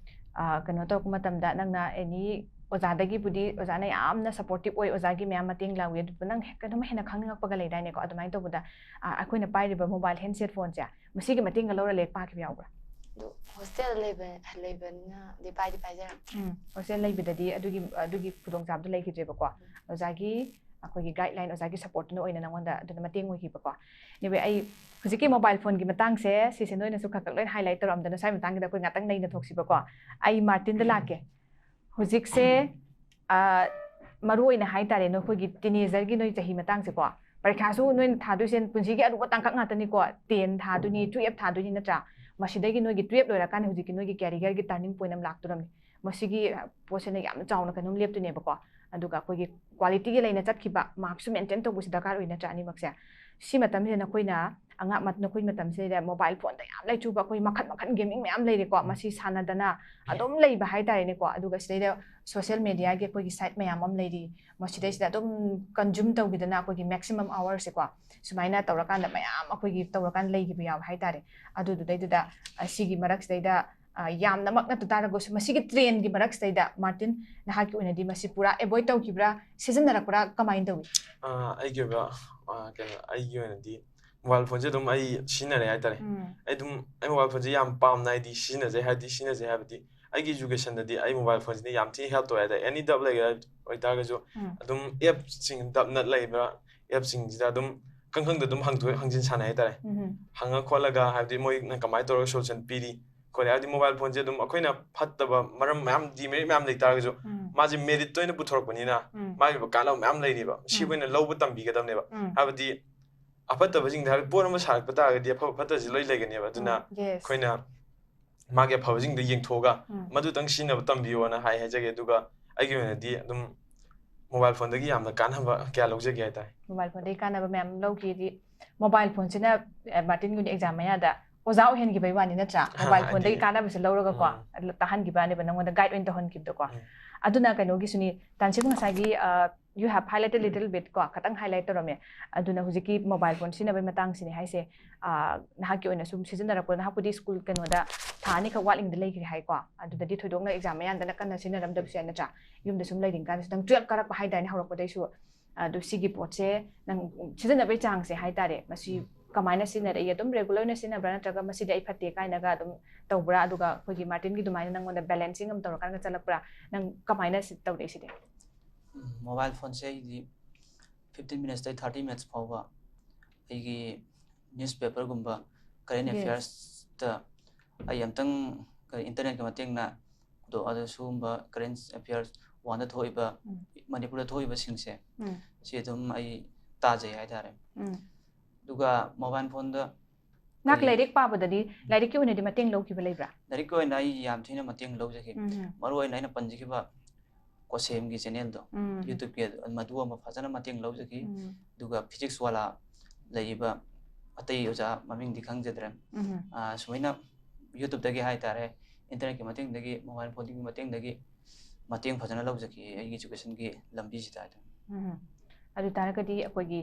ꯑ, ꯀꯩꯅꯣ ꯇꯧꯔꯛꯄ ꯃꯇꯝꯗ ꯅꯪꯅ ꯑꯦꯅꯤ ꯑꯣꯖꯥꯗꯒꯤꯕꯨꯗꯤ ꯑꯣꯖꯥꯅ ꯌꯥꯝꯅ supportive ꯑꯣꯏ, ꯑꯣꯖꯥꯒꯤ ꯃꯌꯥꯝ ꯃꯇꯦꯡ ꯂꯧꯏ꯫ ꯑꯗꯨꯕꯨ ꯅꯪ ꯍꯦꯛ ꯀꯩꯅꯣꯝ ꯍꯦꯟꯅ ꯈꯪꯅꯤꯡꯉꯛꯄꯒ ꯂꯩꯗꯥꯏꯅꯦꯀꯣ? ꯑꯗꯨꯃꯥꯏꯅ ꯇꯧꯕꯗ, ꯑ, ꯑꯩꯈꯣꯏꯅ ꯄꯥꯏꯔꯤꯕ mobile handset phoneꯁꯦ, ꯃꯁꯤꯒꯤ ꯃꯇꯦꯡꯒ ꯂꯧꯔ ꯂꯥꯏꯔꯤꯛ ꯄꯥꯈꯤꯕ ꯌꯥꯎꯕ꯭ꯔꯥ? ꯑꯗꯨ ꯍꯣꯁꯇꯦꯜ ꯂꯩꯕ ꯂꯩꯕꯅꯤꯅꯗꯤ ꯄꯥꯏꯗꯤ ꯄꯥꯏꯖꯔꯛꯇ꯭ꯔꯦ꯫ ꯎꯝ, ꯍꯣꯁꯇꯦꯜ ꯂꯩꯕꯗꯗꯤ ꯑꯗꯨꯒꯤ, ꯑꯗꯨꯒꯤ ꯈꯨꯗꯣꯡꯆꯥꯕꯗꯨ ꯂꯩꯈꯤꯗ꯭ꯔꯦꯕꯀꯣ꯫ ꯑꯣꯖꯥꯒꯤ, ꯑꯩꯈꯣꯏꯒꯤ guideline, ꯑꯣꯖꯥꯒꯤ supportꯇꯨꯅ ꯑꯣꯏꯅ ꯅꯪꯉꯣꯟꯗ ꯑꯗꯨꯅ ꯃꯇꯦꯡ ꯑꯣꯏꯈꯤꯕꯀꯣ꯫ Anyway, ꯑꯩ ꯍꯧꯖꯤꯛꯀꯤ mobile phoneꯒꯤ ꯃꯇꯥꯡꯁꯦ, ꯁꯤꯁꯦ ꯅꯣꯏꯅꯁꯨ ꯈꯔ ꯈꯔ ꯂꯣꯏꯅ highlight ꯇꯧꯔꯝꯗꯅ, ꯁ꯭ꯋꯥꯏ ꯃꯇꯥꯡꯁꯤꯗ ꯑꯩꯈꯣꯏ ꯉꯥꯛꯇꯪ ꯅꯩꯅ ꯊꯣꯛꯁꯤꯕꯀꯣ꯫ ꯑꯩ ꯃꯥꯔꯇꯤꯟꯗ ꯂꯥꯛꯀꯦ꯫ ꯍꯧꯖꯤꯛꯁꯦ, ꯑ, ꯃꯔꯨ ꯑꯣꯏꯅ ꯍꯥꯏꯇꯥꯔꯦ, ꯅꯈꯣꯏꯒꯤ teenagerꯒꯤ ꯅꯣꯏ ꯆꯍꯤ ꯃꯇꯥꯡꯁꯦꯀꯣ, ꯄꯔꯤꯈꯥꯁꯨ ꯅꯣꯏꯅ ꯊꯥꯗꯣꯏꯁꯦ ꯄꯨꯟꯁꯤꯒꯤ ꯑꯔꯨꯕ ꯇꯥꯡꯀꯛ ꯉꯥꯛꯇꯅꯤꯀꯣ꯫ Ten ꯊꯥꯗꯣꯏꯅꯤ, twelve ꯊꯥꯗꯣꯏꯅꯤ, ꯅꯠꯇ꯭ꯔꯥ? ꯃꯁꯤꯗꯒꯤ ꯅꯣꯏꯒꯤ twelve ꯂꯣꯏꯔꯀꯥꯟꯗ ꯍꯧꯖꯤꯛꯀꯤ ꯅꯣꯏꯒꯤ careerꯒꯤ turning point ꯑꯃ ꯂꯥꯛꯇꯣꯔꯝꯅꯤ꯫ ꯃꯁꯤꯒꯤ, ꯑ, ꯄꯣꯠꯁꯤꯅ ꯌꯥꯝꯅ ꯆꯥꯎꯅ ꯀꯩꯅꯣꯝ ꯂꯦꯞꯇꯣꯏꯅꯦꯕꯀꯣ꯫ ꯑꯗꯨꯒ ꯑꯩꯈꯣꯏꯒꯤ qualityꯒꯤ ꯂꯩꯅ ꯆꯠꯈꯤꯕ, markꯁꯨ maintain ꯇꯧꯕꯁꯨ ꯗꯔꯀꯥꯔ ꯑꯣꯏ, ꯅꯠꯇ꯭ꯔꯥ? ꯑꯅꯤꯃꯛꯁꯦ꯫ ꯁꯤ ꯃꯇꯝꯁꯤꯗ ꯅꯈꯣꯏꯅ ꯑꯉꯥꯡ ꯃ-, ꯅꯈꯣꯏ ꯃꯇꯝꯁꯤꯗ mobile phoneꯗ ꯌꯥꯝ ꯂꯩꯆꯨꯕ, ꯑꯩꯈꯣꯏ ꯃꯈꯜ ꯃꯈꯜ gaming ꯃꯌꯥꯝ ꯂꯩꯔꯦꯀꯣ, ꯃꯁꯤ ꯁꯥꯟꯅꯗꯅ ꯑꯗꯨꯝ ꯂꯩꯕ ꯍꯥꯏꯇꯥꯔꯦꯅꯦꯀꯣ꯫ ꯑꯗꯨꯒ ꯁꯤꯗꯩꯗ social mediaꯒꯤ ꯑꯩꯈꯣꯏꯒꯤ site ꯃꯌꯥꯝ ꯑꯃ ꯂꯩꯔꯤ, ꯃꯁꯤꯗꯩꯁꯤꯗ ꯑꯗꯨꯝ consume ꯇꯧꯈꯤꯗꯅ ꯑꯩꯈꯣꯏꯒꯤ maximum hoursꯁꯦꯀꯣ, ꯁꯨꯃꯥꯏꯅ ꯇꯧꯔꯀꯥꯟꯗ ꯃꯌꯥꯝ ꯑꯩꯈꯣꯏꯒꯤ ꯇꯧꯔꯀꯥꯟꯗ ꯂꯩꯈꯤꯕ ꯌꯥꯎꯋꯦ ꯍꯥꯏꯇꯥꯔꯦ꯫ ꯑꯗꯨꯗꯨꯗꯩꯗꯨꯗ, ꯑ, ꯁꯤꯒꯤ ꯃꯔꯛꯁꯤꯗꯩꯗ, ꯑ, ꯌꯥꯝꯅꯃꯛ ꯅꯠꯇ ꯇꯥꯔꯒꯁꯨ ꯃꯁꯤꯒꯤ trendꯒꯤ ꯃꯔꯛꯁꯤꯗꯩꯗ ꯃꯥꯔꯇꯤꯟ, ꯅꯍꯥꯛꯀꯤ ꯑꯣꯏꯅꯗꯤ ꯃꯁꯤ ꯄꯨꯔꯥ avoid ꯇꯧꯈꯤꯕ꯭ꯔꯥ, ꯁꯤꯖꯤꯟꯅꯔꯛꯄ꯭ꯔꯥ, ꯀꯃꯥꯏꯅ ꯇꯧꯏ? ꯑ, ꯑꯩꯒꯤ ꯑꯣꯏꯕ, ꯑ, ꯀꯩꯅꯣ, ꯑꯩꯒꯤ ꯑꯣꯏꯅꯗꯤ mobile phoneꯁꯦ ꯑꯗꯨꯝ ꯑꯩ ꯁꯤꯖꯤꯟꯅꯔꯦ ꯍꯥꯏꯇꯥꯔꯦ꯫ ꯎꯝ, ꯑꯩ ꯑꯗꯨꯝ, ꯑꯩ mobile phoneꯁꯦ ꯌꯥꯝ ꯄꯥꯝꯅ ꯍꯥꯏꯗꯤ ꯁꯤꯖꯤꯟꯅꯖꯩ, ꯍꯥꯏꯕꯗꯤ ꯁꯤꯖꯤꯟꯅꯖꯩ ꯍꯥꯏꯕꯗꯤ ꯑꯩꯒꯤ educationꯗꯗꯤ ꯑꯩ mobile phoneꯁꯤꯅ ꯌꯥꯝ ꯊꯤꯅ help ꯇꯧꯋꯦ ꯍꯥꯏꯇꯥꯔꯦ꯫ Any doubt ꯂꯩꯒꯦꯔꯥ ꯑꯣꯏꯇꯥꯔꯒꯁꯨ ꯎꯝ, ꯑꯗꯨꯝ appꯁꯤꯡ, ꯗꯞꯅꯠ ꯂꯩꯕ appꯁꯤꯡꯁꯤꯗ ꯑꯗꯨꯝ ꯈꯪ ꯈꯪꯗ ꯑꯗꯨꯝ ꯍꯪꯗꯣꯛ ꯍꯪꯖꯤꯟ ꯁꯥꯟꯅꯩ ꯍꯥꯏꯇꯥꯔꯦ꯫ ꯎꯝ, ꯍꯪꯉ ꯈꯣꯠꯂꯒ, ꯍꯥꯏꯕꯗꯤ ꯃꯣꯏꯅ ꯀꯃꯥꯏꯅ ꯇꯧꯔꯒ solution ꯄꯤꯔꯤ ꯈꯣꯠꯂꯤ, ꯍꯥꯏꯕꯗꯤ mobile phoneꯁꯦ ꯑꯗꯨꯝ ꯑꯩꯈꯣꯏꯅ ꯐꯠꯇꯕ ꯃꯔꯝ ꯃꯌꯥꯝ, demerit ꯃꯌꯥꯝ ꯂꯩ ꯇꯥꯔꯒꯁꯨ ꯎꯝ, ꯃꯥꯁꯦ meritꯇ ꯑꯣꯏꯅ ꯄꯨꯊꯣꯔꯛꯄꯅꯤꯅ ꯎꯝ, ꯃꯥꯒꯤ ꯑꯣꯏꯕ ꯀꯥꯟꯅꯕ ꯃꯌꯥꯝ ꯂꯩꯔꯤꯕ, ꯁꯤ ꯎꯝ, ꯑꯩꯈꯣꯏꯅ ꯂꯧꯕ ꯇꯝꯕꯤꯒꯗꯕꯅꯦꯕ꯫ ꯎꯝ, ꯍꯥꯏꯕꯗꯤ ꯑꯐꯠꯇꯕꯁꯤꯡꯗ, ꯍꯥꯏꯕꯗꯤ ꯄꯣꯠ ꯑꯃ ꯁꯥꯔꯛꯄ ꯇꯥꯔꯒꯗꯤ ꯑꯐꯕ ꯐꯠꯇꯕꯁꯤ ꯂꯣꯏ ꯂꯩꯒꯅꯦꯕ꯫ ꯑꯗꯨꯅ ꯎꯝ, yes. ꯑꯩꯈꯣꯏꯅ ꯃꯥꯒꯤ ꯑꯐꯕꯁꯤꯡꯗꯣ ꯌꯦꯡꯊꯣꯛꯑꯒ ꯎꯝ, ꯃꯗꯨꯇꯪ ꯁꯤꯖꯤꯟꯅꯕ ꯇꯝꯕꯤꯌꯣꯅ ꯍꯥꯏ, ꯍꯥꯏꯖꯒꯦ꯫ ꯑꯗꯨꯒ ꯑꯩꯒꯤ ꯑꯣꯏꯅꯗꯤ ꯑꯗꯨꯝ mobile phoneꯗꯒꯤ ꯌꯥꯝꯅ ꯀꯥꯟꯅꯕ ꯀꯌꯥ ꯂꯧꯖꯒꯦ ꯍꯥꯏꯇꯥꯔꯦ꯫ mobile phoneꯗꯒꯤ ꯀꯥꯟꯅꯕ ꯃꯌꯥꯝ ꯂꯧꯈꯤꯗꯤ, mobile phoneꯁꯤꯅ, ꯑ, ꯃꯥꯔꯇꯤꯟꯒꯤ exam ꯃꯌꯥꯗ ꯑꯣꯖꯥ ꯑꯣꯏꯍꯟꯈꯤꯕꯩ ꯋꯥꯅꯤ, ꯅꯠꯇ꯭ꯔꯥ? ꯑ, mobile phoneꯗꯒꯤ ꯍꯥꯏꯗꯤ, ꯀꯥꯟꯅꯕꯁꯦ ꯂꯧꯔꯒꯀꯣ, ꯎꯝ, ꯑꯗꯨ ꯇꯥꯍꯟꯈꯤꯕꯅꯦꯕ, ꯅꯪꯉꯣꯟꯗ guide ꯑꯣꯏꯅ ꯇꯧꯍꯟꯈꯤꯕꯗꯣꯀꯣ꯫ ꯎꯝ, ꯑꯗꯨꯅ ꯀꯩꯅꯣꯒꯤꯁꯨꯅꯤ, ꯇꯥꯟꯁꯤꯕ, ꯉꯁꯥꯏꯒꯤ, ꯑ, you have highlighted little bit ꯀꯣ, ꯈꯇꯪ highlight ꯇꯧꯔꯝꯃꯦ꯫ ꯑꯗꯨꯅ ꯍꯧꯖꯤꯛꯀꯤ mobile phone ꯁꯤꯖꯤꯟꯅꯕꯒꯤ ꯃꯇꯥꯡꯁꯤꯅꯤ ꯍꯥꯏꯁꯦ, ꯑ, ꯅꯍꯥꯛꯀꯤ ꯑꯣꯏꯅ ꯁꯨꯝ ꯁꯤꯖꯤꯟꯅꯔꯛꯄ, ꯅꯍꯥꯛꯄꯨꯗꯤ school ꯀꯩꯅꯣꯗ ꯊꯥ ꯑꯅꯤꯈꯛ ꯋꯥꯠꯂꯤꯉꯩꯗ ꯂꯩꯈ꯭ꯔꯦ ꯍꯥꯏꯀꯣ, ꯑꯗꯨꯗꯗꯤ ꯊꯣꯏꯗꯣꯛꯅ ꯑꯦꯛꯖꯥꯝ ꯃꯌꯥꯗꯅ ꯀꯟꯅ ꯁꯤꯖꯤꯟꯅꯔꯝꯗꯕꯁꯨ ꯌꯥꯏ ꯅꯠꯇ꯭ꯔꯥ? ꯌꯨꯝꯗ ꯁꯨꯝ ꯂꯩꯔꯤꯉꯩꯗꯁꯨ ꯅꯪ ꯇꯨꯌꯦꯜꯞ ꯀꯥꯔꯛꯄ ꯍꯥꯏꯗꯥꯏꯅꯦ ꯍꯧꯔꯛꯄꯗꯩꯁꯨ, ꯑꯗꯨ ꯁꯤꯒꯤ ꯄꯣꯠꯁꯦ ꯅꯪ ꯁꯤꯖꯤꯟꯅꯕꯒꯤ ꯆꯥꯡꯁꯦ ꯍꯥꯏꯇꯥꯔꯦ, ꯃꯁꯤ ꯀꯃꯥꯏꯅ ꯁꯤꯖꯤꯟꯅꯔꯛꯏ? ꯑꯗꯨꯝ ꯔꯦꯒꯨꯂꯔ ꯑꯣꯏꯅ ꯁꯤꯖꯤꯟꯅꯕ꯭ꯔꯥ ꯅꯠꯇ꯭ꯔꯒ ꯃꯁꯤꯗꯤ ꯑꯩ ꯐꯠꯇꯦ ꯀꯥꯏꯅꯒ ꯑꯗꯨꯝ ꯇꯧꯕ꯭ꯔꯥ? ꯑꯗꯨꯒ ꯑꯩꯈꯣꯏꯒꯤ ꯃꯥꯔꯇꯤꯟꯒꯤ ꯑꯗꯨꯃꯥꯏꯅ ꯅꯪꯉꯣꯟꯗ ꯕꯦꯂꯦꯟꯁꯤꯡ ꯑꯃ ꯇꯧꯔꯀꯥꯟꯗ ꯆꯠꯂꯛꯄ꯭ꯔꯥ? ꯅꯪ ꯀꯃꯥꯏꯅ ꯁꯤ ꯇꯧꯔꯛꯏ ꯁꯤꯗꯤ? ꯃꯣꯕꯥꯏꯜ ꯐꯣꯟꯁꯦ ꯑꯩꯗꯤ ꯐꯤꯐꯇꯤꯟ ꯃꯤꯅꯠꯁꯇꯩ ꯊꯥꯔꯇꯤ ꯃꯤꯅꯠꯁ ꯐꯥꯎꯕ ꯑꯩꯒꯤ ꯅ꯭ꯌꯨꯁꯄꯦꯄꯔꯒꯨꯝꯕ ꯀꯔꯦꯟ Yes. ꯑꯦꯐꯤꯌꯔꯁꯇ ꯑꯩ ꯑꯝꯇꯪ ꯏꯟꯇꯔꯅꯦꯠꯀꯤ ꯃꯇꯦꯡꯅ ꯑꯗꯣ ꯑꯗꯣ ꯁꯤꯒꯨꯝꯕ ꯀꯔꯦꯟ ꯑꯦꯐꯤꯌꯔꯁ ꯋꯥꯟꯗ ꯊꯣꯛꯏꯕ ꯎꯝ. ꯃꯅꯤꯄꯨꯔꯗ ꯊꯣꯛꯏꯕꯁꯤꯡꯁꯦ ꯎꯝ. ꯁꯤ ꯑꯗꯨꯝ ꯑꯩ ꯇꯥꯖꯩ ꯍꯥꯏꯇꯥꯔꯦ꯫ ꯎꯝ. ꯑꯗꯨꯒ ꯃꯣꯕꯥꯏꯜ ꯐꯣꯟꯗ ꯅꯍꯥꯛ ꯀꯔꯤ- ꯂꯥꯏꯔꯤꯛ ꯄꯥꯕꯗꯗꯤ, ꯂꯥꯏꯔꯤꯛꯀꯤ ꯑꯣꯏꯅꯗꯤ ꯃꯇꯦꯡ ꯂꯧꯈꯤꯕ ꯂꯩꯕ꯭ꯔꯥ? ꯂꯥꯏꯔꯤꯛꯀꯤ ꯑꯣꯏꯅ ꯑꯩ ꯌꯥꯝ ꯊꯤꯅ ꯃꯇꯦꯡ ꯂꯧꯖꯈꯤ꯫ ꯎꯝ. ꯃꯔꯨ ꯑꯣꯏꯅ ꯑꯩꯅ ꯄꯟꯖꯈꯤꯕ ꯀꯣꯁꯦꯝꯒꯤ ꯆꯦꯅꯦꯜꯗꯣ, ꯎꯝ. ꯌꯨꯇ꯭ꯌꯨꯕꯀꯤ ꯑꯗꯨ- ꯃꯗꯨ ꯑꯃ ꯐꯖꯅ ꯃꯇꯦꯡ ꯂꯧꯖꯈꯤ꯫ ꯎꯝ. ꯑꯗꯨꯒ ꯐꯤꯖꯤꯛꯁ ꯋꯥꯂꯥ ꯂꯩꯔꯤꯕ ꯑꯇꯩ ꯑꯣꯖꯥ ꯃꯃꯤꯡꯗꯤ ꯈꯪꯖꯗ꯭ꯔꯦ꯫ ꯎꯝ. ꯑꯥ, ꯁꯨꯃꯥꯏꯅ ꯌꯨꯇ꯭ꯌꯨꯕꯇꯒꯤ ꯍꯥꯏꯇꯥꯔꯦ, ꯏꯟꯇꯔꯅꯦꯠꯀꯤ ꯃꯇꯦꯡꯗꯒꯤ, ꯃꯣꯕꯥꯏꯜ ꯐꯣꯟꯒꯤ ꯃꯇꯦꯡꯗꯒꯤ ꯃꯇꯦꯡ ꯐꯖꯅ ꯂꯧꯖꯈꯤ ꯑꯩꯒꯤ ꯏꯖꯨꯀꯦꯁꯟꯒꯤ ꯂꯝꯕꯤꯁꯤꯗ ꯍꯥꯏꯇꯥꯔꯦ꯫ ꯎꯝ. ꯑꯗꯨ ꯇꯥꯔꯒꯗꯤ ꯑꯩꯈꯣꯏꯒꯤ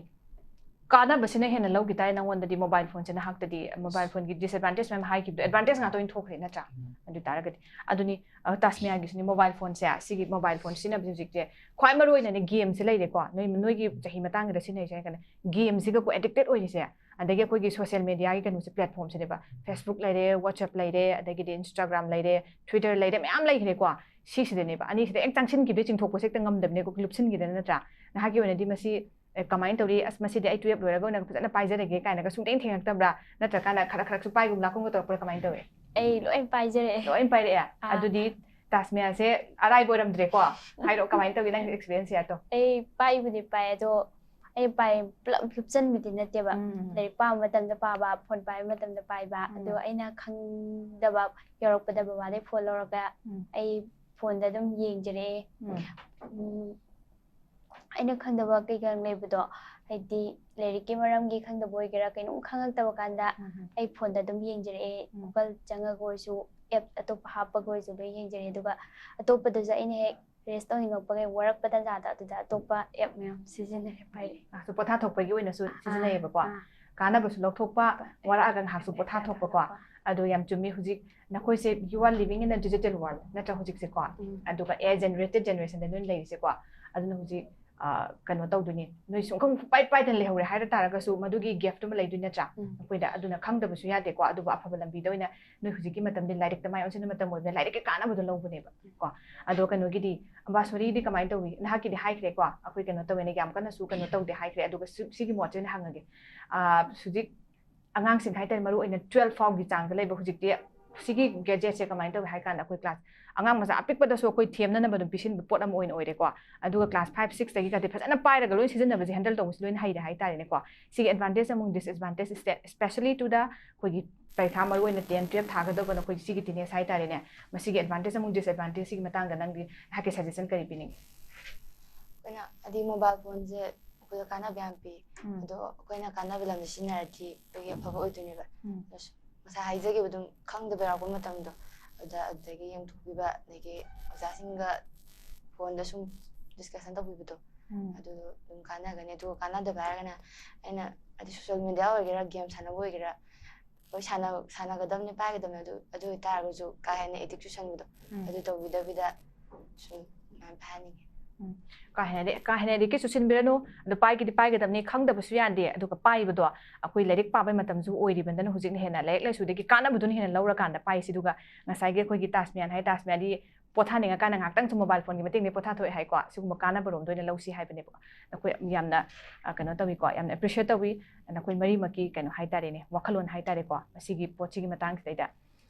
ꯀꯥꯟꯅꯕꯁꯤꯅ ꯍꯦꯟꯅ ꯂꯧꯈꯤ ꯇꯥꯔꯦ ꯅꯉꯣꯟꯗꯗꯤ, ꯃꯣꯕꯥꯏꯜ ꯐꯣꯟꯁꯦ ꯅꯍꯥꯛꯇꯗꯤ ꯃꯣꯕꯥꯏꯜ ꯐꯣꯟꯒꯤ ꯗꯤꯁꯑꯦꯗꯚꯥꯟꯇꯦꯖ ꯃꯌꯥꯝ ꯍꯥꯏꯈꯤꯕꯗꯣ ꯑꯦꯗꯚꯥꯟꯇꯦꯖ ꯉꯥꯛꯇ ꯑꯣꯏꯅ ꯊꯣꯛꯈ꯭ꯔꯦ ꯅꯠꯇ꯭ꯔꯥ? ꯎꯝ. ꯑꯗꯨ ꯇꯥꯔꯒꯗꯤ ꯑꯗꯨꯅꯤ, ꯑ, ꯇꯥꯁꯃꯤꯌꯥꯒꯤꯁꯨꯅꯤ ꯃꯣꯕꯥꯏꯜ ꯐꯣꯟꯁꯦ, ꯁꯤꯒꯤ ꯃꯣꯕꯥꯏꯜ ꯐꯣꯟ ꯁꯤꯖꯤꯟꯅꯕꯁꯦ ꯍꯧꯖꯤꯛꯁꯦ ꯈ꯭ꯋꯥꯏ ꯃꯔꯨ ꯑꯣꯏꯅꯅꯦ ꯒꯦꯝꯁꯦ ꯂꯩꯔꯦꯀꯣ, ꯅꯣꯏ ꯅꯣꯏꯒꯤ ꯆꯍꯤ ꯃꯇꯥꯡꯁꯤꯗ ꯁꯤꯖꯤꯟꯅꯔꯤꯁꯦ ꯍꯥꯏꯔꯒꯅ ꯒꯦꯝꯁꯤꯒꯀꯣ ꯑꯦꯗꯤꯛꯇꯦꯠ ꯑꯣꯏꯔꯤꯁꯦ, ꯑꯗꯒꯤ ꯑꯩꯈꯣꯏꯒꯤ ꯁꯣꯁꯤꯌꯦꯜ ꯃꯦꯗꯤꯌꯥꯒꯤ ꯀꯩꯅꯣꯁꯦ ꯄ꯭ꯂꯦꯠꯐꯣꯝꯁꯤꯅꯦꯕ, ꯐꯦꯁꯕꯨꯛ ꯂꯩꯔꯦ, ꯋꯥꯆꯞ ꯂꯩꯔꯦ, ꯑꯗꯒꯤꯗꯤ ꯏꯟꯁꯇꯥꯒ꯭ꯔꯥꯝ ꯂꯩꯔꯦ, ꯇ꯭ꯋꯤꯇꯔ ꯂꯩꯔꯦ, ꯃꯌꯥꯝ ꯂꯩꯈ꯭ꯔꯦꯀꯣ꯫ ꯁꯤꯁꯤꯗꯅꯦꯕ ꯑꯅꯤꯁꯤꯗ ꯍꯦꯛ ꯆꯪꯁꯤꯟꯈꯤꯕꯗꯩ ꯆꯤꯡꯊꯣꯛꯄꯁꯦ ꯍꯦꯛꯇ ꯉꯝꯗꯕꯅꯦꯀꯣ, ꯂꯨꯞꯁꯤꯟꯈꯤꯗꯅ ꯅꯠꯇ꯭ꯔꯥ? ꯅꯍꯥꯛꯀꯤ ꯑꯣꯏꯅꯗꯤ ꯃꯁꯤ ꯑꯦ, ꯀꯃꯥꯏꯅ ꯇꯧꯔꯤ? ꯑꯁ, ꯃꯁꯤꯗꯤ ꯑꯩ ꯇꯨꯌꯦꯜꯞ ꯂꯣꯏꯔꯒ ꯑꯣꯏꯅ ꯐꯖꯅ ꯄꯥꯏꯖꯔꯒꯦ ꯀꯥꯏꯅꯒ ꯁꯨꯡꯊꯦꯡ ꯊꯦꯡꯉꯛꯇꯕ꯭ꯔꯥ? ꯅꯠꯇ꯭ꯔꯀꯥꯟꯗ ꯈꯔ ꯈꯔꯁꯨ ꯄꯥꯏꯒꯨꯝ ꯂꯥꯛꯀꯨꯝꯒ ꯇꯧꯔꯛꯄ꯭ꯔꯥ? ꯀꯃꯥꯏꯅ ꯇꯧꯏ? ꯑꯩ ꯂꯣꯏ ꯄꯥꯏꯖꯔꯛꯑꯦ꯫ ꯂꯣꯏ ꯄꯥꯏꯔꯛꯑꯦ? ꯑꯥ꯫ ꯑꯗꯨꯗꯤ ꯇꯥꯁꯃꯤꯌꯥꯁꯦ ꯑꯔꯥꯏꯕ ꯑꯣꯏꯔꯝꯗ꯭ꯔꯦꯀꯣ? ꯍꯥꯏꯔꯛꯑꯣ, ꯀꯃꯥꯏꯅ ꯇꯧꯒꯦ ꯅꯪꯒꯤ ꯑꯦꯛꯁꯄꯤꯔꯤꯌꯦꯟꯁ ꯍꯥꯏꯔꯛꯑꯣ? ꯑꯩ ꯄꯥꯏꯕꯨꯗꯤ ꯄꯥꯏ, ꯑꯗꯣ ꯑꯩ ꯄꯥꯏ ꯄꯨꯂꯞ ꯂꯨꯞꯆꯟꯕꯗꯤ ꯅꯠꯇꯦꯕ꯫ ꯎꯝ. ꯂꯥꯏꯔꯤꯛ ꯄꯥꯕ ꯃꯇꯝꯗ ꯄꯥꯕ, ꯐꯣꯟ ꯄꯥꯏꯕ ꯃꯇꯝꯗ ꯄꯥꯏꯕ, ꯎꯝ. ꯑꯗꯣ ꯑꯩꯅ ꯈꯪꯗꯕ ꯌꯧꯔꯛꯄꯗ ꯕꯕꯥꯗꯩ ꯐꯣꯟ ꯂꯧꯔꯒ ꯎꯝ. ꯑꯩ ꯐꯣꯟꯗ ꯑꯗꯨꯝ ꯌꯦꯡꯖꯔꯛꯑꯦ꯫ ꯎꯝ. ꯎꯝ, ꯑꯩꯅ ꯈꯪꯗꯕ ꯀꯩꯀꯥ ꯂꯩꯕꯗꯣ, ꯍꯥꯏꯗꯤ ꯂꯥꯏꯔꯤꯛꯀꯤ ꯃꯔꯝꯒꯤ ꯈꯪꯗꯕ ꯑꯣꯏꯒꯦꯔꯥ, ꯀꯩꯅꯣꯝ ꯈꯪꯉꯛꯇꯕ ꯀꯥꯟꯗ ꯎꯝ. ꯑꯩ ꯐꯣꯟꯗ ꯑꯗꯨꯝ ꯌꯦꯡꯖꯔꯛꯑꯦ꯫ ꯎꯝ. ꯒꯨꯒꯜ ꯆꯪꯉꯒ ꯑꯣꯏꯔꯁꯨ, ꯑꯦꯞ ꯑꯇꯣꯞꯄ ꯍꯥꯞꯄꯒ ꯑꯣꯏꯔꯁꯨ ꯂꯣꯏ ꯌꯦꯡꯖꯔꯛꯑꯦ꯫ ꯑꯗꯨꯒ ꯑꯇꯣꯞꯄꯗꯁꯨ ꯑꯩꯅ ꯍꯦꯛ ꯔꯦꯁ ꯇꯧꯅꯤꯡꯉꯛꯄꯒ ꯋꯥꯔꯛꯄ ꯇꯥꯟꯖꯥꯗ ꯑꯗꯨꯗ ꯑꯇꯣꯞꯄ ꯑꯦꯞ ꯃꯌꯥꯝ ꯁꯤꯖꯤꯟꯅꯔꯦ, ꯄꯥꯏꯔꯛꯑꯦ꯫ ꯑꯁ, ꯄꯣꯊꯥꯊꯣꯛꯄꯒꯤ ꯑꯣꯏꯅꯁꯨ ꯁꯤꯖꯤꯟꯅꯩꯌꯦꯕꯀꯣ? ꯑꯥ, ꯀꯥꯟꯅꯕꯁꯨ ꯂꯧꯊꯣꯛꯄ, ꯋꯥꯔꯛꯑꯒ ꯉꯥꯏꯍꯥꯛꯁꯨ ꯄꯣꯊꯥꯊꯣꯛꯄꯀꯣ꯫ ꯑꯗꯣ ꯌꯥꯝ ꯆꯨꯝꯃꯤ, ꯍꯧꯖꯤꯛ ꯅꯈꯣꯏꯁꯦ, you are living in a digital world ꯅꯠꯇ꯭ꯔꯥ ꯍꯧꯖꯤꯛꯁꯦꯀꯣ? ꯎꯝ. ꯑꯗꯨꯒ A I generated generation ꯗ ꯅꯣꯏꯅ ꯂꯩꯔꯤꯁꯦꯀꯣ꯫ ꯑꯗꯨꯅ ꯍꯧꯖꯤꯛ ꯑ, ꯀꯩꯅꯣ ꯇꯧꯗꯣꯏꯅꯤ, ꯅꯣꯏ ꯁꯨꯡꯈꯪ ꯄꯥꯏ ꯄꯥꯏꯗꯅ ꯂꯩꯍꯧꯔꯦ ꯍꯥꯏꯔ ꯇꯥꯔꯒꯁꯨ ꯃꯗꯨꯒꯤ gap ꯇꯨꯃ ꯂꯩꯗꯣꯏ ꯅꯠꯇ꯭ꯔꯥ? ꯎꯝ. ꯑꯩꯈꯣꯏꯗ ꯑꯗꯨꯅ ꯈꯪꯗꯕꯁꯨ ꯌꯥꯗꯦꯀꯣ꯫ ꯑꯗꯨꯕꯨ ꯑꯐꯕ ꯂꯝꯕꯤꯗ ꯑꯣꯏꯅ ꯅꯣꯏ ꯍꯧꯖꯤꯛꯀꯤ ꯃꯇꯝꯗꯤ ꯂꯥꯏꯔꯤꯛꯇ ꯃꯥꯏ ꯑꯣꯟꯁꯤꯟꯕ ꯃꯇꯝ ꯑꯣꯏꯕꯅ ꯂꯥꯏꯔꯤꯛꯀꯤ ꯀꯥꯟꯅꯕꯗꯣ ꯂꯧꯕꯅꯦꯕ ꯀꯣ꯫ ꯑꯗꯣ ꯀꯩꯅꯣꯒꯤꯗꯤ, ꯑꯝꯕꯥꯁꯣꯔꯤꯗꯤ ꯀꯃꯥꯏꯅ ꯇꯧꯏ? ꯅꯍꯥꯛꯀꯤꯗꯤ ꯍꯥꯏꯈ꯭ꯔꯦꯀꯣ, ꯑꯩꯈꯣꯏ ꯀꯩꯅꯣ ꯇꯧꯋꯦꯅ ꯌꯥꯝ ꯀꯟꯅꯁꯨ ꯀꯩꯅꯣ ꯇꯧꯗꯦ ꯍꯥꯏꯈ꯭ꯔꯦ꯫ ꯑꯗꯨꯒ ꯁꯤ- ꯁꯤꯒꯤ ꯃꯣꯠꯁꯦ ꯑꯣꯏꯅ ꯍꯪꯉꯒꯦ꯫ ꯑ, ꯍꯧꯖꯤꯛ ꯑꯉꯥꯡꯁꯤꯡ ꯍꯥꯏꯇꯥꯔꯦ, ꯃꯔꯨ ꯑꯣꯏꯅ twelve ꯐꯥꯎꯒꯤ ꯆꯥꯡꯗ ꯂꯩꯕ ꯍꯧꯖꯤꯛꯇꯤ ꯁꯤꯒꯤ gadget ꯁꯦ ꯀꯃꯥꯏꯅ ꯇꯧꯏ ꯍꯥꯏ ꯀꯥꯟꯗ, ꯑꯩꯈꯣꯏ class ꯑꯉꯥꯡ ꯃꯆꯥ ꯑꯄꯤꯛꯄꯗꯁꯨ ꯑꯩꯈꯣꯏ ꯊꯦꯝꯅꯅꯕ ꯑꯗꯨꯝ ꯄꯤꯁꯤꯟꯕ ꯄꯣꯠ ꯑꯃ ꯑꯣꯏꯅ ꯑꯣꯏꯔꯦꯀꯣ꯫ ꯑꯗꯨꯒ class five six ꯇꯒꯤ ꯀꯗꯤ ꯐꯖꯅ ꯄꯥꯏꯔꯒ ꯂꯣꯏ ꯁꯤꯖꯤꯟꯅꯕꯁꯦ, handle ꯇꯧꯕꯁꯦ ꯂꯣꯏꯅ ꯍꯩꯔꯦ ꯍꯥꯏꯇꯥꯔꯦꯅꯦꯀꯣ꯫ ꯁꯤꯒꯤ advantage ꯑꯃꯨꯛ disadvantage, especially to the ꯑꯩꯈꯣꯏꯒꯤ ꯄꯔꯤꯈꯥ ꯃꯔꯨ ꯑꯣꯏꯅ ten twelve ꯊꯥꯒꯗꯧꯕ ꯅꯈꯣꯏꯒꯤ ꯁꯤꯒꯤ teenage ꯍꯥꯏꯇꯥꯔꯦꯅꯦ꯫ ꯃꯁꯤꯒꯤ advantage ꯑꯃꯨꯛ disadvantage ꯁꯤꯒꯤ ꯃꯇꯥꯡꯗ ꯅꯪꯗꯤ ꯅꯍꯥꯛꯀꯤ suggestion ꯀꯔꯤ ꯄꯤꯅꯤꯡꯉꯤ? ꯑꯩꯈꯣꯏꯅ ꯍꯥꯏꯗꯤ mobile phone ꯁꯦ ꯑꯩꯈꯣꯏꯗ ꯀꯥꯟꯅꯕ ꯌꯥꯝ ꯄꯤ꯫ ꯎꯝ. ꯑꯗꯣ ꯑꯩꯈꯣꯏꯅ ꯀꯥꯟꯅꯕ ꯂꯝꯗ ꯁꯤꯖꯤꯟꯅꯔꯗꯤ ꯑꯩꯈꯣꯏꯒꯤ ꯑꯐꯕ ꯑꯣꯏꯗꯣꯏꯅꯦꯕ꯫ ꯎꯝ. ꯑꯗꯣ ꯉꯁꯥꯏ ꯍꯥꯏꯖꯈꯤꯕ ꯑꯗꯨꯝ ꯈꯪꯗꯕ ꯌꯥꯎꯔꯛꯄ ꯃꯇꯝꯗꯣ, ꯑꯗꯨꯗ ꯑꯗꯨꯗꯒꯤ ꯌꯦꯡꯊꯣꯛꯄꯤꯕ, ꯑꯗꯒꯤ ꯑꯣꯖꯥꯁꯤꯡꯒ phone ꯗ ꯁꯨꯝ discussion ꯇꯧꯕꯤꯕꯗꯣ, ꯎꯝ. ꯑꯗꯨ ꯑꯗꯨꯝ ꯀꯥꯟꯅꯒꯅꯤ꯫ ꯑꯗꯨꯒ ꯀꯥꯟꯅꯗꯕ ꯍꯥꯏꯔꯒꯅ ꯑꯩꯅ ꯍꯥꯏꯗꯤ social media ꯑꯣꯏꯒꯦꯔꯥ, game ꯁꯥꯟꯅꯕ ꯑꯣꯏꯒꯦꯔꯥ, ꯍꯣꯏ ꯁꯥꯟꯅ- ꯁꯥꯟꯅꯒꯗꯕꯅꯤ, ꯄꯥꯏꯒꯗꯕꯅꯤ꯫ ꯑꯗꯨ ꯑꯗꯨ ꯑꯣꯏꯇꯥꯔꯒꯁꯨ ꯀꯥ ꯍꯦꯟꯅ addict ꯆꯨꯁꯟꯕꯗꯣ, ꯎꯝ. ꯑꯗꯨ ꯇꯧꯕꯤꯗꯕꯤꯗ ꯁꯨꯝ ꯑꯗꯨꯃꯥꯏꯅ ꯄꯥꯏꯍꯟꯅꯤꯡꯉꯤ꯫ ꯀꯥ ꯍꯦꯟꯅꯗꯤ, ꯀꯥ ꯍꯦꯟꯅꯗꯤ ꯀꯩꯁꯨ ꯁꯤꯟꯕꯤꯔꯅꯨ꯫ ꯑꯗꯣ ꯄꯥꯏꯒꯤꯗꯤ ꯄꯥꯏꯒꯗꯕꯅꯤ, ꯈꯪꯗꯕꯁꯨ ꯌꯥꯗꯦ꯫ ꯑꯗꯨꯒ ꯄꯥꯏꯕꯗꯣ ꯑꯩꯈꯣꯏ ꯂꯥꯏꯔꯤꯛ ꯄꯥꯕꯩ ꯃꯇꯝꯁꯨ ꯑꯣꯏꯔꯤꯕꯅꯤꯅ ꯍꯧꯖꯤꯛꯅ ꯍꯦꯟꯅ ꯂꯥꯏꯔꯤꯛ ꯂꯥꯏꯁꯨꯗꯒꯤ ꯀꯥꯟꯅꯕꯗꯨꯅ ꯍꯦꯟꯅ ꯂꯧꯔꯀꯥꯟꯗ ꯄꯥꯏꯁꯤ꯫ ꯑꯗꯨꯒ ꯉꯁꯥꯏꯒꯤ ꯑꯩꯈꯣꯏꯒꯤ ꯇꯥꯖ ꯃꯍꯜ ꯍꯥꯏ, ꯇꯥꯖ ꯃꯍꯜꯗꯤ ꯄꯣꯊꯥꯅꯤꯡꯉꯀꯥꯟꯗ ꯉꯥꯏꯍꯥꯛꯇꯪꯁꯨ mobile phone ꯒꯤ ꯃꯇꯦꯡꯗꯒꯤ ꯄꯣꯊꯥꯊꯣꯛꯑꯦ ꯍꯥꯏꯀꯣ꯫ ꯁꯤꯒꯨꯝꯕ ꯀꯥꯟꯅꯕꯔꯣꯝꯗ ꯑꯣꯏꯅ ꯂꯧꯁꯤ ꯍꯥꯏꯕꯅꯦꯕꯀꯣ꯫ ꯑꯩꯈꯣꯏ ꯌꯥꯝꯅ, ꯑ, ꯀꯩꯅꯣ ꯇꯧꯋꯤꯀꯣ, ꯌꯥꯝꯅ appreciate ꯇꯧꯋꯤ ꯅꯈꯣꯏ ꯃꯔꯤꯃꯛꯀꯤ ꯀꯩꯅꯣ ꯍꯥꯏꯇꯥꯔꯦꯅꯦ, ꯋꯥꯈꯜꯂꯣꯟ ꯍꯥꯏꯇꯥꯔꯦꯀꯣ, ꯃꯁꯤꯒꯤ ꯄꯣꯠꯁꯤꯒꯤ ꯃꯇꯥꯡꯁꯤꯗꯩꯗ꯫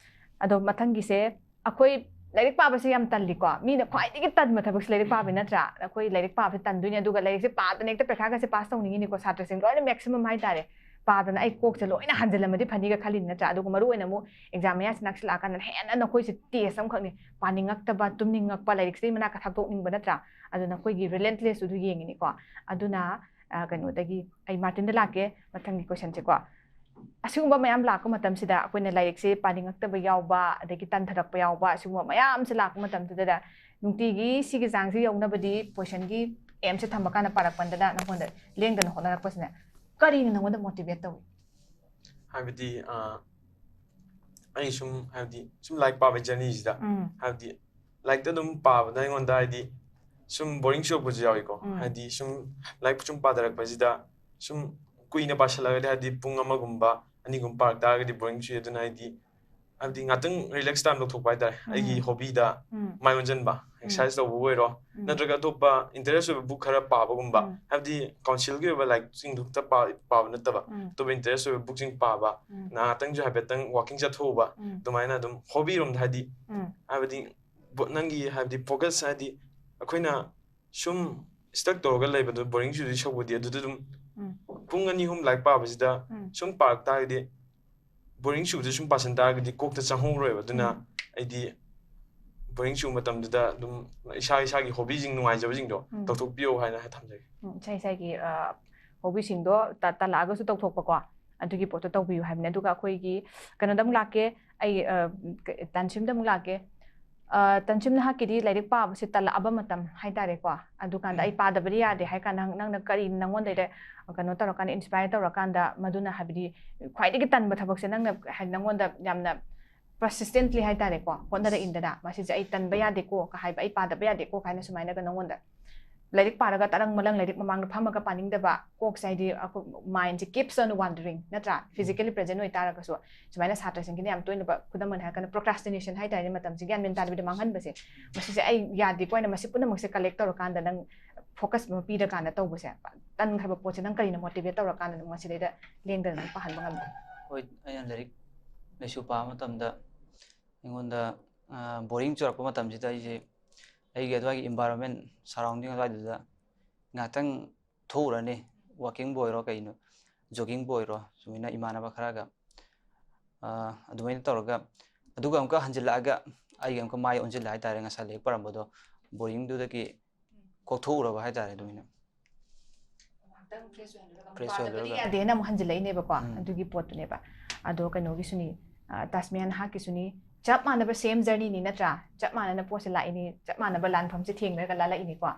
ꯑꯗꯣ ꯃꯊꯪꯒꯤꯁꯦ, ꯑꯩꯈꯣꯏ ꯂꯥꯏꯔꯤꯛ ꯄꯥꯕꯁꯦ ꯌꯥꯝ ꯇꯜꯂꯤꯀꯣ꯫ ꯃꯤꯅ ꯈ꯭ꯋꯥꯏꯗꯒꯤ ꯇꯟꯕ ꯊꯕꯛꯁꯦ ꯂꯥꯏꯔꯤꯛ ꯄꯥꯕ ꯅꯠꯇ꯭ꯔꯥ? ꯑꯩꯈꯣꯏ ꯂꯥꯏꯔꯤꯛ ꯄꯥꯕꯁꯦ ꯇꯟꯗꯣꯏꯅꯦ, ꯑꯗꯨꯒ ꯂꯥꯏꯔꯤꯛꯁꯦ ꯄꯥꯗꯅ ꯍꯦꯛꯇ ꯄꯩꯈꯥꯒꯁꯦ pass ꯇꯧꯅꯤꯡꯉꯤꯅꯤꯀꯣ꯫ ꯁꯥꯇ꯭ꯔꯁꯤꯡ ꯂꯣꯏꯅ maximum ꯍꯥꯏꯇꯥꯔꯦ꯫ ꯄꯥꯗꯅ ꯑꯩ ꯀꯣꯛꯁꯦ ꯂꯣꯏꯅ ꯍꯟꯖꯤꯜꯂꯝꯃꯗꯤ ꯐꯅꯤꯒ ꯈꯜꯂꯤꯅꯤ ꯅꯠꯇ꯭ꯔꯥ? ꯑꯗꯨꯒ ꯃꯔꯨ ꯑꯣꯏꯅ ꯑꯃꯨꯛ exam ꯃꯌꯥꯁꯦ ꯅꯛꯁꯤꯜꯂꯛꯑꯀꯥꯟꯗ ꯍꯦꯟꯅ ꯅꯈꯣꯏꯁꯦ test ꯑꯃꯈꯛꯅꯤ꯫ ꯄꯥꯅꯤꯡꯉꯛꯇꯕ, ꯇꯨꯝꯅꯤꯡꯉꯛꯄ, ꯂꯥꯏꯔꯤꯛꯁꯤꯗꯩ ꯃꯅꯥꯛ ꯀꯊꯛꯇꯣꯛꯅꯤꯡꯕ ꯅꯠꯇ꯭ꯔꯥ? ꯑꯗꯨ ꯅꯈꯣꯏꯒꯤ relentless ꯇꯨ ꯌꯦꯡꯉꯤꯅꯤꯀꯣ꯫ ꯑꯗꯨꯅ, ꯑ, ꯀꯩꯅꯣꯗꯒꯤ ꯑꯩ ꯃꯥꯔꯇꯤꯟꯗ ꯂꯥꯛꯀꯦ꯫ ꯃꯊꯪꯒꯤ question ꯁꯦꯀꯣ꯫ ꯑꯁꯤꯒꯨꯝꯕ ꯃꯌꯥꯝ ꯂꯥꯛꯄ ꯃꯇꯝꯁꯤꯗ ꯑꯩꯈꯣꯏꯅ ꯂꯥꯏꯔꯤꯛꯁꯦ ꯄꯥꯅꯤꯡꯉꯛꯇꯕ ꯌꯥꯎꯕ, ꯑꯗꯒꯤ ꯇꯟꯊꯔꯛꯄ ꯌꯥꯎꯕ, ꯑꯁꯤꯒꯨꯝꯕ ꯃꯌꯥꯝꯁꯦ ꯂꯥꯛꯄ ꯃꯇꯝꯁꯤꯗ ꯅꯨꯡꯇꯤꯒꯤ ꯁꯤꯒꯤ ꯆꯥꯡꯁꯤ ꯌꯧꯅꯕꯗꯤ question ꯒꯤ aim ꯁꯦ ꯊꯝꯕ ꯀꯥꯟꯗ ꯄꯥꯔꯛꯄꯗ ꯅꯉꯣꯟꯗ ꯂꯦꯡꯗꯅ ꯍꯣꯠꯅꯔꯛꯄꯁꯤꯅ ꯀꯔꯤꯅ ꯅꯪꯉꯣꯟꯗ ꯃꯣꯇꯤꯚꯦꯠ ꯇꯧꯏ? ꯍꯥꯏꯕꯗꯤ ꯑ, ꯑꯩ ꯁꯨꯝ ꯍꯥꯏꯕꯗꯤ ꯁꯨꯝ ꯂꯥꯏꯔꯤꯛ ꯄꯥꯕꯒꯤ ꯖꯔꯅꯤꯁꯤꯗ ꯎꯝ ꯍꯥꯏꯕꯗꯤ ꯂꯥꯏꯔꯤꯛꯇ ꯑꯗꯨꯝ ꯄꯥꯕꯗ ꯑꯩꯉꯣꯟꯗ ꯍꯥꯏꯗꯤ ꯁꯨꯝ ꯕꯣꯔꯤꯡ ꯆꯨꯔꯛꯄꯁꯨ ꯌꯥꯎꯏꯀꯣ꯫ ꯎꯝ ꯍꯥꯏꯗꯤ ꯁꯨꯝ ꯂꯥꯏꯔꯤꯛ ꯁꯨꯝ ꯄꯥꯊꯔꯛꯄꯁꯤꯗ ꯁꯨꯝ ꯀꯨꯏꯅ ꯄꯥꯁꯜꯂꯒꯗꯤ ꯍꯥꯏꯗꯤ ꯄꯨꯡ ꯑꯃꯒꯨꯝꯕ ꯑꯅꯤꯒꯨꯝꯕ ꯄꯥꯔꯛ ꯇꯥꯔꯒꯗꯤ ꯕꯣꯔꯤꯡ ꯆꯨꯏ꯫ ꯑꯗꯨꯅ ꯍꯥꯏꯗꯤ ꯍꯥꯏꯕꯗꯤ ꯉꯥꯛꯇꯪ ꯔꯤꯂꯦꯛꯁ ꯇꯥꯏꯝ ꯂꯧꯊꯣꯛꯄ ꯍꯥꯏꯇꯥꯔꯦ꯫ ꯎꯝ ꯑꯩꯒꯤ ꯍꯣꯕꯤꯗ ꯎꯝ ꯃꯥꯏ ꯑꯣꯟꯁꯤꯟꯕ, ꯎꯝ ꯑꯦꯛꯁꯔꯁꯥꯏꯁ ꯇꯧꯕꯕꯨ ꯑꯣꯏꯔꯣ, ꯎꯝ ꯅꯠꯇ꯭ꯔꯒ ꯑꯇꯣꯞꯄ ꯏꯟꯇꯔꯦꯁ ꯑꯣꯏꯕ ꯕꯨꯛ ꯈꯔ ꯄꯥꯕꯒꯨꯝꯕ, ꯎꯝ ꯍꯥꯏꯕꯗꯤ ꯀꯥꯎꯟꯁꯤꯜꯒꯤ ꯑꯣꯏꯕ ꯂꯥꯏꯔꯤꯛꯁꯤꯡꯗꯨ ꯈꯛꯇ ꯄꯥ- ꯄꯥꯕ ꯅꯠꯇꯕ ꯎꯝ ꯑꯇꯣꯞꯄ ꯏꯟꯇꯔꯦꯁ ꯑꯣꯏꯕ ꯕꯨꯛꯁꯤꯡ ꯄꯥꯕ, ꯎꯝ ꯉꯥꯏꯍꯥꯛꯇꯪꯁꯨ ꯍꯥꯏꯐꯦꯠꯇꯪ ꯋꯥꯀꯤꯡ ꯆꯠꯊꯣꯛꯎꯕ, ꯎꯝ ꯑꯗꯨꯃꯥꯏꯅ ꯑꯗꯨꯝ ꯍꯣꯕꯤꯔꯣꯝꯗ ꯍꯥꯏꯗꯤ ꯎꯝ ꯍꯥꯏꯕꯗꯤ ꯕꯣ- ꯅꯪꯒꯤ ꯍꯥꯏꯕꯗꯤ ꯐꯣꯀꯁ ꯍꯥꯏꯗꯤ ꯑꯩꯈꯣꯏꯅ ꯁꯨꯝ ꯁ꯭ꯇꯛ ꯇꯧꯔꯒ ꯂꯩꯕꯗꯣ ꯕꯣꯔꯤꯡ ꯆꯨꯗꯣꯏ ꯁꯔꯨꯛꯄꯨꯗꯤ ꯑꯗꯨꯗ ꯑꯗꯨꯝ ꯎꯝ ꯄꯨꯡ ꯑꯅꯤ ꯑꯍꯨꯝ ꯂꯥꯏꯔꯤꯛ ꯄꯥꯕꯁꯤꯗ ꯎꯝ ꯁꯨꯝ ꯄꯥꯔꯛ ꯇꯥꯔꯒꯗꯤ ꯕꯣꯔꯤꯡ ꯆꯨꯕꯗ ꯁꯨꯝ ꯄꯥꯁꯟ ꯇꯥꯔꯒꯗꯤ ꯀꯣꯛꯇ ꯆꯪꯍꯧꯔꯣꯏꯕ꯫ ꯑꯗꯨꯅ ꯎꯝ ꯑꯩꯗꯤ ꯕꯣꯔꯤꯡ ꯆꯨꯕ ꯃꯇꯝꯗꯨꯗ ꯑꯗꯨꯝ ꯏꯁꯥ ꯏꯁꯥꯒꯤ ꯍꯣꯕꯤꯁꯤꯡ ꯅꯨꯡꯉꯥꯏꯖꯕꯁꯤꯡꯗꯣ ꯎꯝ ꯇꯧꯊꯣꯛꯄꯤꯌꯣ ꯍꯥꯏꯅ ꯊꯝꯖꯒꯦ꯫ ꯎꯝ, ꯏꯁꯥ ꯏꯁꯥꯒꯤ ꯑ, ꯍꯣꯕꯤꯁꯤꯡꯗꯣ ꯇ- ꯇꯜꯂꯛꯑꯒꯁꯨ ꯇꯧꯊꯣꯛꯄꯀꯣ, ꯑꯗꯨꯒꯤ ꯄꯣꯠꯇꯣ ꯇꯧꯕꯤꯌꯨ ꯍꯥꯏꯕꯅꯦ꯫ ꯑꯗꯨꯒ ꯑꯩꯈꯣꯏꯒꯤ ꯀꯩꯅꯣꯗ ꯑꯃꯨꯛ ꯂꯥꯛꯀꯦ, ꯑꯩ ꯑ, ꯀ- ꯇꯥꯟꯁꯤꯝꯗ ꯑꯃꯨꯛ ꯂꯥꯛꯀꯦ꯫ ꯑ, ꯇꯥꯟꯁꯤꯝ, ꯅꯍꯥꯛꯀꯤꯗꯤ ꯂꯥꯏꯔꯤꯛ ꯄꯥꯕꯁꯦ ꯇꯜꯂꯛꯑꯕ ꯃꯇꯝ ꯍꯥꯏꯇꯥꯔꯦꯀꯣ, ꯑꯗꯨꯀꯥꯟꯗ ꯑꯩ ꯄꯥꯗꯕꯗꯤ ꯌꯥꯗꯦ ꯍꯥꯏ ꯀꯥꯟꯗ ꯅꯪ- ꯅꯪꯅ ꯀꯔꯤ ꯅꯪꯉꯣꯟꯗꯩꯗ ꯀꯩꯅꯣ ꯇꯧꯔꯀꯥꯟꯗ, ꯏꯟꯁꯄꯥꯌꯔ ꯇꯧꯔꯀꯥꯟꯗ, ꯃꯗꯨꯅ ꯍꯥꯏꯕꯗꯤ ꯈ꯭ꯋꯥꯏꯗꯒꯤ ꯇꯟꯕ ꯊꯕꯛꯁꯦ ꯅꯪꯅ ꯍꯥꯏꯗꯤ ꯅꯪꯉꯣꯟꯗ ꯌꯥꯝꯅ ꯄꯔꯁꯤꯁꯇꯦꯟꯠꯂꯤ ꯍꯥꯏꯇꯥꯔꯦꯀꯣ, ꯍꯣꯠꯅꯔꯛꯏꯟꯗꯅ, ꯃꯁꯤꯁꯦ ꯑꯩ ꯇꯟꯕ ꯌꯥꯗꯦꯀꯣ ꯀ ꯍꯥꯏꯕ, ꯑꯩ ꯄꯥꯗꯕ ꯌꯥꯗꯦꯀꯣ ꯀꯥꯏꯅ ꯁꯨꯃꯥꯏꯅꯒ ꯅꯪꯉꯣꯟꯗ ꯂꯥꯏꯔꯤꯛ ꯄꯥꯔꯒ ꯇꯔꯪ ꯃꯂꯪ ꯂꯥꯏꯔꯤꯛ ꯃꯃꯥꯡꯗ ꯐꯝꯃꯒ ꯄꯥꯅꯤꯡꯗꯕ, ꯀꯣꯛꯁꯦ ꯍꯥꯏꯗꯤ ꯑꯩꯈꯣꯏ ꯃꯥꯏꯟꯁꯦ keeps on wandering, ꯅꯠꯇ꯭ꯔꯥ? ꯐꯤꯖꯤꯀꯦꯜꯂꯤ ꯄ꯭ꯔꯦꯖꯦꯟ ꯑꯣꯏꯇꯥꯔꯒꯁꯨ ꯁꯨꯃꯥꯏꯅ ꯁꯥꯇ꯭ꯔꯁꯤꯡꯒꯤꯅ ꯌꯥꯝ ꯇꯣꯏꯅ ꯈꯨꯗꯝ ꯑꯣꯏꯅ ꯍꯥꯏꯔꯀꯥꯟꯗ ꯄ꯭ꯔꯣꯀ꯭ꯔꯥꯁꯇꯤꯅꯦꯁꯟ ꯍꯥꯏꯇꯥꯔꯦꯅꯦ, ꯃꯇꯝꯁꯦ ꯒ꯭ꯌꯥꯟ ꯃꯦꯟ ꯇꯥꯗꯕꯤꯗ ꯃꯥꯡꯍꯟꯕꯁꯦ, ꯃꯁꯤꯁꯦ ꯑꯩ ꯌꯥꯗꯦꯀꯣ ꯍꯥꯏꯅ ꯃꯁꯤ ꯄꯨꯝꯅꯃꯛꯁꯦ ꯀꯂꯦꯛ ꯇꯧꯔꯀꯥꯟꯗ ꯅꯪ ꯐꯣꯀꯁ ꯑꯃ ꯄꯤꯔꯀꯥꯟꯗ ꯇꯧꯕꯁꯦ, ꯇꯟꯈ꯭ꯔꯕ ꯄꯣꯠꯁꯦ ꯅꯪ ꯀꯔꯤꯅ ꯃꯣꯇꯤꯚꯦꯠ ꯇꯧꯔꯀꯥꯟꯗ ꯅꯪ ꯃꯁꯤꯗꯩꯗ ꯂꯦꯡꯗꯅ ꯅꯪ ꯄꯥꯍꯟꯕ ꯉꯝꯕ? ꯍꯣꯏ, ꯑꯩꯅ ꯂꯥꯏꯔꯤꯛ ꯂꯥꯏꯁꯨ ꯄꯥꯕ ꯃꯇꯝꯗ ꯑꯩꯉꯣꯟꯗ ꯕꯣꯔꯤꯡ ꯆꯨꯔꯛꯄ ꯃꯇꯝꯁꯤꯗ ꯑꯩꯁꯦ ꯑꯩꯒꯤ ꯑꯗꯨꯋꯥꯏꯒꯤ ꯏꯟꯚꯥꯏꯔꯣꯟꯃꯦꯟ, ꯁꯔꯥꯎꯟꯗꯤꯡ ꯑꯗꯨꯋꯥꯏꯗꯨꯗ ꯉꯥꯏꯍꯥꯛꯇꯪ ꯊꯣꯛꯎꯔꯅꯤ꯫ ꯋꯥꯀꯤꯡꯕꯨ ꯑꯣꯏꯔꯣ ꯀꯩꯅꯣ, ꯖꯣꯒꯤꯡꯕꯨ ꯑꯣꯏꯔꯣ, ꯁꯨꯃꯥꯏꯅ ꯏꯃꯥꯟꯅꯕ ꯈꯔꯒ ꯑꯗꯨꯃꯥꯏꯅ ꯇꯧꯔꯒ, ꯑꯗꯨꯒ ꯑꯃꯨꯛꯀ ꯍꯟꯖꯤꯜꯂꯛꯑꯒ ꯑꯩꯒꯤ ꯑꯃꯨꯛꯀ ꯃꯥꯏ ꯑꯣꯟꯁꯤꯜꯂꯦ ꯍꯥꯏꯇꯥꯔꯦ꯫ ꯉꯁꯥꯏ ꯂꯥꯏꯔꯤꯛ ꯄꯥꯔꯝꯕꯗꯣ ꯕꯣꯔꯤꯡꯗꯨꯗꯒꯤ ꯀꯣꯛꯊꯣꯛꯎꯔꯕ ꯍꯥꯏꯇꯥꯔꯦ꯫ ꯑꯗꯨꯃꯥꯏꯅ ꯉꯥꯏꯍꯥꯛꯇꯪ ꯐ꯭ꯔꯦꯁ ꯑꯣꯏꯍꯜꯂꯒ ꯑꯃꯨꯛ ꯐ꯭ꯔꯦꯁ ꯄꯥꯗꯕꯗꯤ ꯑꯣꯏꯍꯜꯂꯒ꯫ ꯌꯥꯗꯦꯅ ꯑꯃꯨꯛ ꯍꯟꯖꯤꯜꯂꯛꯏꯅꯦꯕꯀꯣ꯫ ꯎꯝ꯫ ꯑꯗꯨꯒꯤ ꯄꯣꯠꯇꯨꯅꯦꯕ꯫ ꯑꯗꯣ ꯀꯩꯅꯣꯒꯤꯁꯨꯅꯤ, ꯑ, ꯇꯥꯁꯃꯤꯌꯥ, ꯅꯍꯥꯛꯀꯤꯁꯨꯅꯤ, ꯆꯞ ꯃꯥꯟꯅꯕ ꯁꯦꯝ ꯖꯔꯅꯤꯅꯤ ꯅꯠꯇ꯭ꯔꯥ? ꯆꯞ ꯃꯥꯟꯅꯅ ꯄꯣꯠꯁꯦ ꯂꯥꯛꯏꯅꯤ, ꯆꯞ ꯃꯥꯟꯅꯕ ꯂꯥꯟꯐꯝꯁꯦ ꯊꯦꯡꯅꯔꯒ ꯂꯥꯜꯂꯛꯏꯅꯤꯀꯣ꯫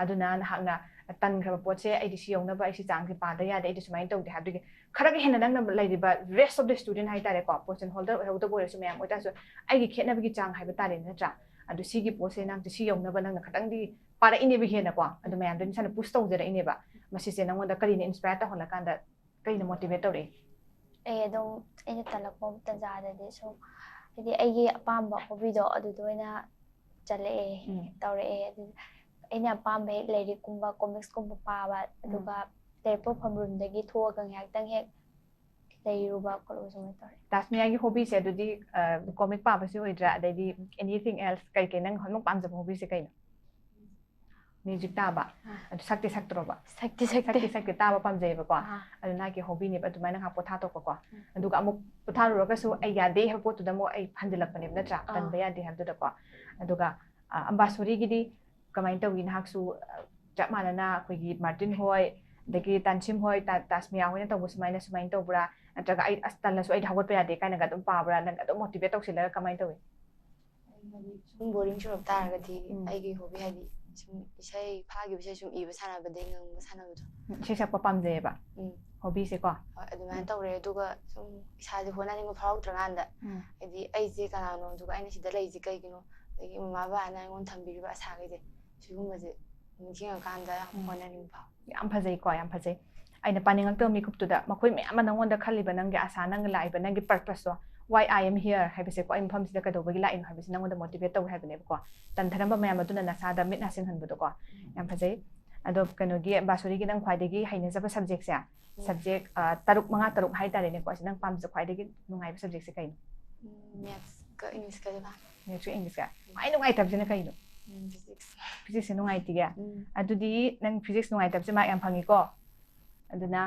ꯑꯗꯨꯅ ꯅꯍꯥꯛꯅ ꯇꯟꯈ꯭ꯔꯕ ꯄꯣꯠꯁꯦ, ꯑꯩꯗꯤ ꯁꯤ ꯌꯧꯅꯕ ꯑꯩ ꯁꯤ ꯆꯥꯡꯁꯦ ꯄꯥꯗ ꯌꯥꯗꯦ, ꯑꯩꯗꯤ ꯁꯨꯃꯥꯏꯅ ꯇꯧꯗꯦ ꯍꯥꯏꯕꯗꯨꯒꯤ ꯈꯔꯒ ꯍꯦꯟꯅ ꯅꯪꯅ ꯂꯩꯔꯤꯕ rest of the student ꯍꯥꯏꯇꯥꯔꯦꯀꯣ, position holder ꯑꯣꯏꯍꯧꯗꯕ ꯑꯣꯏꯔꯁꯨ ꯃꯌꯥꯝ ꯑꯣꯏꯇꯥꯔꯁꯨ ꯑꯩꯒꯤ ꯈꯦꯠꯅꯕꯒꯤ ꯆꯥꯡ ꯍꯥꯏꯕ ꯇꯥꯔꯦꯅꯦ, ꯅꯠꯇ꯭ꯔꯥ? ꯑꯗꯨ ꯁꯤꯒꯤ ꯄꯣꯠꯁꯦ ꯅꯪꯁꯦ ꯁꯤ ꯌꯧꯅꯕ ꯅꯪꯅ ꯈꯇꯪꯗꯤ ꯄꯥꯔꯛꯏꯅꯦꯕ ꯍꯦꯟꯅꯀꯣ, ꯑꯗꯨ ꯃꯌꯥꯝꯗꯣ ꯅꯁꯥꯅ push ꯇꯧꯖꯔꯛꯏꯅꯦꯕ꯫ ꯃꯁꯤꯁꯦ ꯅꯪꯉꯣꯟꯗ ꯀꯔꯤꯅ inspire ꯇꯧꯍꯜꯂꯀꯥꯟꯗ, ꯀꯔꯤꯅ motivate ꯇꯧꯔꯛꯏ? ꯑꯩ ꯑꯗꯨꯝ ꯑꯩꯅ ꯇꯜꯂꯛꯄ ꯇꯟꯖꯥꯗꯗꯤ ꯁꯨꯝ ꯍꯥꯏꯗꯤ ꯑꯩꯒꯤ ꯑꯄꯥꯝꯕ ꯍꯣꯕꯤꯗꯣ ꯑꯗꯨꯗ ꯑꯣꯏꯅ ꯆꯠꯂꯛꯑꯦ, ꯎꯝ. ꯇꯧꯔꯛꯑꯦ꯫ ꯑꯗꯨ ꯑꯩꯅ ꯑꯄꯥꯝꯕ ꯍꯦꯛ ꯂꯥꯏꯔꯤꯛꯀꯨꯝꯕ, comics ꯀꯨꯝꯕ ꯄꯥꯕ, ꯑꯗꯨꯒ ꯂꯥꯏꯔꯤꯛ ꯄꯥꯐꯝ room ꯗꯒꯤ ꯊꯣꯛꯑꯒ ꯉꯥꯏꯍꯥꯛꯇꯪ ꯍꯦꯛ ꯂꯩꯔꯨꯕ ꯈꯣꯠꯂꯨꯕ ꯁꯨꯃꯥꯏꯅ ꯇꯧꯔꯦ꯫ ꯇꯥꯁꯃꯤꯌꯥꯒꯤ ꯍꯣꯕꯤꯁꯦ ꯑꯗꯨꯗꯤ ꯀꯣꯃꯤꯛ ꯄꯥꯕꯁꯨ ꯑꯣꯏꯗ꯭ꯔꯥ, ꯑꯗꯩꯗꯤ anything else, ꯀꯩ ꯀꯩ ꯅꯪ ꯍꯧꯖꯤꯛ ꯄꯥꯝꯖꯕ ꯍꯣꯕꯤꯁꯦ ꯀꯩꯅꯣ? ꯃ꯭ꯌꯨꯖꯤꯛ ꯇꯥꯕ꯫ ꯑꯥ. ꯑꯗꯨ ꯁꯛꯇꯤ ꯁꯛꯇ꯭ꯔꯣꯕ? ꯁꯛꯇꯤ ꯁꯛꯇꯦ꯫ ꯁꯛꯇꯤ ꯁꯛꯇꯦ, ꯇꯥꯕ ꯄꯥꯝꯖꯩꯌꯦꯕꯀꯣ꯫ ꯑꯥ. ꯑꯗꯨ ꯅꯍꯥꯛꯀꯤ ꯍꯣꯕꯤꯅꯦꯕ, ꯑꯗꯨꯃꯥꯏꯅ ꯉꯥꯏꯍꯥꯛ ꯄꯣꯊꯥꯊꯣꯛꯄꯀꯣ꯫ ꯑꯗꯨꯒ ꯑꯃꯨꯛ ꯄꯣꯊꯥꯔꯨꯔꯒꯁꯨ ꯑꯩ ꯌꯥꯗꯦ ꯍꯥꯏꯕ ꯄꯣꯠꯇꯨꯗ ꯑꯃꯨꯛ ꯑꯩ ꯍꯟꯖꯤꯜꯂꯛꯄꯅꯦꯕ, ꯅꯠꯇ꯭ꯔꯥ? ꯑꯥ. ꯇꯟꯕ ꯌꯥꯗꯦ ꯍꯥꯏꯕꯗꯨꯗꯀꯣ꯫ ꯑꯗꯨꯒ ꯑ, ꯑꯝꯕꯥꯁꯣꯔꯤꯒꯤꯗꯤ ꯀꯃꯥꯏꯅ ꯇꯧꯏ? ꯅꯍꯥꯛꯁꯨ ꯑ, ꯆꯞ ꯃꯥꯟꯅꯅ ꯑꯩꯈꯣꯏꯒꯤ ꯃꯥꯔꯇꯤꯟ ꯍꯣꯏ, ꯑꯗꯒꯤ ꯇꯥꯟꯁꯤꯝ ꯍꯣꯏ, ꯇꯥ-, ꯇꯥꯁꯃꯤꯌꯥ ꯍꯣꯏꯅ ꯇꯧꯕ ꯁꯨꯃꯥꯏꯅ ꯁꯨꯃꯥꯏꯅ ꯇꯧꯕ꯭ꯔꯥ? ꯅꯠꯇ꯭ꯔꯒ ꯑꯩ ꯑꯁ ꯇꯜꯂꯁꯨ ꯑꯩꯗꯤ ꯍꯧꯒꯠꯄ ꯌꯥꯗꯦ ꯀꯥꯏꯅꯒ ꯑꯗꯨꯝ ꯄꯥꯕ꯭ꯔꯥ? ꯅꯪ ꯑꯗꯨꯝ motivate ꯇꯧꯁꯤꯜꯂꯒ ꯀꯃꯥꯏꯅ ꯇꯧꯏ? ꯑꯩ ꯍꯥꯏꯗꯤ ꯁꯨꯝ boring ꯆꯨꯔꯛ ꯇꯥꯔꯒꯗꯤ ꯎꯝ. ꯑꯩꯒꯤ hobby ꯍꯥꯏꯗꯤ ꯁꯨꯝ ꯏꯁꯩ ꯐꯥꯈꯤꯕ ꯏꯁꯩ ꯁꯨꯝ ꯏꯕ ꯁꯥꯟꯅꯕꯗꯩ ꯉꯪꯕ ꯁꯥꯟꯅꯕꯗꯣ꯫ ꯎꯝ, ꯏꯁꯩ ꯁꯛꯄ ꯄꯥꯝꯖꯩꯌꯦꯕ, ꯎꯝ. ꯍꯣꯕꯤꯁꯦꯀꯣ? ꯍꯣꯏ, ꯑꯗꯨꯃꯥꯏꯅ ꯇꯧꯔꯦ꯫ ꯑꯗꯨꯒ ꯁꯨꯝ ꯏꯁꯥꯁꯦ ꯍꯣꯠꯅꯅꯤꯡꯕ ꯐꯥꯎꯔꯛꯇ꯭ꯔꯀꯥꯟꯗ ꯎꯝ. ꯍꯥꯏꯗꯤ ꯑꯩꯁꯦ ꯀꯅꯥꯅꯣ, ꯑꯗꯨꯒ ꯑꯩꯅ ꯁꯤꯗ ꯂꯩꯔꯤꯁꯦ ꯀꯩꯒꯤꯅꯣ, ꯑꯗꯒꯤ ꯃꯃꯥ ꯕꯕꯥꯅ ꯑꯩꯉꯣꯟꯗ ꯊꯝꯕꯤꯔꯤꯕ ꯑꯁꯥꯈꯩꯁꯦ, ꯁꯤꯒꯨꯝꯕꯁꯦ ꯅꯤꯡꯁꯤꯡꯉꯀꯥꯟꯗ ꯌꯥꯝ ꯎꯝ. ꯍꯣꯠꯅꯅꯤꯡꯕ ꯐꯥꯎꯋꯦ꯫ ꯌꯥꯝ ꯐꯖꯩꯀꯣ, ꯌꯥꯝ ꯐꯖꯩ꯫ ꯑꯩꯅ ꯄꯥꯅꯤꯡꯉꯛꯇꯕ ꯃꯤꯀꯨꯞꯇꯨꯗ ꯃꯈꯣꯏ ꯃꯌꯥꯝ ꯑꯃ ꯅꯪꯉꯣꯟꯗ ꯈꯜꯂꯤꯕ ꯅꯪꯒꯤ ꯑꯁꯥ, ꯅꯪꯒꯤ ꯂꯥꯛꯏꯕ, ꯅꯪꯒꯤ purpose to, "Why I am here?" ꯍꯥꯏꯕꯁꯦꯀꯣ, "ꯑꯩ ꯃꯐꯝꯁꯤꯗ ꯀꯩꯗꯧꯕꯒꯤ ꯂꯥꯛꯏꯅꯣ?" ꯍꯥꯏꯕꯁꯦ ꯅꯪꯉꯣꯟꯗ motivate ꯇꯧꯋꯦ ꯍꯥꯏꯕꯅꯦꯕꯀꯣ꯫ ꯇꯟꯊꯔꯝꯕ ꯃꯌꯥꯝ ꯑꯗꯨꯅ ꯅꯁꯥꯗ ꯃꯤꯠ ꯅꯥ ꯁꯤꯡꯍꯟꯕꯗꯣꯀꯣ꯫ ꯌꯥꯝ ꯐꯖꯩ꯫ ꯑꯗꯣ ꯀꯩꯅꯣꯒꯤ, ꯕꯥꯁꯣꯔꯤꯒꯤ ꯅꯪ ꯈ꯭ꯋꯥꯏꯗꯒꯤ ꯍꯩꯅꯖꯕ subject ꯁꯦ, subject, ꯑ, ꯇꯔꯨꯛ, ꯃꯉꯥ ꯇꯔꯨꯛ ꯍꯥꯏꯇꯥꯔꯦꯅꯦꯀꯣ, ꯑꯁꯤ ꯅꯪ ꯄꯥꯝꯖ-, ꯈ꯭ꯋꯥꯏꯗꯒꯤ ꯅꯨꯡꯉꯥꯏꯕ subject ꯁꯦ ꯀꯩꯅꯣ? ꯎꯝ, maths ꯀ English ꯀꯁꯦ ꯄꯥꯝꯃꯦ꯫ Maths ꯀ English ꯀ꯫ ꯈ꯭ꯋꯥꯏ ꯅꯨꯡꯉꯥꯏꯇꯕꯁꯤꯅ ꯀꯩꯅꯣ? ꯎꯝ, physics꯫ Physics ꯁꯦ ꯅꯨꯡꯉꯥꯏꯇꯤꯌꯦ? ꯎꯝ. ꯑꯗꯨꯗꯤ ꯅꯪ physics ꯅꯨꯡꯉꯥꯏꯇꯕꯁꯦ mark ꯌꯥꯝ ꯐꯪꯉꯤꯀꯣ꯫ ꯑꯗꯨꯅ,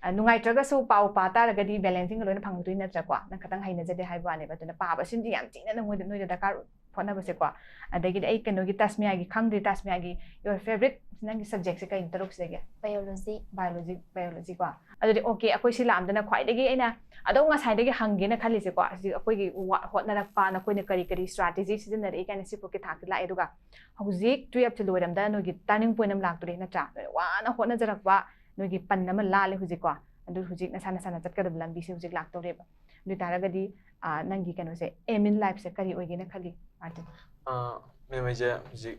ꯑ, ꯅꯨꯡꯉꯥꯏꯇ꯭ꯔꯒꯁꯨ ꯄꯥꯎ ꯄꯥ ꯇꯥꯔꯒꯗꯤ balancing ꯂꯣꯏꯅ ꯐꯪꯉꯛꯇꯣꯏ ꯅꯠꯇ꯭ꯔꯀꯣ? ꯅꯪ ꯈꯇꯪ ꯍꯩꯅꯖꯗꯦ ꯍꯥꯏꯕ ꯋꯥꯅꯦꯕ꯫ ꯑꯗꯨꯅ ꯄꯥꯕꯁꯤꯃꯗꯤ ꯌꯥꯝ ꯊꯤꯅ ꯅꯉꯣꯟꯗ, ꯅꯣꯏꯗ ꯗꯔꯀꯥꯔ ꯑꯣꯏ꯫ ꯍꯣꯠꯅꯕꯁꯦꯀꯣ꯫ ꯑꯗꯒꯤꯗꯤ ꯑꯩ ꯀꯩꯅꯣꯒꯤ ꯇꯥꯁꯃꯤꯌꯥꯒꯤ ꯈꯪꯗ꯭ꯔꯤ, ꯇꯥꯁꯃꯤꯌꯥꯒꯤ your favorite ꯅꯪꯒꯤ subjectꯁꯦ ꯀꯩꯅꯣ ꯇꯔꯨꯛꯁꯤꯗꯒꯤ? Biology. Biology, biology ꯀꯣ꯫ ꯑꯗꯨꯗꯤ okay, ꯑꯩꯈꯣꯏ ꯁꯤ ꯂꯥꯛꯑꯝꯗꯅ ꯈ꯭ꯋꯥꯏꯗꯒꯤ ꯑꯩꯅ ꯑꯗꯨꯝ ꯉꯁꯥꯏꯗꯒꯤ ꯍꯪꯒꯦꯅ ꯈꯜꯂꯤꯁꯦꯀꯣ, ꯍꯧꯖꯤꯛ ꯑꯩꯈꯣꯏꯒꯤ ꯋꯥ- ꯍꯣꯠꯅꯔꯛꯄ, ꯅꯈꯣꯏꯅ ꯀꯔꯤ ꯀꯔꯤ strategy ꯁꯤꯖꯤꯟꯅꯔꯛꯏ ꯀꯥꯏꯅ ꯁꯤ ꯐꯥꯎꯒꯤ ꯊꯥꯛꯇ ꯂꯥꯛꯑꯦ꯫ ꯑꯗꯨꯒ ꯍꯧꯖꯤꯛ twelfth ꯂꯣꯏꯔꯝꯗ ꯅꯣꯏꯒꯤ turning point ꯑꯃ ꯂꯥꯛꯇꯣꯔꯦ ꯅꯠꯇ꯭ꯔꯥ? ꯅꯣꯏꯅ ꯋꯥꯅ ꯍꯣꯠꯅꯖꯔꯛꯄ ꯅꯣꯏꯒꯤ ꯄꯟ ꯑꯃ ꯂꯥꯜꯂꯦ ꯍꯧꯖꯤꯛꯀꯣ꯫ ꯑꯗꯨ ꯍꯧꯖꯤꯛ ꯅꯁꯥ ꯅꯁꯥꯅ ꯆꯠꯀꯗꯕ ꯂꯝꯕꯤꯁꯦ ꯍꯧꯖꯤꯛ ꯂꯥꯛꯇꯧꯔꯦꯕ꯫ ꯑꯗꯨ ꯑꯣꯏꯇꯥꯔꯒꯗꯤ ꯑꯥ, ꯅꯪꯒꯤ ꯀꯩꯅꯣꯁꯦ, aim in lifeꯁꯦ ꯀꯔꯤ ꯑꯣꯏꯒꯦꯅ ꯈꯜꯂꯤ, ꯃꯥꯔꯇꯤꯟ? ꯃꯦꯝ, ꯑꯩꯁꯦ ꯍꯧꯖꯤꯛ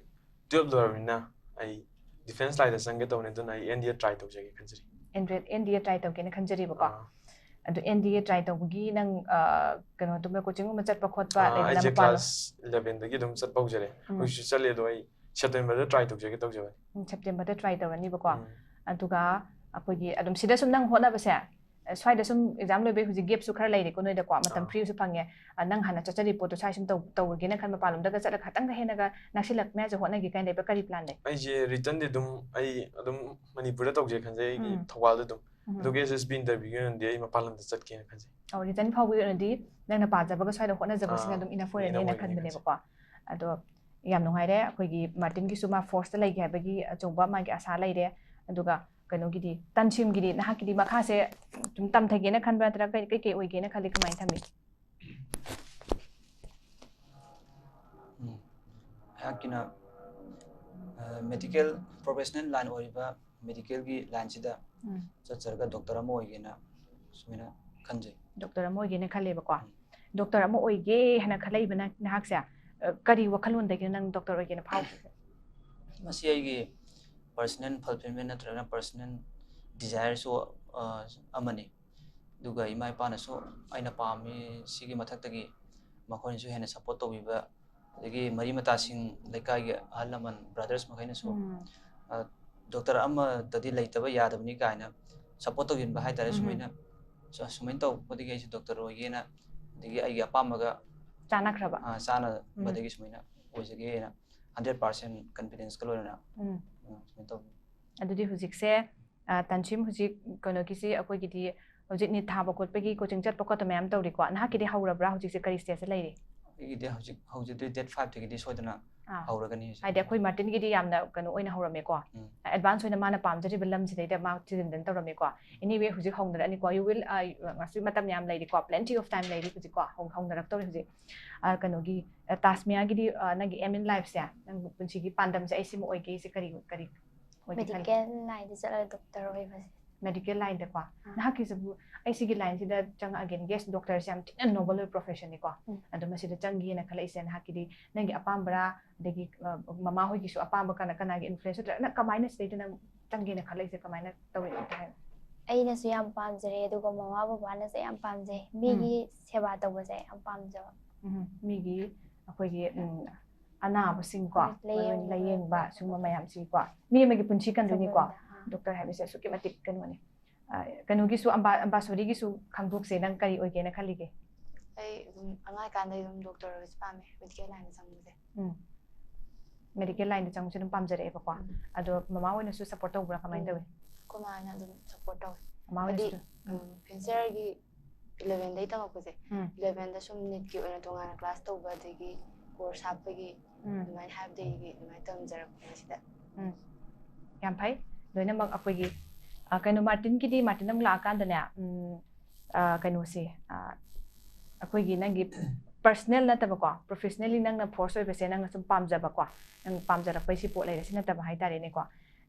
twelfth ꯂꯣꯏꯔꯕꯅꯤꯅ ꯑꯩ defence lineꯗ ꯆꯪꯒꯦ ꯇꯧꯕꯅꯤ, ꯑꯗꯨꯅ ꯑꯩ NDA try ꯇꯧꯖꯒꯦ ꯈꯟꯖꯔꯤ꯫ NDA try ꯇꯧꯒꯦꯅ ꯈꯟꯖꯔꯤꯕꯀꯣ꯫ ꯑꯥ, ꯑꯗꯨ NDA try ꯇꯧꯕꯒꯤ ꯅꯪ ꯑꯥ, ꯀꯩꯅꯣ ꯑꯗꯨꯝ coachingꯒꯨꯝꯕ ꯆꯠꯄ ꯈꯣꯠꯄ ꯑꯥ, ꯂꯩꯗꯅ ꯑꯩꯁꯦ ꯃꯄꯥꯟ class elevenꯗꯒꯤ ꯑꯗꯨꯝ ꯆꯠꯄ ꯍꯧꯖꯔꯦ꯫ ꯎꯝ. ꯍꯧꯖꯤꯛꯁꯨ ꯆꯠꯂꯤ, ꯑꯗꯣ ꯑꯩ Septemberꯗ try ꯇꯧꯖꯒꯦ ꯇꯧꯖꯕꯅꯤ꯫ ꯎꯝ, Septemberꯗ try ꯇꯧꯔꯅꯤꯕꯀꯣ꯫ ꯎꯝ. ꯑꯗꯨꯒ ꯑꯩꯈꯣꯏꯒꯤ ꯑꯗꯨꯝ ꯁꯤꯗ ꯁꯨꯝ ꯅꯪ ꯍꯣꯠꯅꯕꯁꯦ, ꯑ, ꯁ꯭ꯋꯥꯏꯗ ꯁꯨꯝ exam ꯂꯣꯏꯕꯩ ꯍꯧꯖꯤꯛ gapꯁꯨ ꯈꯔ ꯂꯩꯔꯦꯀꯣ ꯅꯣꯏꯗꯀꯣ, ꯃꯇꯝ ꯑꯥ. freeꯁꯨ ꯐꯪꯉꯦ꯫ ꯑ, ꯅꯪ ꯍꯥꯟꯅ ꯆꯠꯆꯔꯤ ꯄꯣꯠꯇꯣ ꯁ꯭ꯋꯥꯏ ꯁꯨꯝ ꯇꯧ- ꯇꯧꯔꯒꯦꯅ ꯈꯟꯕ, ꯃꯄꯥꯟꯂꯣꯝꯗꯒ ꯆꯠꯂꯒ ꯈꯇꯪꯒ ꯍꯦꯟꯅꯒ ꯅꯛꯁꯤꯜꯂꯛꯅꯤꯉꯥꯏꯁꯨ ꯍꯣꯠꯅꯒꯦ ꯀꯥꯏꯅ ꯂꯩꯕ, ꯀꯔꯤ plan ꯂꯩ? ꯑꯩꯁꯦ returnꯗꯤ ꯑꯗꯨꯝ ꯑꯩ ꯑꯗꯨꯝ ꯃꯅꯤꯄꯨꯔꯗ ꯇꯧꯖꯒꯦ ꯈꯟꯖꯩ, ꯑꯩꯒꯤ ꯎꯝ. ꯊꯧꯕꯥꯜꯗ ꯑꯗꯨꯝ꯫ ꯎꯝ. ꯑꯗꯨꯒ SSB interviewꯒꯤ ꯑꯣꯏꯅꯗꯤ ꯑꯩ ꯃꯄꯥꯟ ꯂꯝꯗ ꯆꯠꯀꯦꯅ ꯈꯟꯖꯩ꯫ ꯑꯧ, return ꯐꯥꯎꯕꯒꯤ ꯑꯣꯏꯅꯗꯤ ꯅꯪꯅ ꯄꯥꯖꯕꯒ ꯁ꯭ꯋꯥꯏꯗ ꯍꯣꯠꯅꯖꯕꯁꯤꯅ ꯑꯥ, ꯑꯗꯨꯝ enough enough ꯑꯣꯏꯔꯅꯤꯅ ꯑꯣꯏꯒꯅꯤ ꯈꯟꯕꯅꯦꯕꯀꯣ꯫ ꯑꯗꯣ ꯌꯥꯝ ꯅꯨꯡꯉꯥꯏꯔꯦ, ꯑꯩꯈꯣꯏꯒꯤ ꯃꯥꯔꯇꯤꯟꯒꯤꯁꯨ ꯃꯥ forceꯇ ꯂꯩꯒꯦ ꯍꯥꯏꯕꯒꯤ ꯑꯆꯧꯕ ꯃꯥꯒꯤ ꯑꯁꯥ ꯂꯩꯔꯦ꯫ ꯑꯗꯨꯒ ꯀꯩꯅꯣꯒꯤꯗꯤ, ꯇꯟꯁꯤꯝꯒꯤꯗꯤ, ꯅꯍꯥꯛꯀꯤꯗꯤ ꯃꯈꯥꯁꯦ ꯑꯗꯨꯝ ꯇꯝꯊꯒꯦꯅ ꯈꯟꯕ꯭ꯔꯥ ꯅꯠꯇ꯭ꯔꯒ ꯀꯩ- ꯀꯩꯀꯩ ꯑꯣꯏꯒꯦꯅ ꯈꯜꯂꯤ, ꯀꯃꯥꯏꯅ ꯊꯝꯃꯤ? ꯎꯝ꯫ ꯑꯩꯍꯥꯛꯀꯤꯅ medical professional line ꯑꯣꯏꯔꯤꯕ medicalꯒꯤ lineꯁꯤꯗ ꯎꯝ. ꯆꯠꯆꯔꯒ doctor ꯑꯃ ꯑꯣꯏꯒꯦꯅ ꯁꯨꯃꯥꯏꯅ ꯈꯟꯖꯩ꯫ Doctor ꯑꯃ ꯑꯣꯏꯒꯦꯅ ꯈꯜꯂꯦꯕꯀꯣ꯫ Doctor ꯑꯃ ꯑꯣꯏꯒꯦ ꯍꯥꯏꯅ ꯈꯜꯂꯛꯏꯕ ꯅꯪ- ꯅꯍꯥꯛꯁꯦ, ꯑ, ꯀꯔꯤ ꯋꯥꯈꯜꯂꯣꯟꯗꯒꯤꯅꯣ ꯅꯪ doctor ꯑꯣꯏꯒꯦꯅ ꯐꯥꯎꯈꯤꯕ? ꯃꯁꯤ ꯑꯩꯒꯤ personal fulfillment ꯅꯠꯇ꯭ꯔꯒꯅ personal desireꯁꯨ, ꯑ, ꯑꯃꯅꯤ꯫ ꯑꯗꯨꯒ ꯏꯃꯥ ꯏꯄꯥꯅꯁꯨ ꯑꯩꯅ ꯄꯥꯝꯃꯤ ꯁꯤꯒꯤ ꯃꯊꯛꯇꯒꯤ ꯃꯈꯣꯏꯅꯁꯨ ꯍꯦꯟꯅ support ꯇꯧꯕꯤꯕ, ꯑꯗꯒꯤ ꯃꯔꯤ ꯃꯇꯥꯁꯤꯡ, ꯂꯩꯀꯥꯏꯒꯤ ꯑꯍꯜ ꯂꯃꯟ, brothers ꯃꯈꯩꯅꯁꯨ, ꯎꯝ. ꯑ, doctor ꯑꯃꯗꯗꯤ ꯂꯩꯇꯕ ꯌꯥꯗꯕꯅꯤ ꯀꯥꯏꯅ support ꯇꯧꯕꯤꯕ ꯍꯥꯏꯇꯥꯔꯦ꯫ ꯎꯝ. ꯁꯨꯃꯥꯏꯅ ꯁꯨ- ꯁꯨꯃꯥꯏꯅ ꯇꯧꯕꯗꯒꯤ ꯑꯩꯁꯨ doctor ꯑꯣꯏꯒꯦꯅ, ꯑꯗꯒꯤ ꯑꯩꯒꯤ ꯑꯄꯥꯝꯕꯒ, ꯆꯥꯟꯅꯈ꯭ꯔꯕ? ꯑ, ꯆꯥꯟꯅꯕꯗꯒꯤ ꯁꯨꯃꯥꯏꯅ ꯑꯣꯏꯖꯒꯦꯅ hundred percent confidenceꯀ ꯂꯣꯏꯅꯅ, ꯎꯝ. ꯑ, ꯁꯨꯃꯥꯏꯅ ꯇꯧꯕꯅꯤ꯫ ꯑꯗꯨꯗꯤ ꯍꯧꯖꯤꯛꯁꯦ, ꯑ, ꯇꯟꯁꯤꯝ, ꯍꯧꯖꯤꯛ ꯀꯩꯅꯣꯒꯤꯁꯤ, ꯑꯩꯈꯣꯏꯒꯤꯗꯤ ꯍꯧꯖꯤꯛ NEET ꯊꯥꯕ ꯈꯣꯠꯄꯒꯤ coaching ꯆꯠꯄ ꯈꯣꯠꯄ ꯃꯌꯥꯝ ꯇꯧꯔꯤꯀꯣ꯫ ꯅꯍꯥꯛꯀꯤꯗꯤ ꯍꯧꯔꯕ꯭ꯔꯥ? ꯍꯧꯖꯤꯛꯁꯦ ꯀꯔꯤ stageꯇ ꯂꯩꯔꯤ? ꯑꯩꯒꯤꯗꯤ ꯍꯧꯖꯤꯛ ꯍꯧꯖꯤꯛꯇꯤ ꯗꯦꯠ ꯐꯥꯏꯚꯇꯒꯤꯗꯤ ꯁꯣꯏꯗꯅ ꯑꯥ꯫ ꯍꯧꯔꯒꯅꯤ ꯍꯧꯖꯤꯛ꯫ ꯍꯥꯏꯗꯤ ꯑꯩꯈꯣꯏ ꯃꯥꯔꯇꯤꯟꯒꯤꯗꯤ ꯌꯥꯝꯅ ꯀꯩꯅꯣ ꯑꯣꯏꯅ ꯍꯧꯔꯝꯃꯦꯀꯣ꯫ ꯎꯝ꯫ ꯑꯦꯗꯚꯥꯟꯁ ꯑꯣꯏꯅ ꯃꯥꯅ ꯄꯥꯝꯖꯔꯤꯕ ꯂꯝꯁꯤꯗꯩꯗ ꯃꯥ ꯊꯤꯖꯤꯟꯗꯅ ꯇꯧꯔꯝꯃꯦꯀꯣ꯫ ꯑꯦꯅꯤꯋꯦ, ꯍꯧꯖꯤꯛ ꯍꯧꯅꯔꯛꯑꯅꯤꯀꯣ꯫ You will, ꯑ, ꯉꯁꯤ ꯃꯇꯝ ꯌꯥꯝ ꯂꯩꯔꯤꯀꯣ, plenty of time ꯂꯩꯔꯤ ꯍꯧꯖꯤꯛꯀꯣ꯫ ꯍꯧ- ꯍꯧꯅꯔꯛꯇꯧꯔꯦ ꯍꯧꯖꯤꯛ꯫ ꯑ, ꯀꯩꯅꯣꯒꯤ, ꯑ, ꯇꯥꯁꯃꯤꯌꯥꯒꯤꯗꯤ, ꯑ, ꯅꯪꯒꯤ aim in lifeꯁꯦ, ꯅꯪ ꯄꯨꯟꯁꯤꯒꯤ ꯄꯥꯟꯗꯝꯁꯦ ꯑꯩ ꯁꯤꯃ ꯑꯣꯏꯒꯦ, ꯑꯩꯁꯦ ꯀꯔꯤ ꯀꯔꯤ ꯑꯣꯏꯒꯦ ꯈꯜꯂꯤ? ꯃꯦꯗꯤꯀꯦꯜ ꯂꯥꯏꯟꯗ ꯆꯠꯂꯒ ꯗꯣꯛꯇꯔ ꯑꯣꯏꯕꯁꯦ꯫ ꯃꯦꯗꯤꯀꯦꯜ ꯂꯥꯏꯟꯗꯀꯣ꯫ ꯅꯍꯥꯛꯀꯤꯁꯤꯕꯨ ꯑꯩ ꯁꯤꯒꯤ ꯂꯥꯏꯟꯁꯤꯗ ꯆꯪꯉꯛꯑꯒꯦ꯫ ꯌꯦꯁ, ꯗꯣꯛꯇꯔꯁꯦ ꯌꯥꯝ ꯊꯤꯅ ꯅꯣꯕꯜ ꯑꯣꯏꯕ ꯄ꯭ꯔꯣꯐꯦꯁꯟꯅꯤꯀꯣ꯫ ꯎꯝ꯫ ꯑꯗꯣ ꯃꯁꯤꯗ ꯆꯪꯒꯦꯅ ꯈꯜꯂꯛꯏꯁꯦ ꯅꯍꯥꯛꯀꯤꯗꯤ ꯅꯪꯒꯤ ꯑꯄꯥꯝꯕꯔꯥ, ꯑꯗꯒꯤ, ꯑ, ꯃꯃꯥ ꯍꯣꯏꯒꯤꯁꯨ ꯑꯄꯥꯝꯕ ꯀꯅꯥ ꯀꯅꯥꯒꯤ ꯏꯟꯐ꯭ꯂꯨꯌꯦꯟꯁ ꯅꯠꯇ꯭ꯔꯒ ꯅꯪ ꯀꯃꯥꯏꯅ ꯁꯤꯗꯩꯗ ꯅꯪ ꯆꯪꯒꯦꯅ ꯈꯜꯂꯛꯏꯁꯦ ꯀꯃꯥꯏꯅ ꯇꯧꯔꯤꯅꯣ ꯑꯝꯇ ꯍꯥꯏꯔꯣ? ꯑꯩꯅꯁꯨ ꯌꯥꯝ ꯄꯥꯝꯖꯔꯦ, ꯑꯗꯨꯒ ꯃꯃꯥ ꯕꯕꯥꯅꯁꯨ ꯌꯥꯝ ꯄꯥꯝꯖꯩ꯫ ꯃꯤꯒꯤ ꯁꯦꯕꯥ ꯇꯧꯕꯁꯦ ꯌꯥꯝ ꯄꯥꯝꯖꯕ꯫ ꯎꯝ, ꯃꯤꯒꯤ ꯑꯩꯈꯣꯏꯒꯤ, ꯎꯝ, ꯑꯅꯥꯕꯁꯤꯡꯀꯣ, ꯍꯣꯏ, ꯂꯥꯏꯌꯦꯡꯕ ꯃꯔꯨꯑꯣꯏꯅ ꯂꯥꯏꯌꯦꯡꯕ, ꯈꯣꯠꯄ ꯁꯤꯒꯨꯝꯕ ꯇꯧꯕ꯫ ꯃꯌꯥꯝꯁꯤꯀꯣ, ꯃꯤ ꯑꯃꯒꯤ ꯄꯨꯟꯁꯤ ꯀꯟꯗꯣꯏꯅꯤꯀꯣ꯫ ꯀꯟꯗꯣꯏꯅꯤꯗ, ꯑꯥ꯫ ꯗꯣꯛꯇꯔ ꯍꯥꯏꯕꯁꯦ ꯑꯁꯨꯛꯀꯤ ꯃꯇꯤꯛ ꯀꯩꯅꯣꯅꯤ꯫ ꯑ, ꯀꯩꯅꯣꯒꯤꯁꯨ, ꯑꯝꯕꯥ-, ꯑꯝꯕꯥꯁꯣꯔꯤꯒꯤꯁꯨ ꯈꯪꯗꯣꯛꯁꯦ, ꯅꯪ ꯀꯔꯤ ꯑꯣꯏꯒꯦꯅ ꯈꯜꯂꯤꯒꯦ? ꯑꯩ ꯑꯗꯨꯝ ꯑꯉꯥꯡ ꯑꯣꯏꯀꯥꯟꯗꯩ ꯑꯗꯨꯝ ꯗꯣꯛꯇꯔ ꯑꯣꯏꯕꯁꯦ ꯄꯥꯝꯃꯦ, ꯃꯦꯗꯤꯀꯦꯜ ꯂꯥꯏꯟꯗ ꯆꯪꯕꯁꯦ꯫ ꯎꯝ꯫ ꯃꯦꯗꯤꯀꯦꯜ ꯂꯥꯏꯟꯗ ꯆꯪꯕꯁꯦ ꯑꯗꯨꯝ ꯄꯥꯝꯖꯔꯛꯑꯦꯕꯀꯣ꯫ ꯎꯝ꯫ ꯑꯗꯣ ꯃꯃꯥ ꯍꯣꯏꯅꯁꯨ ꯁꯞꯄꯣꯔꯠ ꯇꯧꯕ꯭ꯔꯥ, ꯀꯃꯥꯏꯅ ꯇꯧꯏ? ꯑꯩꯈꯣꯏ ꯃꯥꯅ ꯑꯗꯨꯝ ꯁꯞꯄꯣꯔꯠ ꯇꯧꯋꯦ꯫ ꯃꯃꯥ ꯍꯥꯏꯗꯤ ꯍꯣꯏꯅꯁꯨ꯫ ꯐ꯭ꯌꯨꯆꯔꯒꯤ ꯏꯂꯚꯦꯟꯗꯩ ꯇꯝꯃꯛꯄꯁꯦ, ꯎꯝ꯫ ꯏꯂꯚꯦꯟꯗ ꯁꯨꯝ ꯅꯤꯠꯀꯤ ꯑꯣꯏꯅ ꯇꯣꯉꯥꯟꯅ ꯀ꯭ꯂꯥꯁ ꯇꯧꯕ, ꯑꯗꯒꯤ ꯀꯣꯔꯁ ꯍꯥꯞꯄꯒꯤ ꯎꯝ꯫ ꯑꯗꯨꯃꯥꯏꯅ ꯍꯥꯏꯕꯗꯒꯤ ꯑꯗꯨꯃꯥꯏꯅ ꯇꯝꯖꯔꯛꯄꯅꯦ ꯁꯤꯗ꯫ ꯎꯝ꯫ ꯌꯥꯝ ꯐꯩ꯫ ꯂꯣꯏꯅꯃꯛ ꯑꯩꯈꯣꯏꯒꯤ, ꯑ, ꯀꯩꯅꯣ, ꯃꯥꯔꯇꯤꯟꯒꯤꯗꯤ, ꯃꯥꯔꯇꯤꯟ ꯑꯃꯨꯛ ꯂꯥꯛꯑꯀꯥꯟꯗꯅꯦ, ꯎꯝ, ꯑ, ꯀꯩꯅꯣꯁꯦ, ꯑ, ꯑꯩꯈꯣꯏꯒꯤ ꯅꯪꯒꯤ ꯄꯔꯁꯅꯦꯜ ꯅꯠꯇꯕꯀꯣ, ꯄ꯭ꯔꯣꯐꯦꯁꯅꯦꯜꯂꯤ ꯅꯪꯅ ꯐꯣꯔꯁ ꯑꯣꯏꯕꯁꯦ ꯅꯪꯅ ꯁꯨꯝ ꯄꯥꯝꯖꯕꯀꯣ, ꯅꯪ ꯄꯥꯝꯖꯔꯛꯄꯩ ꯁꯤ ꯄꯣꯠ ꯂꯩꯔꯦ, ꯁꯤ ꯅꯠꯇꯕ ꯍꯥꯏꯇꯥꯔꯦꯅꯦꯀꯣ꯫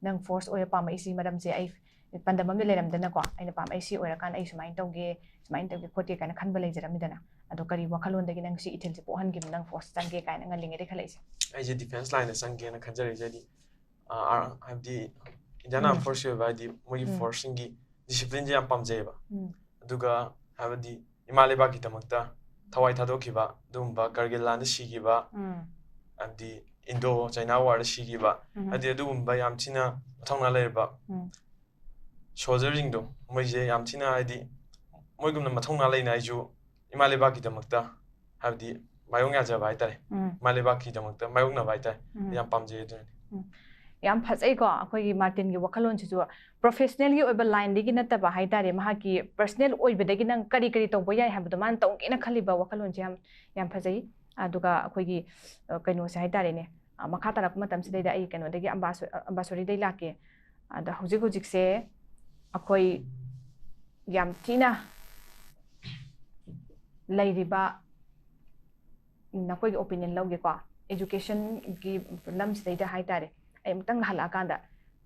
ꯅꯪ ꯐꯣꯔꯁ ꯑꯣꯏꯔ ꯄꯥꯝꯃꯛꯏꯁꯤ ꯃꯔꯝꯁꯦ ꯑꯩ ꯄꯥꯟꯗꯝ ꯑꯃꯗꯤ ꯂꯩꯔꯝꯗꯅꯀꯣ, ꯑꯩꯅ ꯄꯥꯝꯃꯛꯏꯁꯤ ꯑꯣꯏꯔꯀꯥꯟꯗ ꯑꯩ ꯁꯨꯃꯥꯏꯅ ꯇꯧꯒꯦ, ꯁꯨꯃꯥꯏꯅ ꯇꯧꯒꯦ ꯈꯣꯠꯀꯦ ꯀꯥꯏꯅ ꯈꯟꯕ ꯂꯩꯖꯔꯝꯃꯤꯗꯅ꯫ ꯑꯗꯣ ꯀꯔꯤ ꯋꯥꯈꯜꯂꯣꯟꯗꯒꯤ ꯅꯪ ꯁꯤ ꯏꯊꯤꯜꯁꯤ ꯄꯣꯛꯍꯟꯈꯤꯕꯅꯣ, ꯅꯪ ꯐꯣꯔꯁ ꯆꯪꯒꯦ ꯀꯥꯏꯅ ꯉꯜꯂꯤꯉꯩꯗꯒꯤ ꯈꯜꯂꯛꯏꯁꯦ? ꯑꯩꯁꯦ ꯗꯤꯐꯦꯟꯁ ꯂꯥꯏꯟꯗ ꯆꯪꯒꯦꯅ ꯈꯟꯖꯔꯛꯏꯁꯦ ꯍꯥꯏꯗꯤ, ꯑꯥ, ꯍꯥꯏꯕꯗꯤ ꯏꯟꯗꯤꯌꯥꯟ ꯎꯝ꯫ ꯑꯥꯔꯝ ꯐꯣꯔꯁꯀꯤ ꯑꯣꯏꯕ ꯍꯥꯏꯗꯤ ꯃꯣꯏꯒꯤ ꯎꯝ꯫ ꯐꯣꯔꯁꯁꯤꯡꯒꯤ ꯗꯤꯁꯤꯄ꯭ꯂꯤꯟꯁꯦ ꯌꯥꯝ ꯄꯥꯝꯖꯩꯌꯦꯕ꯫ ꯎꯝ꯫ ꯑꯗꯨꯒ ꯍꯥꯏꯕꯗꯤ ꯏꯃꯥ ꯂꯩꯕꯥꯛꯀꯤꯗꯃꯛꯇ ꯊꯋꯥꯏ ꯊꯥꯗꯣꯛꯈꯤꯕ ꯑꯗꯨꯒꯨꯝꯕ, ꯀꯥꯔꯒꯤꯜ ꯂꯥꯟꯗ ꯁꯤꯈꯤꯕ, ꯎꯝ꯫ ꯍꯥꯏꯕꯗꯤ ꯏꯟꯗꯣ ꯆꯥꯏꯅꯥ ꯋꯥꯔꯗ ꯁꯤꯈꯤꯕ, ꯎꯝ꯫ ꯍꯥꯏꯗꯤ ꯑꯗꯨꯒꯨꯝꯕ ꯌꯥꯝ ꯊꯤꯅ ꯃꯊꯧꯅꯥ ꯂꯩꯔꯕ ꯎꯝ꯫ ꯁꯣꯜꯖꯔꯁꯤꯡꯗꯣ, ꯃꯣꯏꯁꯦ ꯌꯥꯝ ꯊꯤꯅ ꯍꯥꯏꯗꯤ ꯃꯣꯏꯒꯨꯝꯅ ꯃꯊꯧꯅꯥ ꯂꯩꯅ ꯑꯩꯁꯨ ꯏꯃꯥ ꯂꯩꯕꯥꯛꯀꯤꯗꯃꯛꯇ ꯍꯥꯏꯕꯗꯤ ꯃꯥꯌꯣꯛ ꯌꯥꯖꯕ ꯍꯥꯏꯇꯥꯔꯦ, ꯎꯝ꯫ ꯏꯃꯥ ꯂꯩꯕꯥꯛꯀꯤꯗꯃꯛꯇ ꯃꯥꯌꯣꯛꯅꯕ ꯍꯥꯏꯇꯥꯔꯦ, ꯎꯝ꯫ ꯌꯥꯝ ꯄꯥꯝꯖꯩ ꯑꯗꯨꯅꯅꯤ꯫ ꯌꯥꯝ ꯐꯖꯩꯀꯣ ꯑꯩꯈꯣꯏꯒꯤ ꯃꯥꯔꯇꯤꯟꯒꯤ ꯋꯥꯈꯜꯂꯣꯟꯁꯤꯁꯨ꯫ ꯄ꯭ꯔꯣꯐꯦꯁꯅꯦꯜꯒꯤ ꯑꯣꯏꯕ ꯂꯥꯏꯟꯗꯒꯤ ꯅꯠꯇꯕ ꯍꯥꯏꯇꯥꯔꯦ, ꯃꯍꯥꯛꯀꯤ ꯄꯔꯁꯅꯦꯜ ꯑꯣꯏꯕꯗꯒꯤ ꯅꯪ ꯀꯔꯤ ꯀꯔꯤ ꯇꯧꯕ ꯌꯥꯏ ꯍꯥꯏꯕꯗꯣ ꯃꯥꯅ ꯇꯧꯒꯦꯅ ꯈꯜꯂꯤꯕ ꯋꯥꯈꯜꯂꯣꯟꯁꯦ ꯌꯥꯝ, ꯌꯥꯝ ꯐꯖꯩ꯫ ꯑꯗꯨꯒ ꯑꯩꯈꯣꯏꯒꯤ ꯑ, ꯀꯩꯅꯣꯁꯦ ꯍꯥꯏꯇꯥꯔꯦꯅꯦ, ꯑ, ꯃꯈꯥ ꯇꯥꯔꯛꯄ ꯃꯇꯝꯁꯤꯗꯩꯗ ꯑꯩ ꯀꯩꯅꯣꯗꯒꯤ ꯑꯝꯕꯥꯁꯨ- ꯑ, ꯑꯝꯕꯥꯁꯣꯔꯤꯗꯩ ꯂꯥꯛꯀꯦ꯫ ꯑꯗ ꯍꯧꯖꯤꯛ ꯍꯧꯖꯤꯛꯁꯦ ꯑꯩꯈꯣꯏ ꯌꯥꯝ ꯊꯤꯅ ꯂꯩꯔꯤꯕ, ꯅꯈꯣꯏꯒꯤ ꯑꯣꯄꯤꯅꯤꯌꯟ ꯂꯧꯒꯦꯀꯣ, ꯑꯦꯖꯨꯀꯦꯁꯟꯒꯤ ꯂꯝꯁꯤꯗꯩꯗ ꯍꯥꯏꯇꯥꯔꯦ꯫ ꯑꯩ ꯑꯃꯨꯛꯇꯪ ꯍꯜꯂꯛꯑꯀꯥꯟꯗ,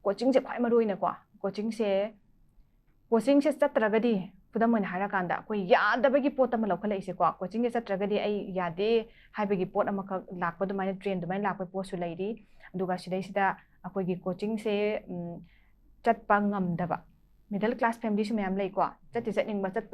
ꯀꯣꯆꯤꯡꯁꯦ ꯈ꯭ꯋꯥꯏ ꯃꯔꯨ ꯑꯣꯏꯅꯀꯣ, ꯀꯣꯆꯤꯡꯁꯦ ꯀꯣꯆꯤꯡꯁꯦ ꯆꯠꯇ꯭ꯔꯒꯗꯤ, ꯈꯨꯗꯝ ꯑꯣꯏꯅ ꯍꯥꯏꯔꯀꯥꯟꯗ, ꯑꯩꯈꯣꯏ ꯌꯥꯗꯕꯒꯤ ꯄꯣꯠ ꯑꯃ ꯂꯧꯈꯠꯂꯛꯏꯁꯦꯀꯣ, ꯀꯣꯆꯤꯡꯁꯦ ꯆꯠꯇ꯭ꯔꯒꯗꯤ ꯑꯩ ꯌꯥꯗꯦ ꯍꯥꯏꯕꯒꯤ ꯄꯣꯠ ꯑꯃꯈꯛ ꯂꯥꯛꯄ ꯑꯗꯨꯃꯥꯏꯅ, ꯇ꯭ꯔꯦꯟ ꯑꯗꯨꯃꯥꯏꯅ ꯂꯥꯛꯄꯒꯤ ꯄꯣꯠꯁꯨ ꯂꯩꯔꯤ꯫ ꯑꯗꯨꯒ ꯁꯤꯗꯩꯁꯤꯗ ꯑꯩꯈꯣꯏꯒꯤ ꯀꯣꯆꯤꯡꯁꯦ, ꯎꯝ, ꯆꯠꯄ ꯉꯝꯗꯕ ꯃꯤꯗꯜ ꯀ꯭ꯂꯥꯁ ꯐꯦꯃꯤꯂꯤꯁꯨ ꯃꯌꯥꯝ ꯂꯩꯀꯣ, ꯆꯠꯇꯤ ꯆꯠꯅꯤꯡꯕ, ꯆꯠ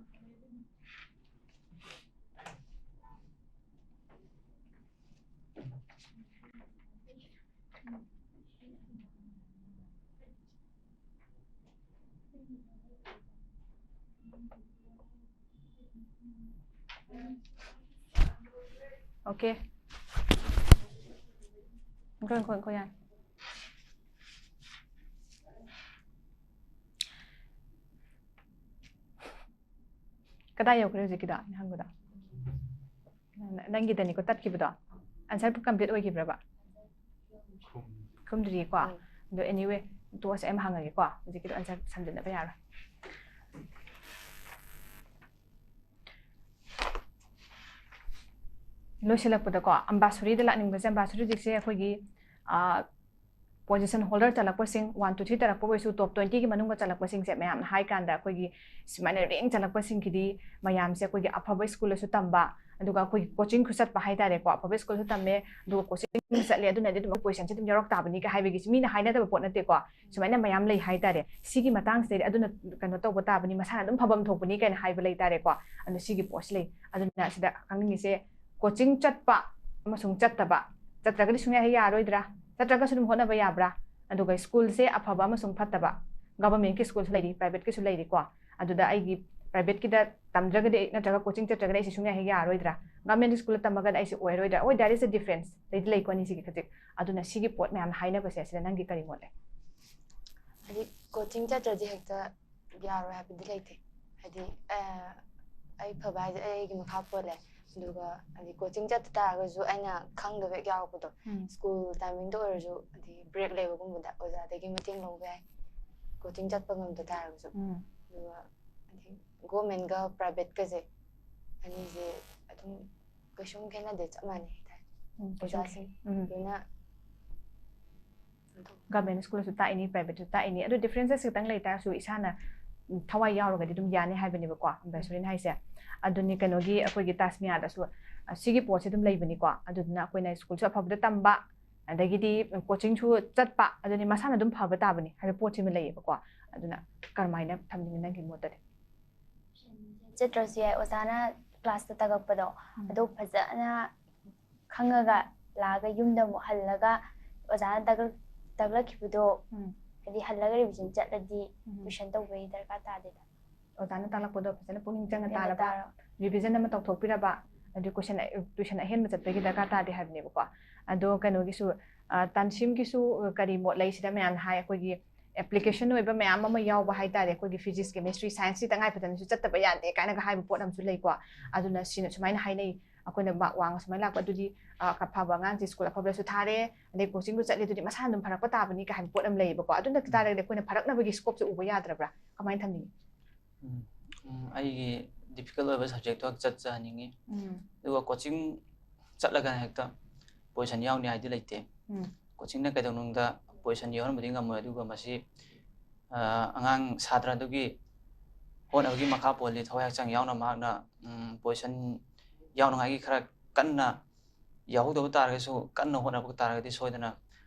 Okay. Go, go, go, yeah. ꯀꯗꯥꯏ ꯌꯧꯈ꯭ꯔꯦ ꯍꯧꯖꯤꯛꯀꯤꯗꯣ ꯑꯩꯅ ꯍꯪꯕꯗꯣ? ꯅꯪꯒꯤꯗꯅꯤꯀꯣ ꯇꯠꯈꯤꯕꯗꯣ? Answer complete ꯑꯣꯏꯈꯤꯕ꯭ꯔꯕ? ꯈꯨꯝꯗ꯭ꯔꯤꯀꯣ? ꯑꯗꯣ anyway, ꯇꯣꯛꯑꯁꯦ, ꯑꯩ ꯑꯃ ꯍꯪꯉꯒꯦꯀꯣ, ꯍꯧꯖꯤꯛꯀꯤꯗꯣ ꯑꯟꯁꯔ ꯁꯝꯖꯤꯟꯅꯕ ꯌꯥꯔꯣꯏ꯫ ꯂꯣꯏꯁꯤꯜꯂꯛꯄꯗꯀꯣ, ꯑꯝꯕꯥꯁꯨꯔꯤꯗ ꯂꯥꯛꯅꯤꯡꯕꯁꯦ, ꯑꯝꯕꯥꯁꯨꯔꯤ ꯍꯧꯖꯤꯛꯁꯦ ꯑꯩꯈꯣꯏꯒꯤ, ꯑ, position holder ꯆꯠꯂꯛꯄꯁꯤꯡ, one to three ꯇꯥꯔꯛꯄ ꯑꯣꯏꯁꯨ, top twenty ꯒꯤ ꯃꯅꯨꯡꯗ ꯆꯠꯂꯛꯄꯁꯤꯡꯁꯦ ꯃꯌꯥꯝꯅ ꯍꯥꯏ ꯀꯥꯟꯗ ꯑꯩꯈꯣꯏꯒꯤ ꯁꯨꯃꯥꯏꯅ ꯔꯦꯡ ꯆꯠꯂꯛꯄꯁꯤꯡꯒꯤꯗꯤ ꯃꯌꯥꯝꯁꯦ ꯑꯩꯈꯣꯏꯒꯤ ꯑꯐꯕ ꯁ꯭ꯀꯨꯜꯗꯁꯨ ꯇꯝꯕ, ꯑꯗꯨꯒ ꯑꯩꯈꯣꯏꯒꯤ ꯀꯣꯆꯤꯡꯁꯨ ꯆꯠꯄ ꯍꯥꯏꯇꯥꯔꯦꯀꯣ, ꯑꯐꯕ ꯁ꯭ꯀꯨꯜꯁꯨ ꯇꯝꯃꯦ, ꯑꯗꯨꯒ ꯀꯣꯆꯤꯡ ꯆꯠꯂꯦ, ꯑꯗꯨꯅꯗꯤ ꯑꯗꯨꯝ ꯄꯣꯖꯤꯁꯟꯁꯦ ꯑꯗꯨꯝ ꯌꯥꯎꯔꯛ ꯇꯥꯕꯅꯤꯒ ꯍꯥꯏꯕꯒꯤꯁꯤ ꯃꯤꯅ ꯍꯥꯏꯅꯗꯕ ꯄꯣꯠ ꯅꯠꯇꯦꯀꯣ꯫ ꯁꯨꯃꯥꯏꯅ ꯃꯌꯥꯝ ꯂꯩ ꯍꯥꯏꯇꯥꯔꯦ꯫ ꯁꯤꯒꯤ ꯃꯇꯥꯡꯁꯤꯗꯩꯗꯤ ꯑꯗꯨꯅ ꯀꯩꯅꯣ ꯇꯧꯕ ꯇꯥꯕꯅꯤ, ꯃꯁꯥꯅ ꯑꯗꯨꯝ ꯐꯐꯝ ꯊꯣꯛꯄꯅꯤ ꯀꯥꯏꯅ ꯍꯥꯏꯕ ꯂꯩ ꯇꯥꯔꯦꯀꯣ꯫ ꯑꯗꯨ ꯁꯤꯒꯤ ꯄꯣꯠꯁꯤ ꯂꯩ꯫ ꯑꯗꯨꯅ ꯁꯤꯗ ꯈꯪꯅꯤꯡꯉꯤꯁꯦ, ꯀꯣꯆꯤꯡ ꯆꯠꯄ ꯑꯃꯁꯨꯡ ꯆꯠꯇꯕ, ꯆꯠꯇ꯭ꯔꯒꯗꯤ ꯁꯨꯡꯌꯥ ꯍꯦꯛ ꯌꯥꯔꯣꯏꯗ꯭ꯔꯥ? ꯆꯠꯇ꯭ꯔꯒꯁꯨ ꯑꯗꯨꯝ ꯍꯣꯠꯅꯕ ꯌꯥꯕ꯭ꯔꯥ? ꯑꯗꯨꯒ ꯁ꯭ꯀꯨꯜꯁꯦ ꯑꯐꯕ ꯑꯃꯁꯨꯡ ꯐꯠꯇꯕ, ꯒꯚꯔꯟꯃꯦꯟꯠꯀꯤ ꯁ꯭ꯀꯨꯜꯁꯨ ꯂꯩꯔꯤ, ꯄ꯭ꯔꯥꯏꯚꯦꯠꯀꯤꯁꯨ ꯂꯩꯔꯤꯀꯣ꯫ ꯑꯗꯨꯗ ꯑꯩꯒꯤ ꯄ꯭ꯔꯥꯏꯚꯦꯠꯀꯤꯗ ꯇꯝꯗ꯭ꯔꯒꯗꯤ ꯑꯩ, ꯅꯠꯇ꯭ꯔꯒ ꯀꯣꯆꯤꯡ ꯆꯠꯇ꯭ꯔꯒꯗꯤ ꯑꯩꯁꯦ ꯁꯨꯡꯌꯥ ꯍꯦꯛ ꯌꯥꯔꯣꯏꯗ꯭ꯔꯥ? ꯒꯚꯔꯟꯃꯦꯟꯠ ꯁ꯭ꯀꯨꯜꯗ ꯇꯝꯃꯒꯅ ꯑꯩꯁꯦ ꯑꯣꯏꯔꯣꯏꯗ꯭ꯔꯥ? ꯍꯣꯏ, there is a difference, ꯂꯩꯗꯤ ꯂꯩꯀꯣ ꯑꯅꯤꯁꯤꯒꯤ ꯈꯖꯤꯛ꯫ ꯑꯗꯨꯅ ꯁꯤꯒꯤ ꯄꯣꯠ ꯃꯌꯥꯝ ꯍꯥꯏꯅꯕꯁꯦ ꯁꯤꯗ ꯅꯪꯒꯤ ꯀꯔꯤ ꯃꯣꯠ ꯂꯩ? ꯍꯥꯏꯗꯤ ꯀꯣꯆꯤꯡ ꯆꯠꯇ꯭ꯔꯗꯤ ꯍꯦꯛꯇ ꯌꯥꯔꯣꯏ ꯍꯥꯏꯕꯗꯤ ꯂꯩꯇꯦ꯫ ꯍꯥꯏꯗꯤ, ꯑ, ꯑꯩ ꯐꯕ ꯍꯥꯏꯁꯦ ꯑꯩꯒꯤ ꯃꯈꯥ ꯄꯣꯜꯂꯦ꯫ ꯑꯗꯨꯒ ꯍꯥꯏꯗꯤ ꯀꯣꯆꯤꯡ ꯆꯠꯇ ꯇꯥꯔꯒꯁꯨ ꯑꯩꯅ ꯈꯪꯗꯕ ꯍꯦꯛ ꯌꯥꯎꯔꯛꯄꯗꯣ, ꯎꯝ. ꯁ꯭ꯀꯨꯜ ꯇꯥꯏꯃꯤꯡꯗ ꯑꯣꯏꯔꯁꯨ ꯍꯥꯏꯗꯤ ꯕ꯭ꯔꯦꯛ ꯂꯩꯕꯒꯨꯝꯕꯗ ꯑꯣꯖꯥꯗꯒꯤ ꯃꯇꯦꯡ ꯂꯧꯕ ꯌꯥꯏ꯫ ꯀꯣꯆꯤꯡ ꯆꯠꯄ ꯉꯝꯗ ꯇꯥꯔꯒꯁꯨ꯫ ꯎꯝ. ꯑꯗꯨꯒ ꯍꯥꯏꯗꯤ ꯒꯣꯔꯃꯦꯟꯒ ꯄ꯭ꯔꯥꯏꯚꯦꯠꯀꯁꯦ ꯑꯅꯤꯁꯦ ꯑꯗꯨꯝ ꯀꯩꯁꯨꯝ ꯈꯦꯠꯅꯗꯦ, ꯆꯞ ꯃꯥꯟꯅꯩ ꯍꯥꯏꯇꯥꯔꯦ꯫ ꯎꯝ, ꯀꯩꯁꯨꯝ ꯑꯣꯖꯥꯁꯤꯡ ꯎꯝ. ꯂꯣꯏꯅ ꯑꯗꯨꯝ ꯒꯚꯔꯟꯃꯦꯟ ꯁ꯭ꯀꯨꯜꯁꯨ ꯇꯥꯛꯏꯅꯤ, ꯄ꯭ꯔꯥꯏꯚꯦꯠꯁꯨ ꯇꯥꯛꯏꯅꯤ, ꯑꯗꯨ ꯗꯤꯐ꯭ꯔꯦꯟꯁꯦꯁ ꯈꯤꯇꯪ ꯂꯩ ꯇꯥꯔꯁꯨ ꯏꯁꯥꯅ ꯎꯝ, ꯊꯋꯥꯏ ꯌꯥꯎꯔꯒꯗꯤ ꯑꯗꯨꯝ ꯌꯥꯅꯤ ꯍꯥꯏꯕꯅꯦꯕꯀꯣ ꯕꯥꯏꯁꯣꯔꯤꯅ ꯍꯥꯏꯁꯦ꯫ ꯑꯗꯨꯅꯤ ꯀꯩꯅꯣꯒꯤ ꯑꯩꯈꯣꯏꯒꯤ ꯇꯥꯁꯃꯤꯌꯥꯗꯁꯨ ꯑ, ꯁꯤꯒꯤ ꯄꯣꯠꯁꯦ ꯑꯗꯨꯝ ꯂꯩꯕꯅꯤꯀꯣ꯫ ꯑꯗꯨꯗꯨꯅ ꯑꯩꯈꯣꯏꯅ ꯁ꯭ꯀꯨꯜꯁꯨ ꯑꯐꯕꯗ ꯇꯝꯕ, ꯑꯗꯒꯤꯗꯤ ꯀꯣꯆꯤꯡꯁꯨ ꯆꯠꯄ, ꯑꯗꯨꯅꯤ ꯃꯁꯥꯅ ꯑꯗꯨꯝ ꯐꯕ ꯇꯥꯕꯅꯤ ꯍꯥꯏꯕ ꯄꯣꯠꯁꯤꯃ ꯂꯩꯌꯦꯕꯀꯣ꯫ ꯑꯗꯨꯅ ꯀꯔꯝꯍꯥꯏꯅ ꯊꯝꯅꯤꯡꯉꯤ ꯅꯪꯒꯤ ꯃꯣꯠꯇꯗꯤ? ꯆꯠꯇ꯭ꯔꯁꯨ ꯌꯥꯏ, ꯑꯣꯖꯥꯅ ꯀ꯭ꯂꯥꯁꯇ ꯇꯥꯛꯂꯛꯄꯗꯣ ꯎꯝ. ꯑꯗꯨ ꯐꯖꯅ ꯈꯪꯉꯒ ꯂꯥꯛꯑꯒ ꯌꯨꯝꯗ ꯑꯃꯨꯛ ꯍꯜꯂꯒ ꯑꯣꯖꯥꯅ ꯇꯥꯛꯂꯛ- ꯇꯥꯛꯂꯛꯈꯤꯕꯗꯣ ꯎꯝ. ꯍꯥꯏꯗꯤ ꯍꯜꯂꯒ ꯔꯤꯚꯤꯖꯟ ꯆꯠꯂꯗꯤ ꯎꯝ. ꯇ꯭ꯋꯤꯁꯟ ꯇꯧꯕꯒꯤ ꯗꯔꯀꯥꯔ ꯇꯥꯗꯦꯗ꯫ ꯑꯣꯖꯥꯅ ꯇꯥꯛꯂꯛꯄꯗꯣ ꯐꯖꯅ ꯄꯨꯛꯅꯤꯡ ꯆꯪꯅ ꯌꯥꯝꯅ ꯇꯥꯔꯕ, ꯇꯥꯔꯣ꯫ ꯔꯤꯚꯤꯖꯟ ꯑꯃ ꯇꯧꯊꯣꯛꯄꯤꯔꯕ, ꯑꯗꯨ ꯀꯣꯏꯁꯟ ꯇ꯭ꯋꯤꯁꯟ ꯑꯍꯦꯟꯕ ꯆꯠꯄꯒꯤ ꯗꯔꯀꯥꯔ ꯇꯥꯗꯦ ꯍꯥꯏꯕꯅꯦꯕꯀꯣ꯫ ꯑꯗꯣ ꯀꯩꯅꯣꯒꯤꯁꯨ ꯑ, ꯇꯥꯟꯁꯤꯝꯒꯤꯁꯨ ꯀꯔꯤ ꯃꯣꯠ ꯂꯩ ꯁꯤꯗ? ꯃꯌꯥꯝꯅ ꯍꯥꯏ ꯑꯩꯈꯣꯏꯒꯤ ꯑꯦꯄ꯭ꯂꯤꯀꯦꯁꯟ ꯑꯣꯏꯕ ꯃꯌꯥꯝ ꯑꯃ ꯌꯥꯎꯕ ꯍꯥꯏꯇꯥꯔꯦ, ꯑꯩꯈꯣꯏꯒꯤ ꯐꯤꯖꯤꯛꯁ, ꯀꯦꯃꯤꯁꯇ꯭ꯔꯤ, ꯁꯥꯏꯟꯁꯁꯤ ꯇꯉꯥꯏ ꯐꯗꯅꯁꯨ ꯆꯠꯇꯕ ꯌꯥꯗꯦ ꯀꯥꯏꯅꯒ ꯍꯥꯏꯕ ꯄꯣꯠ ꯑꯃꯁꯨ ꯂꯩꯀꯣ꯫ ꯑꯗꯨꯅ ꯁꯤꯅ ꯁꯨꯃꯥꯏꯅ ꯍꯥꯏꯅꯩ, ꯑꯩꯈꯣꯏꯅ ꯃꯥꯔꯛ ꯋꯥꯡꯅ ꯁꯨꯃꯥꯏꯅ ꯂꯥꯛꯄ ꯑꯗꯨꯗꯤ ꯑ, ꯑꯐꯕ ꯑꯉꯥꯡꯁꯦ ꯁ꯭ꯀꯨꯜ ꯑꯐꯕꯗꯁꯨ ꯊꯥꯔꯦ, ꯑꯗꯩ ꯀꯣꯆꯤꯡꯗꯨ ꯆꯠꯂꯦ ꯑꯗꯨꯗꯤ ꯃꯁꯥꯅ ꯑꯗꯨꯝ ꯐꯔꯛꯄ ꯇꯥꯕꯅꯤ ꯀꯥꯏ ꯍꯥꯏꯕ ꯄꯣꯠ ꯑꯃ ꯂꯩꯌꯦꯕꯀꯣ꯫ ꯑꯗꯨ ꯅꯠꯇ ꯇꯥꯔꯒꯗꯤ ꯑꯩꯈꯣꯏꯅ ꯐꯔꯛꯅꯕꯒꯤ ꯁ꯭ꯀꯣꯞꯁꯦ ꯎꯕ ꯌꯥꯗ꯭ꯔꯕ꯭ꯔꯥ? ꯀꯃꯥꯏꯅ ꯊꯝꯅꯤꯡꯉꯤ? ꯎꯝ, ꯎꯝ, ꯑꯩꯒꯤ ꯗꯤꯐꯤꯀꯜꯠ ꯑꯣꯏꯕ ꯁꯕꯖꯦꯛꯇꯣ ꯆꯠꯆꯍꯟꯅꯤꯡꯉꯤ꯫ ꯎꯝ. ꯑꯗꯨꯒ ꯀꯣꯆꯤꯡ ꯆꯠꯂꯒ ꯍꯦꯛꯇ ꯄꯣꯖꯤꯁꯟ ꯌꯥꯎꯅꯤ ꯍꯥꯏꯗꯤ ꯂꯩꯇꯦ꯫ ꯎꯝ. ꯀꯣꯆꯤꯡꯅ ꯀꯩꯗꯧꯅꯨꯡꯗ ꯄꯣꯖꯤꯁꯟ ꯌꯥꯎꯍꯟꯕꯗꯤ ꯉꯝꯃꯣꯏ꯫ ꯑꯗꯨꯒ ꯃꯁꯤ ꯑ, ꯑꯉꯥꯡ ꯁꯥꯇ꯭ꯔꯗꯨꯒꯤ ꯍꯣꯠꯅꯕꯒꯤ ꯃꯈꯥ ꯄꯣꯜꯂꯤ꯫ ꯊꯋꯥꯏ ꯍꯛꯆꯥꯡ ꯌꯥꯎꯅ ꯃꯍꯥꯛꯅ ꯎꯝ, ꯄꯣꯖꯤꯁꯟ ꯌꯥꯎꯅꯉꯥꯏꯒꯤ ꯈꯔ ꯀꯟꯅ ꯌꯥꯎꯍꯧꯗꯕ ꯇꯥꯔꯒꯁꯨ, ꯀꯟꯅ ꯍꯣꯠꯅꯕ ꯇꯥꯔꯒꯗꯤ ꯁꯣꯏꯗꯅ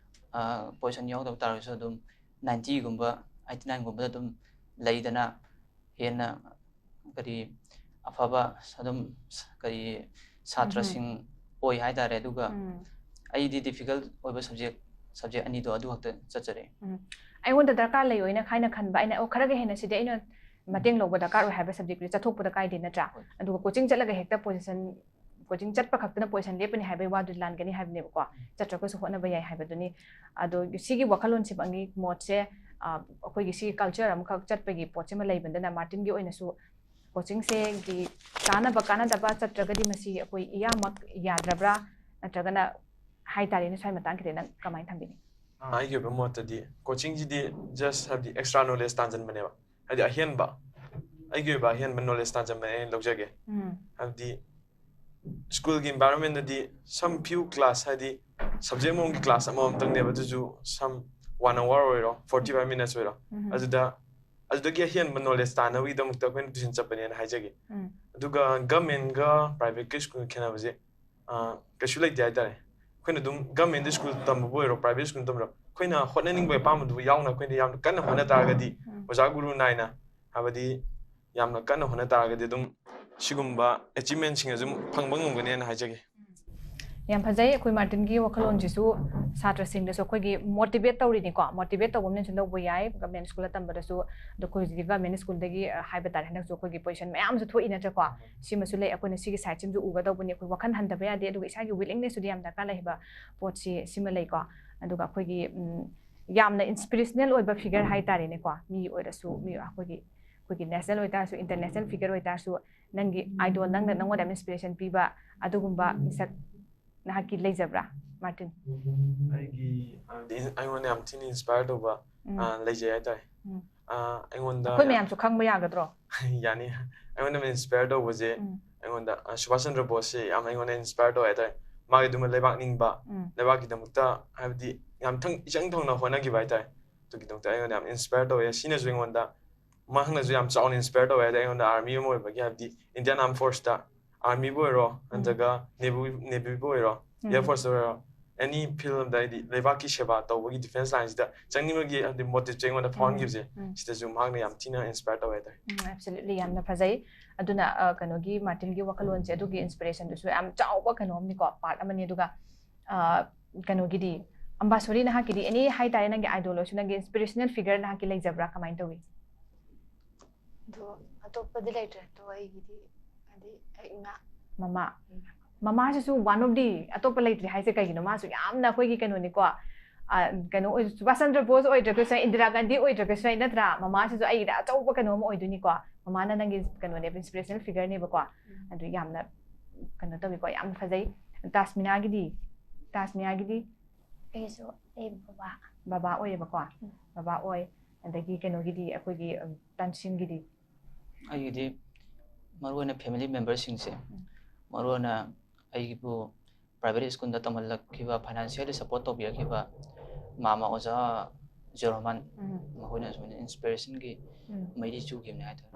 ꯑ, ꯄꯣꯖꯤꯁꯟ ꯌꯥꯎꯍꯧꯗꯕ ꯇꯥꯔꯒꯁꯨ ꯑꯗꯨꯝ ꯅꯥꯏꯟꯇꯤꯒꯨꯝꯕ, ꯑꯩꯠꯇꯤ ꯅꯥꯏꯟꯒꯨꯝꯕꯗ ꯑꯗꯨꯝ ꯂꯩꯗꯅ ꯍꯦꯟꯅ ꯀꯔꯤ ꯑꯐꯕ ꯑꯗꯨꯝ ꯀꯔꯤ ꯁꯥꯇ꯭ꯔꯁꯤꯡ ꯑꯣꯏ ꯍꯥꯏꯇꯥꯔꯦ꯫ ꯑꯗꯨꯒ ꯎꯝ. ꯑꯩꯗꯤ ꯗꯤꯐꯤꯀꯜꯠ ꯑꯣꯏꯕ ꯁꯕꯖꯦꯛ ꯁꯕꯖꯦꯛ ꯑꯅꯤꯗꯣ ꯑꯗꯨ ꯈꯛꯇ ꯆꯠꯆꯔꯦ꯫ ꯑꯩꯉꯣꯟꯗ ꯗꯔꯀꯥꯔ ꯂꯩ ꯑꯣꯏꯅ ꯈꯥꯏꯅ ꯈꯟꯕ ꯑꯩꯅ, ꯑꯣ, ꯈꯔꯒ ꯍꯦꯟꯅ ꯁꯤꯗꯤ ꯑꯩꯅ ꯃꯇꯦꯡ ꯂꯧꯕ ꯗꯔꯀꯥꯔ ꯑꯣꯏ ꯍꯥꯏꯕ ꯁꯕꯖꯦꯛꯇꯨꯗꯤ ꯆꯠꯊꯣꯛꯄꯗ ꯀꯥꯏꯗꯦ, ꯅꯠꯇ꯭ꯔꯥ? ꯍꯣꯏ. ꯑꯗꯨꯒ ꯀꯣꯆꯤꯡ ꯆꯠꯂꯒ ꯍꯦꯛꯇ ꯄꯣꯖꯤꯁꯟ, ꯀꯣꯆꯤꯡ ꯆꯠꯄ ꯈꯛꯇꯅ ꯄꯣꯖꯤꯁꯟ ꯂꯦꯞꯄꯅꯤ ꯍꯥꯏꯕꯒꯤ ꯋꯥꯗꯨꯗꯤ ꯂꯥꯟꯒꯅꯤ ꯍꯥꯏꯕꯅꯦꯕꯀꯣ꯫ ꯆꯠꯇ꯭ꯔꯒꯁꯨ ꯍꯣꯠꯅꯕ ꯌꯥꯏ ꯍꯥꯏꯕꯗꯨꯅꯤ꯫ ꯑꯗꯣ ꯁꯤꯒꯤ ꯋꯥꯈꯜꯂꯣꯟꯁꯤꯃꯛꯅꯤ ꯃꯣꯠꯁꯦ, ꯑ, ꯑꯩꯈꯣꯏꯒꯤ ꯁꯤꯒꯤ ꯀꯜꯆꯔ ꯑꯃꯈꯛ ꯆꯠꯄꯒꯤ ꯄꯣꯠꯁꯤꯃ ꯂꯩꯕꯅꯤꯅ ꯃꯥꯔꯇꯤꯟꯒꯤ ꯑꯣꯏꯅꯁꯨ ꯀꯣꯆꯤꯡꯁꯦ ꯒꯤ ꯀꯥꯟꯅꯕ ꯀꯥꯟꯅꯗꯕ ꯆꯠꯇ꯭ꯔꯒꯗꯤ ꯃꯁꯤ ꯑꯩꯈꯣꯏ ꯏꯌꯥꯃꯛ ꯌꯥꯗ꯭ꯔꯕ꯭ꯔꯥ? ꯅꯠꯇ꯭ꯔꯒꯅ ꯍꯥꯏ ꯇꯥꯔꯦꯅꯦ, ꯁ꯭ꯋꯥꯏ ꯃꯇꯥꯡꯁꯤꯗ ꯅꯪ ꯀꯃꯥꯏꯅ ꯊꯝꯕꯤꯅꯤ? ꯑꯩꯒꯤ ꯑꯣꯏꯕ ꯃꯣꯠꯇꯗꯤ ꯀꯣꯆꯤꯡꯁꯤꯗꯤ just ꯍꯥꯏꯕꯗꯤ extra knowledge ꯇꯥꯟꯁꯤꯟꯕꯅꯦꯕ, ꯍꯥꯏꯗꯤ ꯑꯍꯦꯟꯕ, ꯑꯩꯒꯤ ꯑꯣꯏꯕ ꯑꯍꯦꯟꯕ knowledge ꯇꯥꯟꯁꯤꯟꯕꯅꯦ ꯑꯩꯅ ꯂꯧꯖꯒꯦ꯫ ꯎꯝ. ꯍꯥꯏꯕꯗꯤ ꯁ꯭ꯀꯨꯜꯒꯤ environmentꯗꯗꯤ some few class, ꯍꯥꯏꯗꯤ subject ꯑꯃꯃꯝꯒꯤ class ꯑꯃꯃꯝꯇꯪꯅꯦꯕ, ꯑꯗꯨꯁꯨ some one hour ꯑꯣꯏꯔꯣ, forty five minutes ꯑꯣꯏꯔꯣ, ꯎꯝ. ꯑꯗꯨꯗ ꯑꯗꯨꯗꯒꯤ ꯑꯍꯦꯟꯕ knowledge ꯇꯥꯟꯅꯕꯒꯤꯗꯃꯛꯇ ꯑꯩꯈꯣꯏꯅ tuition ꯆꯠꯄꯅꯦꯅ ꯍꯥꯏꯖꯒꯦ꯫ ꯎꯝ. ꯑꯗꯨꯒ governmentꯒ privateꯀ ꯁ꯭ꯀꯨꯜꯒ ꯈꯦꯠꯅꯕꯁꯦ ꯑ, ꯀꯩꯁꯨ ꯂꯩꯇꯦ ꯍꯥꯏꯇꯥꯔꯦ꯫ ꯑꯩꯈꯣꯏꯅ ꯑꯗꯨꯝ governmentꯗ ꯁ꯭ꯀꯨꯜ ꯇꯝꯕꯕꯨ ꯑꯣꯏꯔꯣ, private ꯁ꯭ꯀꯨꯜ ꯇꯝꯕꯔꯣ, ꯑꯩꯈꯣꯏꯅ ꯍꯣꯠꯅꯅꯤꯡꯕ ꯑꯄꯥꯝꯕꯗꯨꯕꯨ ꯌꯥꯎꯅ ꯑꯩꯈꯣꯏꯅ ꯌꯥꯝꯅ ꯀꯟꯅ ꯍꯣꯠꯅ ꯇꯥꯔꯒꯗꯤ, ꯎꯝ. ꯑꯣꯖꯥ ꯒꯨꯔꯨ ꯅꯥꯏꯅ, ꯍꯥꯏꯕꯗꯤ ꯌꯥꯝꯅ ꯀꯟꯅ ꯍꯣꯠꯅ ꯇꯥꯔꯒꯗꯤ ꯑꯗꯨꯝ ꯁꯤꯒꯨꯝꯕ achievementꯁꯤꯡ ꯑꯗꯨꯝ ꯐꯪꯕ ꯉꯝꯒꯅꯦꯅ ꯍꯥꯏꯖꯒꯦ꯫ ꯌꯥꯝ ꯐꯖꯩ꯫ ꯑꯩꯈꯣꯏ ꯃꯥꯔꯇꯤꯟꯒꯤ ꯋꯥꯈꯜꯂꯣꯟꯁꯤꯁꯨ ꯁꯥꯇ꯭ꯔꯁꯤꯡꯗꯁꯨ ꯑꯩꯈꯣꯏꯒꯤ motivate ꯇꯧꯔꯤꯅꯤꯀꯣ, motivate ꯇꯧꯕ ꯑꯃꯅꯁꯨ ꯂꯧꯕ ꯌꯥꯏ꯫ Government ꯁ꯭ꯀꯨꯜꯗ ꯇꯝꯕꯗꯁꯨ, ꯑꯗꯣ ꯑꯩꯈꯣꯏ ꯍꯧꯖꯤꯛꯇꯤ government ꯁ꯭ꯀꯨꯜꯗꯒꯤ, ꯑ, ꯍꯥꯏꯕ ꯇꯥꯔꯦ, ꯍꯟꯗꯛꯁꯨ ꯑꯩꯈꯣꯏꯒꯤ position ꯃꯌꯥꯝꯁꯨ ꯊꯣꯛꯏ ꯅꯠꯇ꯭ꯔꯀꯣ? ꯁꯤꯃꯁꯨ ꯂꯩ꯫ ꯑꯩꯈꯣꯏꯅ ꯁꯤꯒꯤ sideꯁꯤꯃꯁꯨ ꯎꯒꯗꯧꯕꯅꯤ꯫ ꯑꯩꯈꯣꯏ ꯋꯥꯈꯜ ꯍꯟꯊꯕ ꯌꯥꯗꯦ꯫ ꯑꯗꯨꯒ ꯏꯁꯥꯒꯤ willingnessꯁꯨ ꯌꯥꯝ ꯗꯔꯀꯥꯔ ꯂꯩ ꯍꯥꯏꯕ ꯄꯣꯠꯁꯤ ꯁꯤꯃ ꯂꯩꯀꯣ꯫ ꯑꯗꯨꯒ ꯑꯩꯈꯣꯏꯒꯤ, ꯎꯝ, ꯌꯥꯝꯅ inspirational ꯑꯣꯏꯕ figure ꯍꯥꯏꯇꯥꯔꯦꯅꯦꯀꯣ, ꯃꯤ ꯑꯣꯏꯔꯁꯨ, ꯃꯤ ꯑꯩꯈꯣꯏꯒꯤ, ꯑꯩꯈꯣꯏꯒꯤ national ꯑꯣꯏꯇꯥꯔꯁꯨ, international figure ꯑꯣꯏꯇꯥꯔꯁꯨ, ꯅꯪꯒꯤ idol, ꯅꯪꯅ, ꯅꯪꯉꯣꯟꯗ ꯌꯥꯝ inspiration ꯄꯤꯕ ꯑꯗꯨꯒꯨꯝꯕ ꯃꯤꯁꯛ ꯅꯍꯥꯛꯀꯤ ꯂꯩꯖꯕ꯭ꯔꯥ, ꯃꯥꯔꯇꯤꯟ? ꯑꯩꯒꯤ ꯍꯥꯏꯕꯗꯤ ꯑꯩꯉꯣꯟꯗ ꯌꯥꯝ ꯊꯤꯅ inspire ꯇꯧꯕ, ꯎꯝ. ꯑ, ꯂꯩꯖꯩ ꯍꯥꯏꯇꯥꯔꯦ꯫ ꯎꯝ. ꯑ, ꯑꯩꯉꯣꯟꯗ ꯑꯩꯈꯣꯏ ꯌꯥꯝ- ꯃꯌꯥꯝꯁꯨ ꯈꯪꯕ ꯌꯥꯒꯗ꯭ꯔꯣ? ꯌꯥꯅꯤ꯫ ꯑꯩꯉꯣꯟꯗ ꯌꯥꯝ inspire ꯇꯧꯕꯁꯦ, ꯎꯝ. ꯑꯩꯉꯣꯟꯗ, ꯑ, ꯁꯨꯕꯥꯁ ꯆꯟꯗ꯭ꯔ ꯕꯣꯁꯁꯦ ꯌꯥꯝ ꯑꯩꯉꯣꯟꯗ inspire ꯇꯧꯋꯦ ꯍꯥꯏꯇꯥꯔꯦ꯫ ꯃꯥꯒꯤ ꯑꯗꯨꯃ ꯂꯩꯕꯥꯛ ꯅꯤꯡꯕ, ꯎꯝ. ꯂꯩꯕꯥꯛꯀꯤꯗꯃꯛꯇ ꯍꯥꯏꯕꯗꯤ ꯌꯥꯝ ꯊꯪ-, ꯏꯆꯪ ꯊꯧꯅ ꯍꯣꯠꯅꯈꯤꯕ ꯍꯥꯏꯇꯥꯔꯦ꯫ ꯑꯗꯨꯒꯤꯗꯃꯛꯇ ꯑꯩꯉꯣꯟꯗ ꯌꯥꯝ inspire ꯇꯧꯋꯦ꯫ ꯁꯤꯅꯁꯨ ꯑꯩꯉꯣꯟꯗ, ꯃꯍꯥꯛꯅꯁꯨ ꯌꯥꯝ ꯆꯥꯎꯅ inspire ꯇꯧꯋꯦ ꯍꯥꯏꯗꯤ ꯑꯩꯉꯣꯟꯗ army ꯑꯃ ꯑꯣꯏꯕꯒꯤ, ꯍꯥꯏꯕꯗꯤ Indian Armed Forceꯇ armyꯕꯨ ꯑꯣꯏꯔꯣ, ꯎꯝ. ꯅꯠꯇ꯭ꯔꯒ navy, navyꯕꯨ ꯑꯣꯏꯔꯣ, ꯎꯝ. air forceꯇ ꯑꯣꯏꯔꯣ, any field ꯑꯝꯗ ꯍꯥꯏꯗꯤ ꯂꯩꯕꯥꯛꯀꯤ ꯁꯦꯕꯥ ꯇꯧꯕꯒꯤ defence lineꯁꯤꯗ ꯆꯪꯅꯤꯡꯕꯒꯤ ꯍꯥꯏꯕꯗꯤ motiveꯁꯦ ꯑꯩꯉꯣꯟꯗ ꯐꯥꯎꯍꯟꯈꯤꯕꯁꯦ, ꯎꯝ. ꯁꯤꯗꯁꯨ ꯃꯍꯥꯛꯅ ꯌꯥꯝ ꯊꯤꯅ inspire ꯇꯧꯋꯦ ꯍꯥꯏꯇꯥꯔꯦ꯫ ꯎꯝ, absolutely, ꯌꯥꯝꯅ ꯐꯖꯩ꯫ ꯑꯗꯨꯅ, ꯑ, ꯀꯩꯅꯣꯒꯤ ꯃꯥꯔꯇꯤꯟꯒꯤ ꯋꯥꯈꯜꯂꯣꯟꯁꯦ, ꯑꯗꯨꯒꯤ inspirationꯗꯨꯁꯨ ꯌꯥꯝ ꯆꯥꯎꯕ ꯀꯩꯅꯣ ꯑꯃꯅꯤꯀꯣ, part ꯑꯃꯅꯤ꯫ ꯑꯗꯨꯒ, ꯑ, ꯀꯩꯅꯣꯒꯤꯗꯤ, ꯑꯝꯕꯥꯁꯣꯔꯤ, ꯅꯍꯥꯛꯀꯤꯗꯤ any ꯍꯥꯏꯇꯥꯔꯦ, ꯅꯪꯒꯤ idol ꯑꯣꯏꯔꯁꯨ, ꯅꯪꯒꯤ inspirational figure ꯅꯍꯥꯛꯀꯤ ꯂꯩꯖꯕ꯭ꯔꯥ? ꯀꯃꯥꯏꯅ ꯇꯧꯏ? ꯑꯗꯣ ꯑꯇꯣꯞꯄꯗꯤ ꯂꯩꯇ꯭ꯔꯦ꯫ ꯑꯗꯣ ꯑꯩꯒꯤꯗꯤ ꯍꯥꯏꯗꯤ ꯑꯩ ꯏꯃꯥ꯫ ꯃꯃꯥ꯫ ꯎꯝ. ꯃꯃꯥꯁꯤꯁꯨ one of the, ꯑꯇꯣꯞꯄ ꯂꯩꯇ꯭ꯔꯦ ꯍꯥꯏꯁꯦ ꯀꯩꯒꯤꯅꯣ? ꯃꯥꯁꯨ ꯌꯥꯝꯅ ꯑꯩꯈꯣꯏꯒꯤ ꯀꯩꯅꯣꯅꯤꯀꯣ, ꯑ, ꯀꯩꯅꯣ ꯑꯣꯏ, ꯁꯨꯕꯥꯁ ꯆꯟꯗ꯭ꯔ ꯕꯣꯁ ꯑꯣꯏꯗ꯭ꯔꯒꯁꯨ ꯌꯥꯏ, ꯏꯟꯗꯤꯔꯥ ꯒꯥꯟꯙꯤ ꯑꯣꯏꯗ꯭ꯔꯒꯁꯨ ꯌꯥꯏ, ꯅꯠꯇ꯭ꯔꯥ? ꯃꯃꯥꯁꯤꯁꯨ ꯑꯩꯒꯤꯗꯤ ꯑꯆꯧꯕ ꯀꯩꯅꯣ ꯑꯃ ꯑꯣꯏꯗꯣꯏꯅꯤꯀꯣ꯫ ꯃꯃꯥꯅ ꯅꯪꯒꯤ ꯀꯩꯅꯣꯅꯦꯕ, ꯏꯟꯁꯄꯤꯔꯦꯁꯅꯦꯜ ꯐꯤꯒꯔꯅꯦꯕꯀꯣ꯫ ꯑꯗꯨ ꯌꯥꯝꯅ ꯀꯩꯅꯣ ꯇꯧꯋꯤꯀꯣ, ꯌꯥꯝꯅ ꯐꯖꯩ꯫ ꯇꯥꯁꯃꯤꯅꯥꯒꯤꯗꯤ? ꯇꯥꯁꯃꯤꯅꯥꯒꯤꯗꯤ? ꯑꯩꯁꯨ ꯑꯩ ꯕꯕꯥ꯫ ꯕꯕꯥ ꯑꯣꯏꯌꯦꯕꯀꯣ꯫ ꯕꯕꯥ ꯑꯣꯏ꯫ ꯑꯗꯒꯤ ꯀꯩꯅꯣꯒꯤꯗꯤ, ꯑꯩꯈꯣꯏꯒꯤ, ꯎꯝ, ꯇꯥꯟꯁꯤꯝꯒꯤꯗꯤ? ꯑꯩꯒꯤꯗꯤ ꯃꯔꯨꯑꯣꯏꯅ ꯐꯦꯃꯤꯂꯤ ꯃꯦꯝꯕꯔꯁꯤꯡꯁꯦ, ꯃꯔꯨꯑꯣꯏꯅ ꯑꯩꯕꯨ ꯄ꯭ꯔꯥꯏꯚꯦꯠ ꯁ꯭ꯀꯨꯜꯗ ꯇꯝꯍꯜꯂꯛꯈꯤꯕ, ꯐꯥꯏꯅꯥꯟꯁꯤꯌꯦꯜꯂꯤ ꯁꯄꯣꯔꯠ ꯇꯧꯕꯤꯔꯛꯈꯤꯕ ꯃꯥꯃ ꯑꯣꯖꯥ ꯖꯤꯌꯣꯔ ꯔꯍꯃꯥꯟ, ꯎꯝ꯫ ꯃꯈꯣꯏꯅ ꯁꯨꯃꯥꯏꯅ ꯏꯟꯁꯄꯤꯔꯦꯁꯟꯒꯤ ꯎꯝ꯫ ꯃꯩꯔꯤ ꯆꯨꯈꯤꯕꯅꯦ ꯍꯥꯏꯇꯥꯔꯦ꯫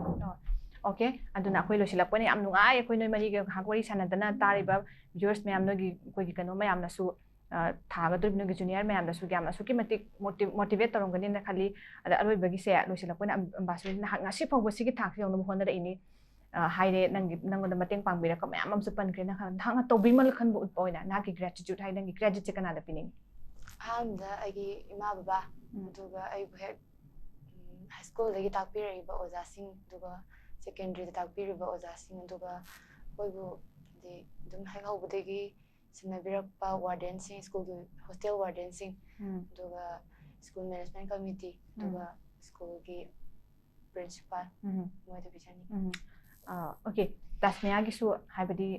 ꯑꯣꯀꯦ, ꯑꯗꯨꯅ ꯑꯩꯈꯣꯏ ꯂꯣꯏꯁꯤꯜꯂꯛꯄꯅ ꯌꯥꯝ ꯅꯨꯡꯉꯥꯏ꯫ ꯑꯩꯈꯣꯏ ꯅꯣꯏ ꯃꯔꯤꯒ ꯉꯥꯏꯍꯥꯛ ꯋꯥꯔꯤ ꯁꯥꯟꯅꯗꯅ ꯇꯥꯔꯤꯕ ꯚ꯭ꯌꯨꯋꯔꯁ ꯃꯌꯥꯝ, ꯅꯣꯏꯒꯤ, ꯑꯩꯈꯣꯏꯒꯤ ꯀꯩꯅꯣ ꯃꯌꯥꯝꯅꯁꯨ, ꯑ, ꯊꯥꯒꯗꯧꯔꯤꯕ ꯅꯣꯏꯒꯤ ꯖꯨꯅꯤꯌꯔ ꯃꯌꯥꯝꯅꯁꯨ ꯌꯥꯝ ꯑꯁꯨꯛꯀꯤ ꯃꯇꯤꯛ ꯃꯣꯇꯤ-, ꯃꯣꯇꯤꯚꯦꯠ ꯇꯧꯔꯝꯒꯅꯤꯅ ꯈꯜꯂꯤ꯫ ꯑꯗ ꯑꯔꯣꯏꯕꯒꯤꯁꯦ, ꯂꯣꯏꯁꯤꯜꯂꯛꯄꯅ ꯑꯝ-, ꯑꯝꯕꯥꯁꯤꯅꯤ, ꯅꯍꯥꯛ ꯉꯁꯤ ꯐꯥꯎꯕ ꯁꯤꯒꯤ ꯊꯥꯛꯁꯤ ꯌꯧꯅꯕ ꯍꯣꯠꯅꯔꯛꯏꯅꯤ꯫ ꯑ, ꯍꯥꯏꯔꯦ, ꯅꯪꯒꯤ, ꯅꯪꯉꯣꯟꯗ ꯃꯇꯦꯡ ꯄꯥꯡꯕꯤꯔꯛꯄ ꯃꯌꯥꯝ ꯑꯃꯁꯨ ꯄꯟꯈ꯭ꯔꯦ꯫ ꯅꯍꯥꯛ, ꯅꯍꯥꯛꯅ ꯇꯧꯕꯤꯃꯜ ꯈꯟꯕ ꯎꯠꯄ ꯑꯣꯏꯅ ꯅꯍꯥꯛꯀꯤ ꯒ꯭ꯔꯦꯇꯤꯇ꯭ꯌꯨꯠ ꯍꯥꯏ, ꯅꯪꯒꯤ ꯀ꯭ꯔꯦꯗꯤꯠꯁꯦ ꯀꯅꯥꯗ ꯄꯤꯅꯤꯡꯉꯤ? ꯑꯍꯥꯟꯕꯗ ꯑꯩꯒꯤ ꯏꯃꯥ ꯕꯕꯥ, ꯎꯝ꯫ ꯑꯗꯨꯒ ꯑꯩꯕꯨ ꯍꯦꯛ, ꯎꯝ, ꯍꯥꯏ ꯁ꯭ꯀꯨꯜꯗꯒꯤ ꯇꯥꯛꯄꯤꯔꯛꯏꯕ ꯑꯣꯖꯥꯁꯤꯡ, ꯑꯗꯨꯒ ꯁꯦꯀꯦꯟꯗꯔꯤꯗ ꯇꯥꯛꯄꯤꯔꯤꯕ ꯑꯣꯖꯥꯁꯤꯡ, ꯑꯗꯨꯒ ꯑꯩꯈꯣꯏꯕꯨ ꯍꯥꯏꯗꯤ ꯑꯗꯨꯝ ꯍꯦꯛ ꯍꯧꯕꯗꯒꯤ ꯁꯦꯟꯅꯕꯤꯔꯛꯄ ꯋꯥꯔꯗꯦꯟꯁꯤꯡ, ꯁ꯭ꯀꯨꯜꯒꯤ ꯍꯣꯁꯇꯦꯜ ꯋꯥꯔꯗꯦꯟꯁꯤꯡ, ꯎꯝ꯫ ꯑꯗꯨꯒ ꯁ꯭ꯀꯨꯜ ꯃꯦꯅꯦꯖꯃꯦꯟ ꯀꯃꯤꯇꯤ, ꯑꯗꯨꯒ ꯁ꯭ꯀꯨꯜꯒꯤ ꯄ꯭ꯔꯤꯟꯁꯤꯄꯥꯜ, ꯎꯝ꯫ ꯃꯣꯏꯗ ꯄꯤꯖꯅꯤꯡꯉꯤ꯫ ꯎꯝ꯫ ꯑ, ꯑꯣꯀꯦ, ꯇꯥꯁꯃꯤꯌꯥꯒꯤꯁꯨ ꯍꯥꯏꯕꯗꯤ,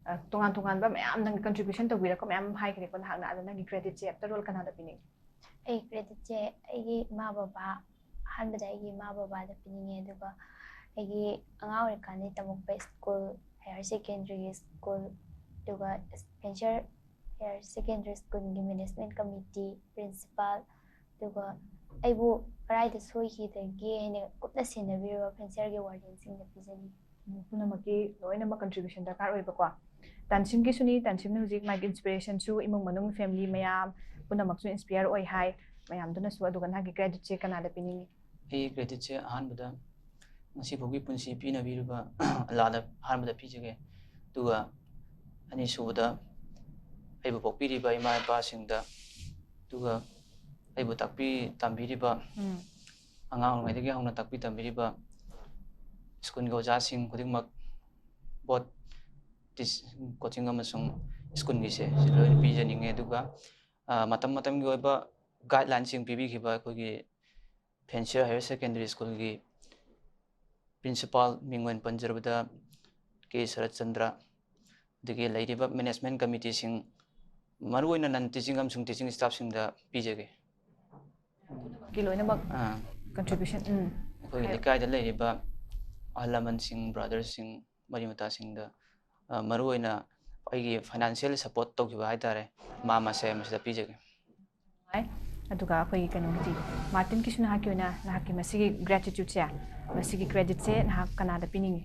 ꯑ, ꯇꯣꯉꯥꯟ ꯇꯣꯉꯥꯟꯕ ꯃꯌꯥꯝ ꯅꯪꯒꯤ ꯀꯟꯇ꯭ꯔꯤꯕ꯭ꯌꯨꯁꯟ ꯇꯧꯕꯤꯔꯛꯄ ꯃꯌꯥꯝ ꯑꯃ ꯍꯥꯏꯈ꯭ꯔꯦꯀꯣ ꯅꯍꯥꯛꯅ꯫ ꯑꯗꯣ ꯅꯪꯒꯤ ꯀ꯭ꯔꯦꯗꯤꯠꯁꯦ ꯑꯦꯐꯇꯔ ꯑꯣꯜ ꯀꯅꯥꯗ ꯄꯤꯅꯤꯡꯉꯤ? ꯑꯩ ꯀ꯭ꯔꯦꯗꯤꯠꯁꯦ ꯑꯩꯒꯤ ꯏꯃꯥ ꯕꯕꯥ, ꯑꯍꯥꯟꯕꯗ ꯑꯩꯒꯤ ꯏꯃꯥ ꯕꯕꯥꯗ ꯄꯤꯅꯤꯡꯉꯦ, ꯑꯗꯨꯒ ꯑꯩꯒꯤ ꯑꯉꯥꯡ ꯑꯣꯏꯔꯤꯀꯥꯟꯗꯒꯤ ꯇꯝꯃꯛꯄ ꯁ꯭ꯀꯨꯜ, ꯍꯥꯌꯔ ꯁꯦꯀꯦꯟꯗꯔꯤ ꯁ꯭ꯀꯨꯜ, ꯑꯗꯨꯒ ꯁ꯭ꯄꯦꯟꯁꯔ ꯍꯥꯌꯔ ꯁꯦꯀꯦꯟꯗꯔꯤ ꯁ꯭ꯀꯨꯜꯒꯤ ꯃꯦꯅꯦꯖꯃꯦꯟ ꯀꯃꯤꯇꯤ, ꯄ꯭ꯔꯤꯟꯁꯤꯄꯥꯜ, ꯑꯗꯨꯒ ꯑꯩꯕꯨ ꯀꯗꯥꯏꯗ ꯁꯣꯏꯈꯤꯗꯒꯦ ꯍꯥꯏꯅ ꯀꯨꯞꯅ ꯁꯦꯟꯅꯕꯤꯔꯕ ꯁ꯭ꯄꯦꯟꯁꯔꯒꯤ ꯋꯥꯔꯗꯦꯟꯁꯤꯡꯗ ꯄꯤꯖꯅꯤꯡꯉꯤ꯫ ꯄꯨꯝꯅꯃꯛꯀꯤ ꯂꯣꯏꯅꯃꯛ ꯀꯟꯇ꯭ꯔꯤꯕ꯭ꯌꯨꯁꯟ ꯗꯔꯀꯥꯔ ꯑꯣꯏꯕꯀꯣ꯫ ꯇꯥꯟꯁꯤꯝꯒꯤꯁꯨꯅꯤ, ꯇꯥꯟꯁꯤꯝꯅ ꯍꯧꯖꯤꯛ ꯃꯥꯒꯤ ꯏꯟꯁꯄꯤꯔꯦꯁꯟꯁꯨ, ꯏꯃꯨꯡ ꯃꯅꯨꯡ, ꯐꯦꯃꯤꯂꯤ ꯃꯌꯥꯝ ꯄꯨꯝꯅꯃꯛꯁꯨ ꯏꯟꯁꯄꯤꯌꯔ ꯑꯣꯏ ꯍꯥꯏ ꯃꯌꯥꯝꯗꯨꯅꯁꯨ꯫ ꯑꯗꯨꯒ ꯅꯍꯥꯛꯀꯤ ꯀ꯭ꯔꯦꯗꯤꯠꯁꯦ ꯀꯅꯥꯗ ꯄꯤꯅꯤꯡꯉꯤ? ꯑꯩꯒꯤ ꯀ꯭ꯔꯦꯗꯤꯠꯁꯦ ꯑꯍꯥꯟꯕꯗ ꯉꯁꯤ ꯐꯥꯎꯒꯤ ꯄꯨꯟꯁꯤ ꯄꯤꯅꯕꯤꯔꯤꯕ ꯑꯜꯂꯥꯗ ꯑꯍꯥꯟꯕꯗ ꯄꯤꯖꯒꯦ꯫ ꯑꯗꯨꯒ ꯑꯅꯤꯁꯨꯕꯗ ꯑꯩꯕꯨ ꯄꯣꯛꯄꯤꯔꯤꯕ ꯏꯃꯥ ꯏꯄꯥꯁꯤꯡꯗ, ꯑꯗꯨꯒ ꯑꯩꯕꯨ ꯇꯥꯛꯄꯤ ꯇꯝꯕꯤꯔꯤꯕ, ꯎꯝ꯫ ꯑꯉꯥꯡ ꯑꯣꯏꯔꯤꯉꯩꯗꯒꯤ ꯍꯧꯅ ꯇꯥꯛꯄꯤ ꯇꯝꯕꯤꯔꯤꯕ ꯁ꯭ꯀꯨꯜꯒꯤ ꯑꯣꯖꯥꯁꯤꯡ ꯈꯨꯗꯤꯡꯃꯛ, ꯕꯣꯠ ꯇꯤꯁ-, ꯀꯣꯆꯤꯡ ꯑꯃꯁꯨꯡ ꯁ꯭ꯀꯨꯜꯒꯤꯁꯦ ꯁꯤ ꯂꯣꯏꯅ ꯄꯤꯖꯅꯤꯡꯉꯦ꯫ ꯑꯗꯨꯒ ꯑ, ꯃꯇꯝ ꯃꯇꯝꯒꯤ ꯑꯣꯏꯕ ꯒꯥꯏꯗꯂꯥꯏꯟꯁꯤꯡ ꯄꯤꯕꯤꯈꯤꯕ ꯑꯩꯈꯣꯏꯒꯤ ꯐꯦꯟꯁꯤꯌꯔ ꯍꯥꯌꯔ ꯁꯦꯀꯦꯟꯗꯔꯤ ꯁ꯭ꯀꯨꯜꯒꯤ ꯄ꯭ꯔꯤꯟꯁꯤꯄꯥꯜ, ꯃꯤꯡ ꯑꯣꯏꯅ ꯄꯟꯖꯔꯕꯗ ꯀꯦ ꯁꯔꯠꯆꯟꯗ꯭ꯔ, ꯑꯗꯒꯤ ꯂꯩꯔꯤꯕ ꯃꯦꯅꯦꯖꯃꯦꯟ ꯀꯃꯤꯇꯤꯁꯤꯡ, ꯃꯔꯨꯑꯣꯏꯅ ꯅꯟ ꯇꯤꯆꯤꯡ ꯑꯃꯁꯨꯡ ꯇꯤꯆꯤꯡ ꯁ꯭ꯇꯥꯐꯁꯤꯡꯗ ꯄꯤꯖꯒꯦ꯫ ꯀꯤ ꯂꯣꯏꯅꯃꯛ ꯑꯥ, ꯀꯟꯇ꯭ꯔꯤꯕ꯭ꯌꯨꯁꯟ ꯎꯝ ꯑꯩꯈꯣꯏꯒꯤ ꯍꯥꯏꯌꯣ꯫ ꯂꯩꯀꯥꯏꯗ ꯂꯩꯔꯤꯕ ꯑꯍꯜ ꯂꯃꯟꯁꯤꯡ, ꯕ꯭ꯔꯥꯗꯔꯁꯤꯡ, ꯃꯔꯤ ꯃꯇꯥꯁꯤꯡꯗ, ꯑ, ꯃꯔꯨꯑꯣꯏꯅ ꯑꯩꯒꯤ ꯐꯥꯏꯅꯥꯟꯁꯤꯌꯦꯜ ꯁꯄꯣꯔꯠ ꯇꯧꯈꯤꯕ ꯍꯥꯏ ꯇꯥꯔꯦ, ꯃꯥ ꯃꯁꯦ ꯃꯁꯤꯗ ꯄꯤꯖꯒꯦ꯫ ꯅꯨꯡꯉꯥꯏ꯫ ꯑꯗꯨꯒ ꯑꯩꯈꯣꯏꯒꯤ ꯀꯩꯅꯣꯒꯤꯗꯤ, ꯃꯥꯔꯇꯤꯟꯒꯤꯁꯨ ꯅꯍꯥꯛꯀꯤ ꯑꯣꯏꯅ ꯅꯍꯥꯛꯀꯤ ꯃꯁꯤꯒꯤ ꯒ꯭ꯔꯦꯇꯤꯇ꯭ꯌꯨꯠꯁꯦ, ꯃꯁꯤꯒꯤ ꯀ꯭ꯔꯦꯗꯤꯠꯁꯦ ꯅꯍꯥꯛ ꯀꯅꯥꯗ ꯄꯤꯅꯤꯡꯉꯤ?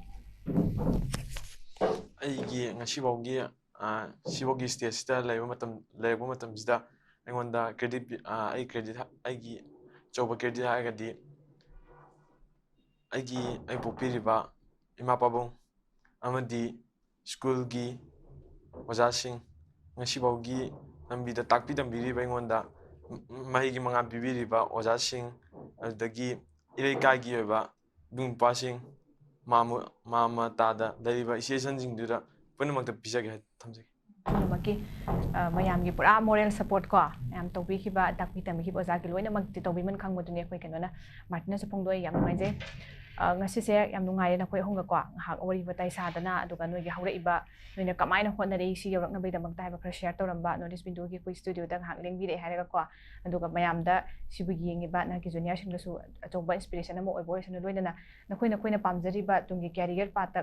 ꯑꯩꯒꯤ ꯉꯁꯤꯐꯥꯎꯒꯤ ꯑ, ꯁꯤꯐꯥꯎꯒꯤ ꯁ꯭ꯇꯦꯖꯁꯤꯗ ꯂꯩꯕ ꯃꯇꯝ ꯂꯩꯔꯛꯄ ꯃꯇꯝꯁꯤꯗ ꯑꯩꯉꯣꯟꯗ ꯀ꯭ꯔꯦꯗꯤꯠ ꯑꯩ ꯀ꯭ꯔꯦꯗꯤꯠ ꯑꯩꯒꯤ ꯑꯆꯧꯕ ꯀ꯭ꯔꯦꯗꯤꯠ ꯍꯥꯏꯔꯒꯗꯤ ꯑꯩꯒꯤ ꯑꯩ ꯄꯣꯛꯄꯤꯔꯤꯕ ꯏꯃꯥ ꯄꯥꯕꯨꯡ ꯑꯃꯗꯤ ꯁ꯭ꯀꯨꯜꯒꯤ ꯑꯣꯖꯥꯁꯤꯡ, ꯉꯁꯤꯐꯥꯎꯒꯤ ꯂꯝꯕꯤꯗ ꯇꯥꯛꯄꯤ ꯇꯝꯕꯤꯔꯤꯕ ꯑꯩꯉꯣꯟꯗ ꯃꯍꯩꯒꯤ ꯃꯉꯥꯜ ꯄꯤꯕꯤꯔꯤꯕ ꯑꯣꯖꯥꯁꯤꯡ, ꯑꯗꯨꯗꯒꯤ ꯏꯔꯩꯀꯥꯏꯒꯤ ꯑꯣꯏꯕ ꯏꯕꯨꯡ ꯏꯄ꯭ꯋꯥꯁꯤꯡ, ꯃꯥꯃ ꯃꯥꯃ ꯇꯥꯗ ꯂꯩꯔꯤꯕ ꯏꯆꯦ ꯏꯆꯟꯁꯤꯡꯗꯨꯗ ꯄꯨꯝꯅꯃꯛꯇ ꯄꯤꯖꯒꯦ ꯍꯥꯏꯅ ꯊꯝꯖꯒꯦ꯫ ꯄꯨꯝꯅꯃꯛꯀꯤ ꯑ, ꯃꯌꯥꯝꯒꯤ ꯄꯨꯔꯥ ꯃꯣꯔꯦꯜ ꯁꯄꯣꯔꯠ ꯀꯣ, ꯃꯌꯥꯝ ꯇꯧꯕꯤꯈꯤꯕ, ꯇꯥꯛꯄꯤ ꯇꯝꯕꯤꯈꯤꯕ ꯑꯣꯖꯥꯒꯤ ꯂꯣꯏꯅꯃꯛꯇꯤ ꯇꯧꯕꯤꯃꯟ ꯈꯪꯕꯗꯨꯅꯤ ꯑꯩꯈꯣꯏ ꯀꯩꯅꯣꯅ ꯃꯥꯔꯇꯤꯅꯁꯨ ꯐꯣꯡꯗꯣꯛꯑꯦ꯫ ꯌꯥꯝ ꯅꯨꯡꯉꯥꯏꯖꯩ꯫ ꯑ, ꯉꯁꯤꯁꯦ ꯌꯥꯝ ꯅꯨꯡꯉꯥꯏꯔꯦ ꯅꯈꯣꯏ ꯑꯍꯨꯝꯒꯀꯣ ꯉꯥꯏꯍꯥꯛ ꯋꯥꯔꯤ ꯋꯥꯇꯥꯏ ꯁꯥꯗꯅ, ꯑꯗꯨꯒ ꯅꯣꯏꯒꯤ ꯍꯧꯔꯛꯏꯕ, ꯅꯣꯏꯅ ꯀꯃꯥꯏꯅ ꯍꯣꯠꯅꯔꯛꯏ ꯁꯤ ꯌꯧꯔꯛꯅꯕꯒꯤꯗꯃꯛꯇ ꯍꯥꯏꯕ ꯈꯔ ꯁꯤꯌꯔ ꯇꯧꯔꯝꯕ ꯅꯣꯔꯠ ꯏꯁ ꯋꯤꯟꯗꯣꯒꯤ ꯑꯩꯈꯣꯏ ꯁ꯭ꯇꯨꯗꯤꯑꯣꯗ ꯉꯥꯏꯍꯥꯛ ꯂꯦꯡꯕꯤꯔꯛꯑꯦ ꯍꯥꯏꯔꯒꯀꯣ꯫ ꯑꯗꯨꯒ ꯃꯌꯥꯝꯗ ꯁꯤꯕꯨ ꯌꯦꯡꯉꯤꯕ ꯅꯍꯥꯛꯀꯤ ꯖꯨꯅꯤꯌꯔꯁꯤꯡꯗꯁꯨ ꯑꯆꯧꯕ ꯏꯟꯁꯄꯤꯔꯦꯁꯟ ꯑꯃ ꯑꯣꯏꯕ ꯑꯣꯏꯁꯅꯨ꯫ ꯂꯣꯏꯅꯅ ꯅꯈꯣꯏ ꯅꯈꯣꯏꯅ ꯄꯥꯝꯖꯔꯤꯕ ꯇꯨꯡꯒꯤ ꯀꯦꯔꯤꯌꯔ ꯄꯥꯠꯇ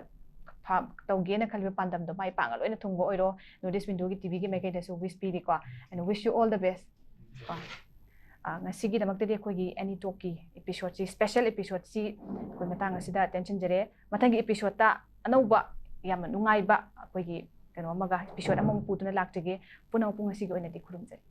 ꯐ- ꯇꯧꯒꯦꯅ ꯈꯜꯂꯤꯕ ꯄꯥꯟꯗꯝꯗꯣ ꯃꯥꯏ ꯄꯥꯛꯅ ꯂꯣꯏꯅ ꯊꯨꯡꯕ ꯑꯣꯏꯔꯣ꯫ ꯅꯣꯔꯠ ꯏꯁ ꯋꯤꯟꯗꯣꯒꯤ ꯇꯤꯚꯤꯒꯤ ꯃꯥꯏꯀꯩꯗꯁꯨ ꯋꯤꯁ ꯄꯤꯔꯤꯀꯣ, and wish you all the best ꯀꯣ꯫ ꯑ, ꯉꯁꯤꯒꯤꯗꯃꯛꯇꯗꯤ ꯑꯩꯈꯣꯏꯒꯤ ꯑꯦꯅꯤ ꯇꯣꯛꯀꯤ ꯏꯄꯤꯁꯣꯗꯁꯤ, ꯁ꯭ꯄꯦꯁꯦꯜ ꯏꯄꯤꯁꯣꯗꯁꯤ ꯑꯩꯈꯣꯏ ꯃꯇꯥꯡ ꯑꯁꯤꯗ ꯇꯦꯟꯁꯤꯟꯖꯔꯦ꯫ ꯃꯊꯪꯒꯤ ꯏꯄꯤꯁꯣꯗꯇ ꯑꯅꯧꯕ ꯌꯥꯝꯅ ꯅꯨꯡꯉꯥꯏꯕ ꯑꯩꯈꯣꯏꯒꯤ ꯀꯩꯅꯣ ꯑꯃꯒ, ꯏꯄꯤꯁꯣꯗ ꯑꯃꯃꯨꯛ ꯄꯨꯗꯨꯅ ꯂꯥꯛꯆꯒꯦ꯫ ꯄꯨꯝꯅꯃꯛꯄꯨ ꯉꯁꯤꯒꯤ ꯑꯣꯏꯅꯗꯤ ꯈꯨꯔꯨꯝꯖꯔꯤ꯫